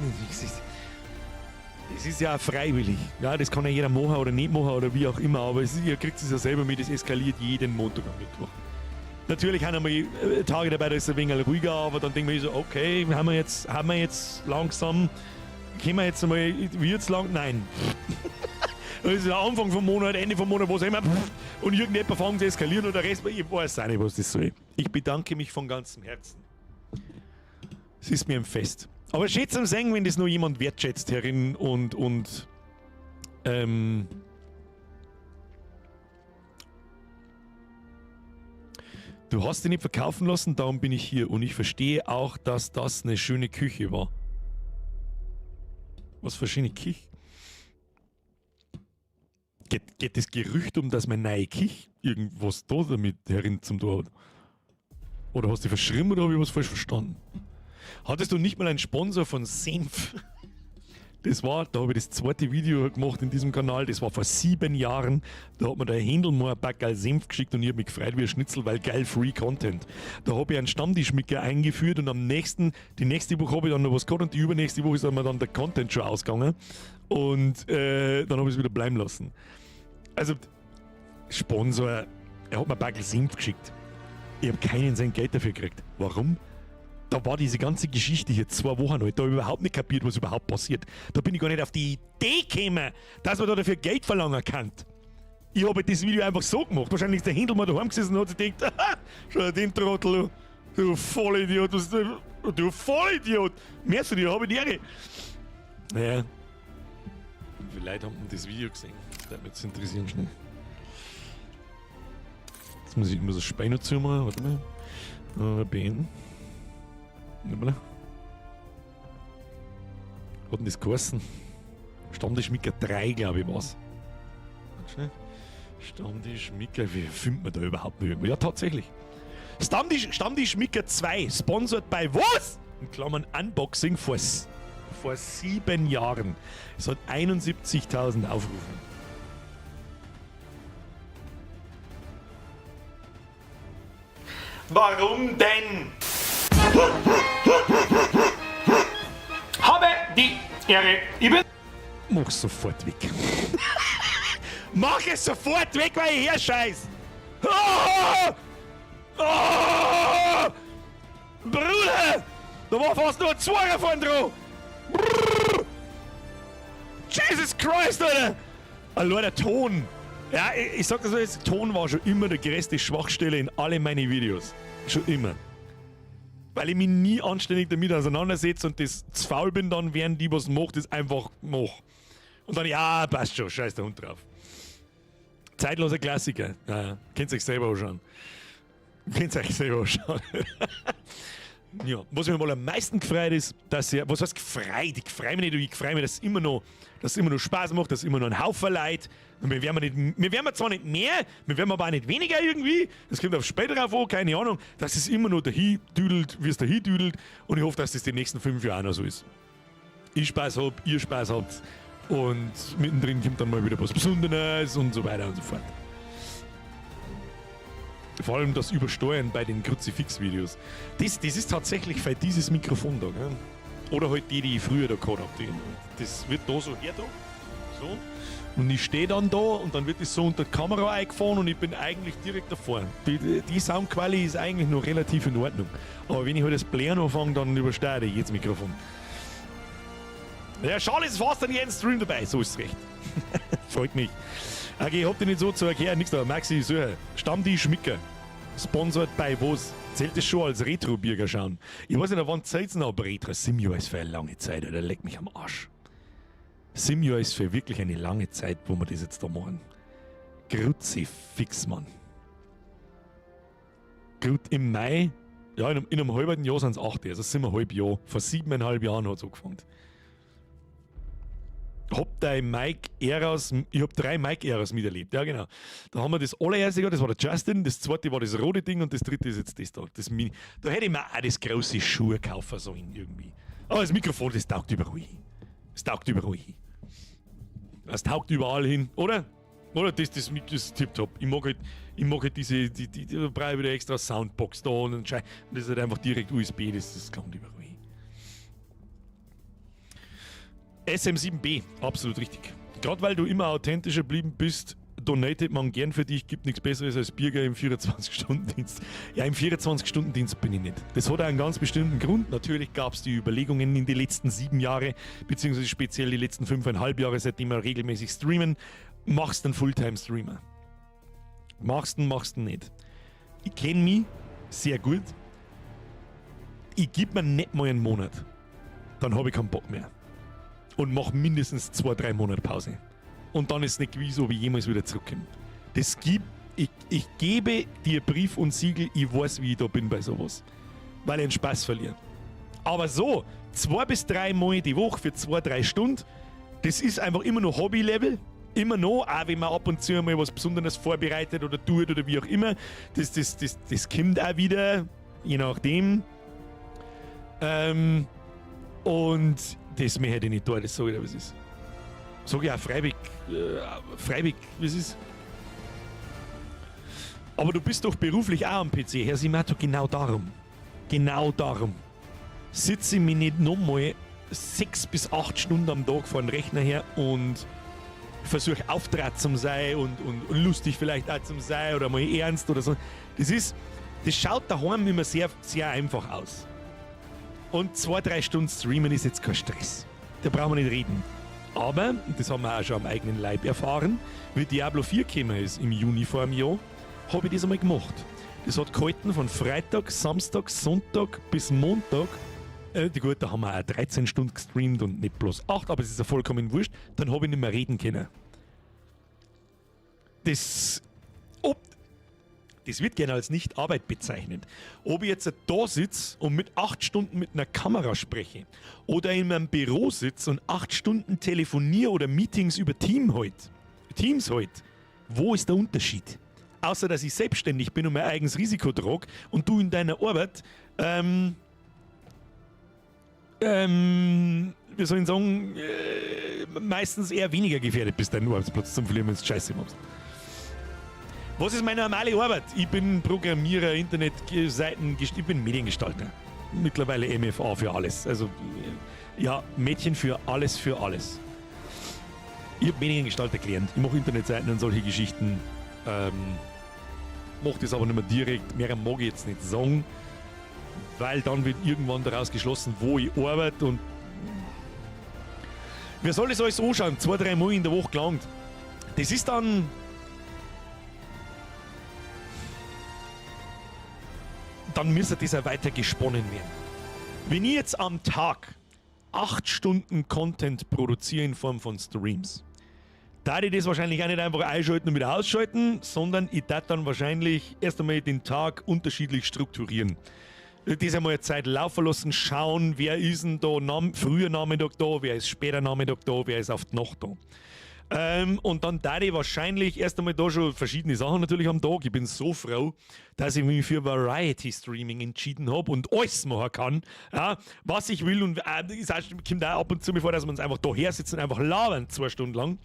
Das ist ja freiwillig. Ja, das kann ja jeder machen oder nicht machen oder wie auch immer, aber es ist, ihr kriegt es ja selber mit, es eskaliert jeden Montag am Mittwoch. Natürlich haben wir Tage dabei, da ist es ein wenig ruhiger, aber dann denken wir so, okay, haben wir jetzt langsam, können wir jetzt einmal, wird's lang? Nein. Das ist der Anfang vom Monat, Ende vom Monat, was immer, und irgendjemand fängt zu eskalieren und der Rest, ich weiß auch nicht, was das soll. Ich bedanke mich von ganzem Herzen. Es ist mir ein Fest. Aber schön zum Singen, wenn das nur jemand wertschätzt herin und Du hast dich nicht verkaufen lassen, darum bin ich hier. Und ich verstehe auch, dass das eine schöne Küche war. Was für eine schöne Küche? Geht das Gerücht um, dass mein neue Küche irgendwas da damit herin zum Tor hat? Oder hast du dich verschrieben oder habe ich was falsch verstanden? Hattest du nicht mal einen Sponsor von Senf? Das war, da habe ich das zweite Video gemacht in diesem Kanal, das war vor 7 Jahren. Da hat mir der Händel mal ein Packerl Senf geschickt und ich habe mich gefreut wie ein Schnitzel, weil geil Free Content. Da habe ich einen Stammtischmicker eingeführt und die nächste Woche habe ich dann noch was gehabt und die übernächste Woche ist mir dann der Content schon ausgegangen. Und dann habe ich es wieder bleiben lassen. Also, Sponsor, er hat mir ein Packerl Senf geschickt. Ich habe keinen Cent Geld dafür gekriegt. Warum? Da war diese ganze Geschichte hier 2 Wochen alt. Da hab ich überhaupt nicht kapiert, was überhaupt passiert. Da bin ich gar nicht auf die Idee gekommen, dass man da dafür Geld verlangen kann. Ich habe das Video einfach so gemacht. Wahrscheinlich ist der Händel mal daheim gesessen und hat sich gedacht, aha, schau den Trottel, du Vollidiot, was, du Vollidiot. Merkst du dir, hab ich die Ehre. Naja. Wie viele Leute haben denn das Video gesehen? Das würde mich jetzt interessieren schnell. Jetzt muss ich immer das Spiel noch zumachen. Warte mal. Beenden. Warte mal. Was hat denn das geheißen? Stammtischmicker 3, glaube ich, war's. Warte schnell. Stammtischmicker, wie findet man da überhaupt noch irgendwo? Ja, tatsächlich. Stammtischmicker 2, sponsored by was? In Klammern Unboxing vor 7 Jahren. Es hat 71.000 Aufrufe. Warum denn? Habe die Ehre. Ich bin. Mach sofort weg. Mach es sofort weg, weil ich herscheiß. Ah! Ah! Bruder! Da war fast nur ein Zweier vorn dran. Brrr. Jesus Christ, Alter! Allein der Ton. Ja, ich sag das so jetzt, Ton war schon immer die größte Schwachstelle in alle meine Videos. Schon immer. Weil ich mich nie anständig damit auseinandersetze und das zu faul bin dann, während ich was mach, das einfach mach. Und dann, ja, passt schon, scheiß der Hund drauf. Zeitloser Klassiker. Ja, ja. Könnt ihr euch selber anschauen. Könnt ihr euch selber anschauen. Ja, was mich mal am meisten gefreut ist, dass ihr, was heißt gefreut? Ich freu mich nicht, ich freu mich, dass es immer noch Spaß macht, dass es immer noch ein Haufen Leute. Und wir werden nicht, wir werden zwar nicht mehr, wir werden aber auch nicht weniger irgendwie. Das kommt auf später drauf an, keine Ahnung, dass es immer noch dahin düdelt, wie es dahin düdelt. Und ich hoffe, dass das die nächsten 5 Jahre auch noch so ist. Ich Spaß hab, ihr Spaß habt. Und mittendrin kommt dann mal wieder was Besonderes und so weiter und so fort. Vor allem das Übersteuern bei den Kruzifix-Videos. Das ist tatsächlich für dieses Mikrofon da, gell? Oder halt die, die ich früher da gehabt hab. Das wird da so her da. So. Und ich stehe dann da und dann wird das so unter die Kamera eingefahren und ich bin eigentlich direkt davor. Die Soundqualität ist eigentlich noch relativ in Ordnung. Aber wenn ich halt das Blären anfange, dann übersteuere ich jedes Mikrofon. Ja, schade, ist fast an jedem Stream dabei. So ist es recht. Freut mich. Okay, ich hab dich nicht so zu erklären, nix da. Maxi, so, Stammtisch Micker. Sponsored bei was? Zählt das schon als Retro-Birger schauen? Ich weiß nicht, wann zählt's noch, aber Retro 7 Jahre ist für eine lange Zeit, Alter, leck mich am Arsch. 7 Jahre ist für wirklich eine lange Zeit, wo wir das jetzt da machen. Kruzifix, Mann. Gut, im Mai, ja, in einem halben Jahr sind's 8, also sind wir halb Jahr. Vor 7,5 Jahren hat's angefangen. Hab dein Mike Eras, ich hab 3 Mike Eras miterlebt, ja genau. Da haben wir das allererste gehabt, das war der Justin, das zweite war das rote Ding und das dritte ist jetzt das da. Das Mini. Da hätte ich mir auch das große Schuhe kaufen sollen irgendwie. Aber das Mikrofon, das taugt überall hin. Das taugt überall hin. Das taugt überall hin, oder? Oder das ist tipptopp. Ich mag halt, ich mag halt diese, die, die, die, da brauche ich wieder extra Soundbox da und einen Scheiß. Das ist halt einfach direkt USB, das kommt überall hin. SM7B, absolut richtig. Gerade weil du immer authentischer geblieben bist, donatet man gern für dich, gibt nichts Besseres als Birger im 24-Stunden-Dienst. Ja, im 24-Stunden-Dienst bin ich nicht. Das hat auch einen ganz bestimmten Grund. Natürlich gab's die Überlegungen in den letzten 7 Jahren, beziehungsweise speziell die letzten 5,5 Jahre, seitdem wir regelmäßig streamen. Machst einen Fulltime-Streamer. Machst du, machst du nicht. Ich kenn mich sehr gut. Ich geb mir nicht mal einen Monat. Dann hab ich keinen Bock mehr. Und mach mindestens 2, 3 Monate Pause. Und dann ist es nicht gewiss, ob ich jemals wieder zurückkomme. Das gibt Ich gebe dir Brief und Siegel, ich weiß, wie ich da bin bei sowas. Weil ich einen Spaß verliere. Aber so, 2 bis 3 Mal die Woche für 2, 3 Stunden, das ist einfach immer noch Hobby-Level. Immer noch, auch wenn man ab und zu mal was Besonderes vorbereitet oder tut oder wie auch immer. Das kommt auch wieder, je nachdem. Und das möchte ich nicht tun, das sage ich dir, was ist. Sag ich auch freiwillig, freiwillig, was ist. Aber du bist doch beruflich auch am PC, Herr Simato, genau darum. Genau darum. Sitze ich mich nicht nochmal 6 bis 8 Stunden am Tag vor dem Rechner her und versuche auftrat zum sein und lustig vielleicht auch zum sein oder mal ernst oder so. Das schaut daheim immer sehr, sehr einfach aus. Und 2, 3 Stunden streamen ist jetzt kein Stress. Da brauchen wir nicht reden. Aber, und das haben wir auch schon am eigenen Leib erfahren, wie Diablo 4 gekommen ist im Juni vor einem Jahr, habe ich das einmal gemacht. Das hat gehalten von Freitag, Samstag, Sonntag bis Montag. Gut, da haben wir auch 13 Stunden gestreamt und nicht bloß 8, aber es ist ja vollkommen wurscht. Dann habe ich nicht mehr reden können. Das wird gerne als Nicht-Arbeit bezeichnet. Ob ich jetzt da sitze und mit 8 Stunden mit einer Kamera spreche oder in meinem Büro sitze und 8 Stunden telefoniere oder Meetings über Teams halt, wo ist der Unterschied? Außer, dass ich selbstständig bin und mein eigenes Risiko trage und du in deiner Arbeit, wie soll ich sagen, meistens eher weniger gefährdet bist, deinen Arbeitsplatz zum Verlieren, wenn du Scheiße machst. Was ist meine normale Arbeit? Ich bin Programmierer, Internetseiten, ich bin Mediengestalter. Mittlerweile MFA für alles. Also, ja, Mädchen für alles, für alles. Ich habe Mediengestalter gelernt. Ich mache Internetseiten und solche Geschichten. Mache das aber nicht mehr direkt. Mehr mag ich jetzt nicht sagen, weil dann wird irgendwann daraus geschlossen, wo ich arbeite, und wer soll das alles anschauen? 2, 3 Mal in der Woche gelangt. Das ist dann. Dann müsste das auch weiter gesponnen werden. Wenn ich jetzt am Tag 8 Stunden Content produziere in Form von Streams, da ich das wahrscheinlich auch nicht einfach einschalten und wieder ausschalten, sondern ich darf dann wahrscheinlich erst einmal den Tag unterschiedlich strukturieren. Das einmal eine Zeit laufen lassen, schauen, wer ist denn da früher Nachmittag da, wer ist später Nachmittag da, wer ist auf die Nacht da. Und dann da ich wahrscheinlich erst einmal da schon verschiedene Sachen natürlich am Tag. Ich bin so froh, dass ich mich für Variety Streaming entschieden habe und alles machen kann, ja, was ich will. Und es kommt auch ab und zu mir vor, dass wir uns einfach da her sitzen und einfach labern 2 Stunden lang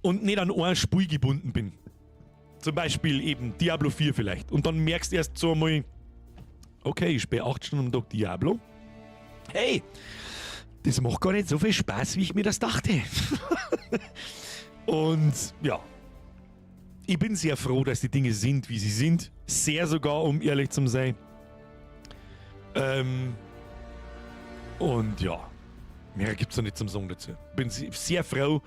und nicht an ein Spiel gebunden bin. Zum Beispiel eben Diablo 4 vielleicht. Und dann merkst du erst so einmal, okay, ich spiele 8 Stunden am Tag Diablo. Hey, das macht gar nicht so viel Spaß, wie ich mir das dachte. Und ja, ich bin sehr froh, dass die Dinge sind, wie sie sind. Sehr sogar, um ehrlich zu sein. Und ja, mehr gibt es noch nicht zum Sagen dazu. Bin sehr froh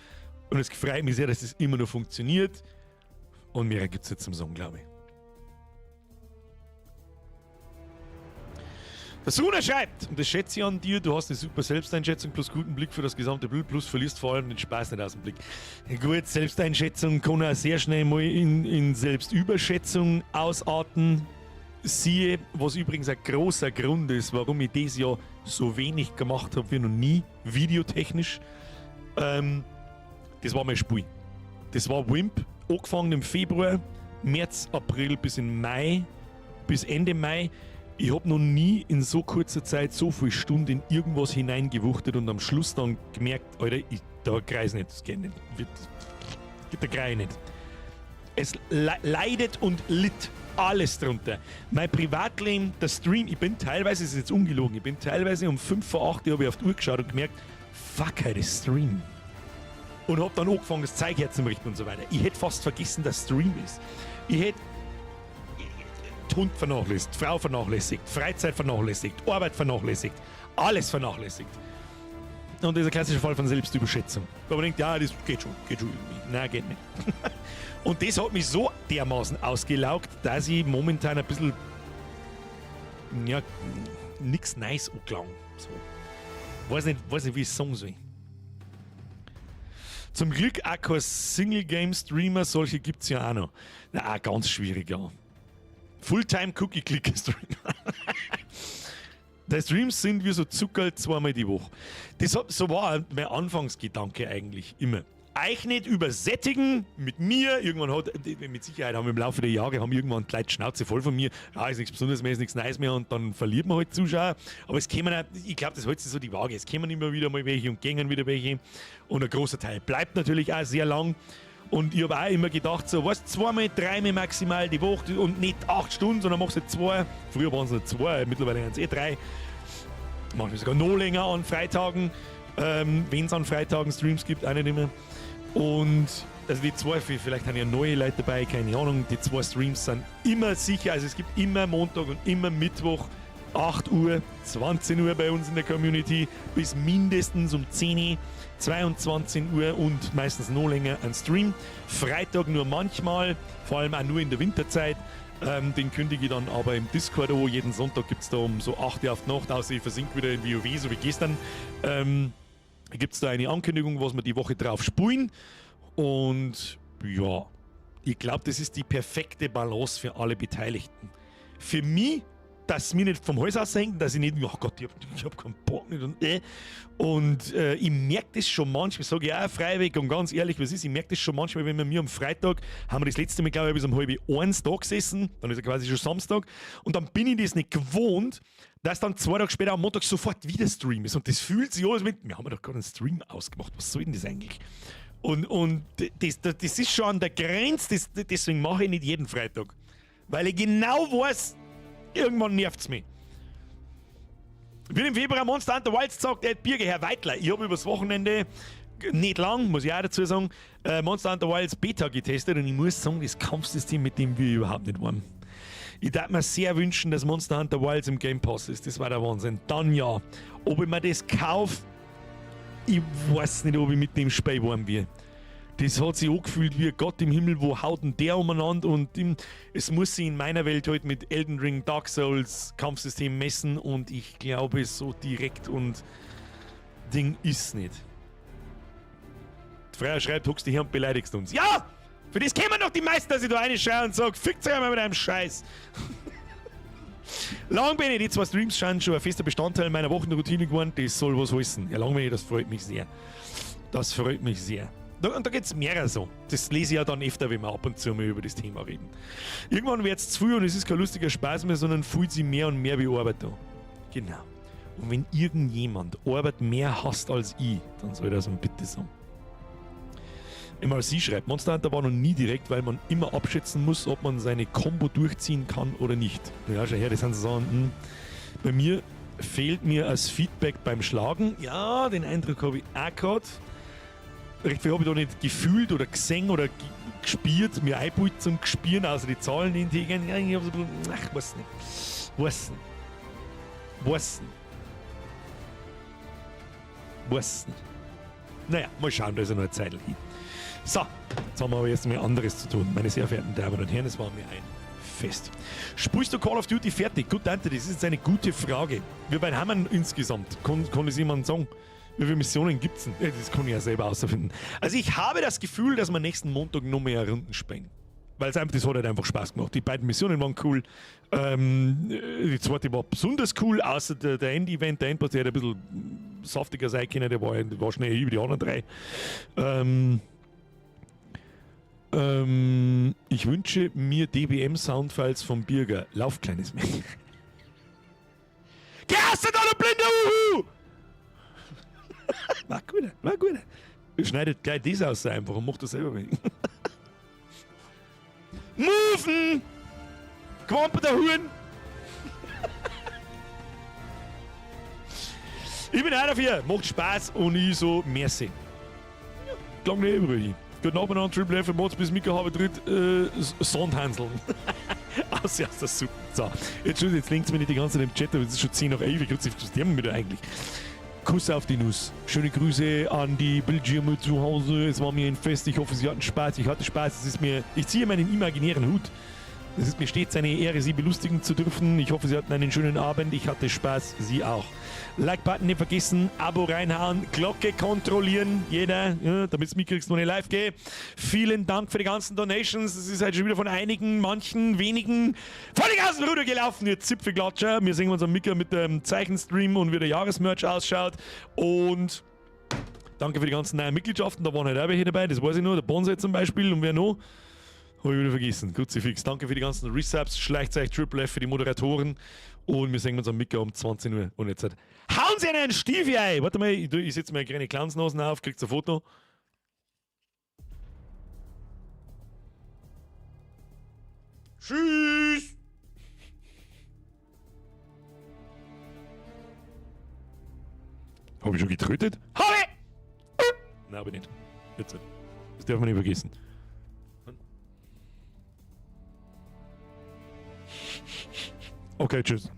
und es freut mich sehr, dass es immer noch funktioniert. Und mehr gibt es nicht zum Sagen, glaube ich. Der Suna schreibt, und das schätze ich an dir, du hast eine super Selbsteinschätzung plus guten Blick für das gesamte Bild, plus verlierst vor allem den Spaß nicht aus dem Blick. Gut, Selbsteinschätzung kann auch sehr schnell mal in Selbstüberschätzung ausarten. Siehe, was übrigens ein großer Grund ist, warum ich dieses Jahr so wenig gemacht habe wie noch nie, videotechnisch. Das war mein Spiel. Das war Wimp, angefangen im Februar, März, April bis in Mai, bis Ende Mai. Ich habe noch nie in so kurzer Zeit so viele Stunden in irgendwas hineingewuchtet und am Schluss dann gemerkt, Alter, da kreis nicht, das geht nicht. Da kreis ich nicht. Es leidet und litt alles drunter. Mein Privatleben, der Stream, ich bin teilweise, es ist jetzt ungelogen, ich bin teilweise um 5 vor 8 habe ich auf die Uhr geschaut und gemerkt, fuck, heute ist Stream. Und hab dann angefangen, das Zeug herzurichten und so weiter. Ich hätte fast vergessen, dass Stream ist. Ich hätte Hund vernachlässigt, Frau vernachlässigt, Freizeit vernachlässigt, Arbeit vernachlässigt, alles vernachlässigt. Und das ist ein klassischer Fall von Selbstüberschätzung. Wo man denkt, ja, das geht schon irgendwie. Nein, geht nicht. Und das hat mich so dermaßen ausgelaugt, dass ich momentan ein bisschen, ja, nix Neues angelangt. So. Weiß nicht, wie ich es sagen soll. Zum Glück auch kein Single-Game-Streamer, solche gibt's ja auch noch. Na, auch ganz schwierig, ja. Fulltime Cookie-Clicker-Streamer. Die Streams sind wie so Zuckerl zweimal die Woche. So war mein Anfangsgedanke eigentlich immer. Euch nicht übersättigen mit mir. Irgendwann hat, mit Sicherheit haben wir im Laufe der Jahre haben irgendwann die Leute Schnauze voll von mir. Ja, ist nichts Besonderes mehr, ist nichts Neues mehr und dann verliert man halt Zuschauer. Aber es kämen auch, ich glaube, das hält sich so die Waage. Es kämen immer wieder mal welche und gängen wieder welche. Und ein großer Teil bleibt natürlich auch sehr lang. Und ich habe auch immer gedacht, so, weißt, zweimal, dreimal maximal die Woche und nicht 8 Stunden, sondern machst du halt zwei. Früher waren es nur zwei, mittlerweile sind es eh drei. Manchmal sogar noch länger an Freitagen, wenn es an Freitagen Streams gibt, auch nicht immer. Und also die zwei, vielleicht haben ja neue Leute dabei, keine Ahnung, die zwei Streams sind immer sicher, also es gibt immer Montag und immer Mittwoch, 8 Uhr, 20 Uhr bei uns in der Community, bis mindestens um 10 Uhr, 22 Uhr und meistens noch länger ein Stream. Freitag nur manchmal, vor allem auch nur in der Winterzeit. Den kündige ich dann aber im Discord an. Jeden Sonntag gibt es da um so 8 Uhr auf die Nacht, außer ich versinke wieder in WoW, so wie gestern. Gibt es da eine Ankündigung, was wir die Woche drauf spulen. Und ja, ich glaube, das ist die perfekte Balance für alle Beteiligten. Für mich, dass mir nicht vom Hals aushängt, dass ich nicht, oh Gott, ich hab keinen Bock nicht und. Und ich merke das schon manchmal, sage ich auch freiweg und ganz ehrlich, was ist, ich merke das schon manchmal, wenn wir mir am Freitag, haben wir das letzte Mal, glaube ich, bis um 12:30 da gesessen, dann ist ja quasi schon Samstag, und dann bin ich das nicht gewohnt, dass dann 2 Tage später am Montag sofort wieder Stream ist. Und das fühlt sich alles mit, wir haben ja doch gerade einen Stream ausgemacht, was soll denn das eigentlich? Und das ist schon an der Grenze, deswegen mache ich nicht jeden Freitag. Weil ich genau weiß, irgendwann nervt es mich. Wird im Februar Monster Hunter Wilds gesagt, Birger, Herr Weitler, ich habe übers Wochenende, nicht lang, muss ich auch dazu sagen, Monster Hunter Wilds Beta getestet und ich muss sagen, das Kampfsystem, mit dem wir überhaupt nicht warm. Ich darf mir sehr wünschen, dass Monster Hunter Wilds im Game Pass ist. Das war der Wahnsinn. Dann ja. Ob ich mir das kaufe, ich weiß nicht, ob ich mit dem Spiel warm wird. Das hat sich angefühlt wie Gott im Himmel, wo haut denn der umeinander und es muss sich in meiner Welt halt mit Elden Ring, Dark Souls Kampfsystem messen und ich glaube, so direkt und Ding ist nicht. Freier schreibt, huckst dich her und beleidigst uns. Ja! Für das kämen doch die meisten, dass ich da reinschreie und sag, fickt euch einmal mit einem Scheiß. Langbene, die zwei Streams scheinen schon ein fester Bestandteil meiner Wochenroutine geworden. Das soll was heißen. Ja, Langbene, das freut mich sehr. Das freut mich sehr. Und da geht es mehrere so. Das lese ich ja dann öfter, wenn wir ab und zu mal über das Thema reden. Irgendwann wird es zu viel und es ist kein lustiger Spaß mehr, sondern fühlt sich mehr und mehr wie Arbeit an. Genau. Und wenn irgendjemand Arbeit mehr hasst als ich, dann soll das mir bitte sagen. MRC schreibt, Monster Hunter war noch nie direkt, weil man immer abschätzen muss, ob man seine Combo durchziehen kann oder nicht. Ja, schau her, das sind so Sachen. Bei mir fehlt mir als Feedback beim Schlagen. Ja, den Eindruck habe ich auch gehabt. Recht viel habe ich da nicht gefühlt oder gesehen oder gespielt, mir eingebaut zum Gespielen, außer die Zahlen, die entgegen. Ja, ich habe so ein bisschen, ach, weiß nicht. Weiß nicht. Weiß nicht. Weiß nicht. Naja, mal schauen, da ist ja noch eine Zeit hin. So, jetzt haben wir aber jetzt mal anderes zu tun. Meine sehr verehrten Damen und Herren, es war mir ein Fest. Spielst du Call of Duty fertig? Gut, danke, das ist jetzt eine gute Frage. Wie weit haben wir insgesamt? Kann das jemand sagen? Wie viele Missionen gibt es denn? Ja, das kann ich ja selber herausfinden. Also ich habe das Gefühl, dass wir nächsten Montag noch mehr Runden spielen. Weil es einfach, das hat halt einfach Spaß gemacht. Die beiden Missionen waren cool. Die zweite war besonders cool, außer der End-Event, der Endboss, der hätte ein bisschen saftiger sein können, der war schnell über die anderen drei. Ich wünsche mir DBM-Soundfiles vom Birger. Lauf, kleines Mädchen. Geh raus da, du blinder Uhu! War gut, war gut. Schneidet gleich das aus einfach und macht das selber mit. Moven! Quamper Huhn! Ich bin auch dafür. Macht Spaß und ich so, merci. Klang nicht übrig. Guten Abend an Triple F, Mods bis Mika habe tritt Sondhanseln. Aus der Suppe. So, jetzt, jetzt links mir nicht die ganze Zeit im Chat, aber es ist schon 10 nach 11. Ich was sterben wir da eigentlich? Kuss auf die Nuss. Schöne Grüße an die Bildschirme zu Hause. Es war mir ein Fest. Ich hoffe, Sie hatten Spaß. Ich hatte Spaß. Es ist mir. Ich ziehe meinen imaginären Hut. Es ist mir stets eine Ehre, Sie belustigen zu dürfen. Ich hoffe, Sie hatten einen schönen Abend. Ich hatte Spaß, Sie auch. Like-Button nicht vergessen, Abo reinhauen, Glocke kontrollieren, jeder, ja, damit du mitkriegst, wenn ich live gehe. Vielen Dank für die ganzen Donations. Es ist halt schon wieder von einigen, manchen, wenigen vor die ganzen Ruder gelaufen. Ihr Zipfelklatscher. Wir sehen uns am Micker mit dem Zeichenstream und wie der Jahresmerch ausschaut. Und danke für die ganzen neuen Mitgliedschaften. Da waren halt auch welche dabei, das weiß ich nur. Der Bonsai zum Beispiel und wer noch? Habe ich wieder vergessen. Kruzifix. Danke für die ganzen Resubs. Schleicht euch Triple F für die Moderatoren. Und wir sehen uns am Micker um 20 Uhr. Und jetzt halt, hauen Sie einen Stiefel ein! Warte mal, ich setze mir eine kleine Clownsnasen auf, kriegst ein Foto. Tschüss! Habe ich schon getrötet? Hab ich! Nein, hab ich nicht. Jetzt. halt. Das darf man nicht vergessen. Okay, tschüss.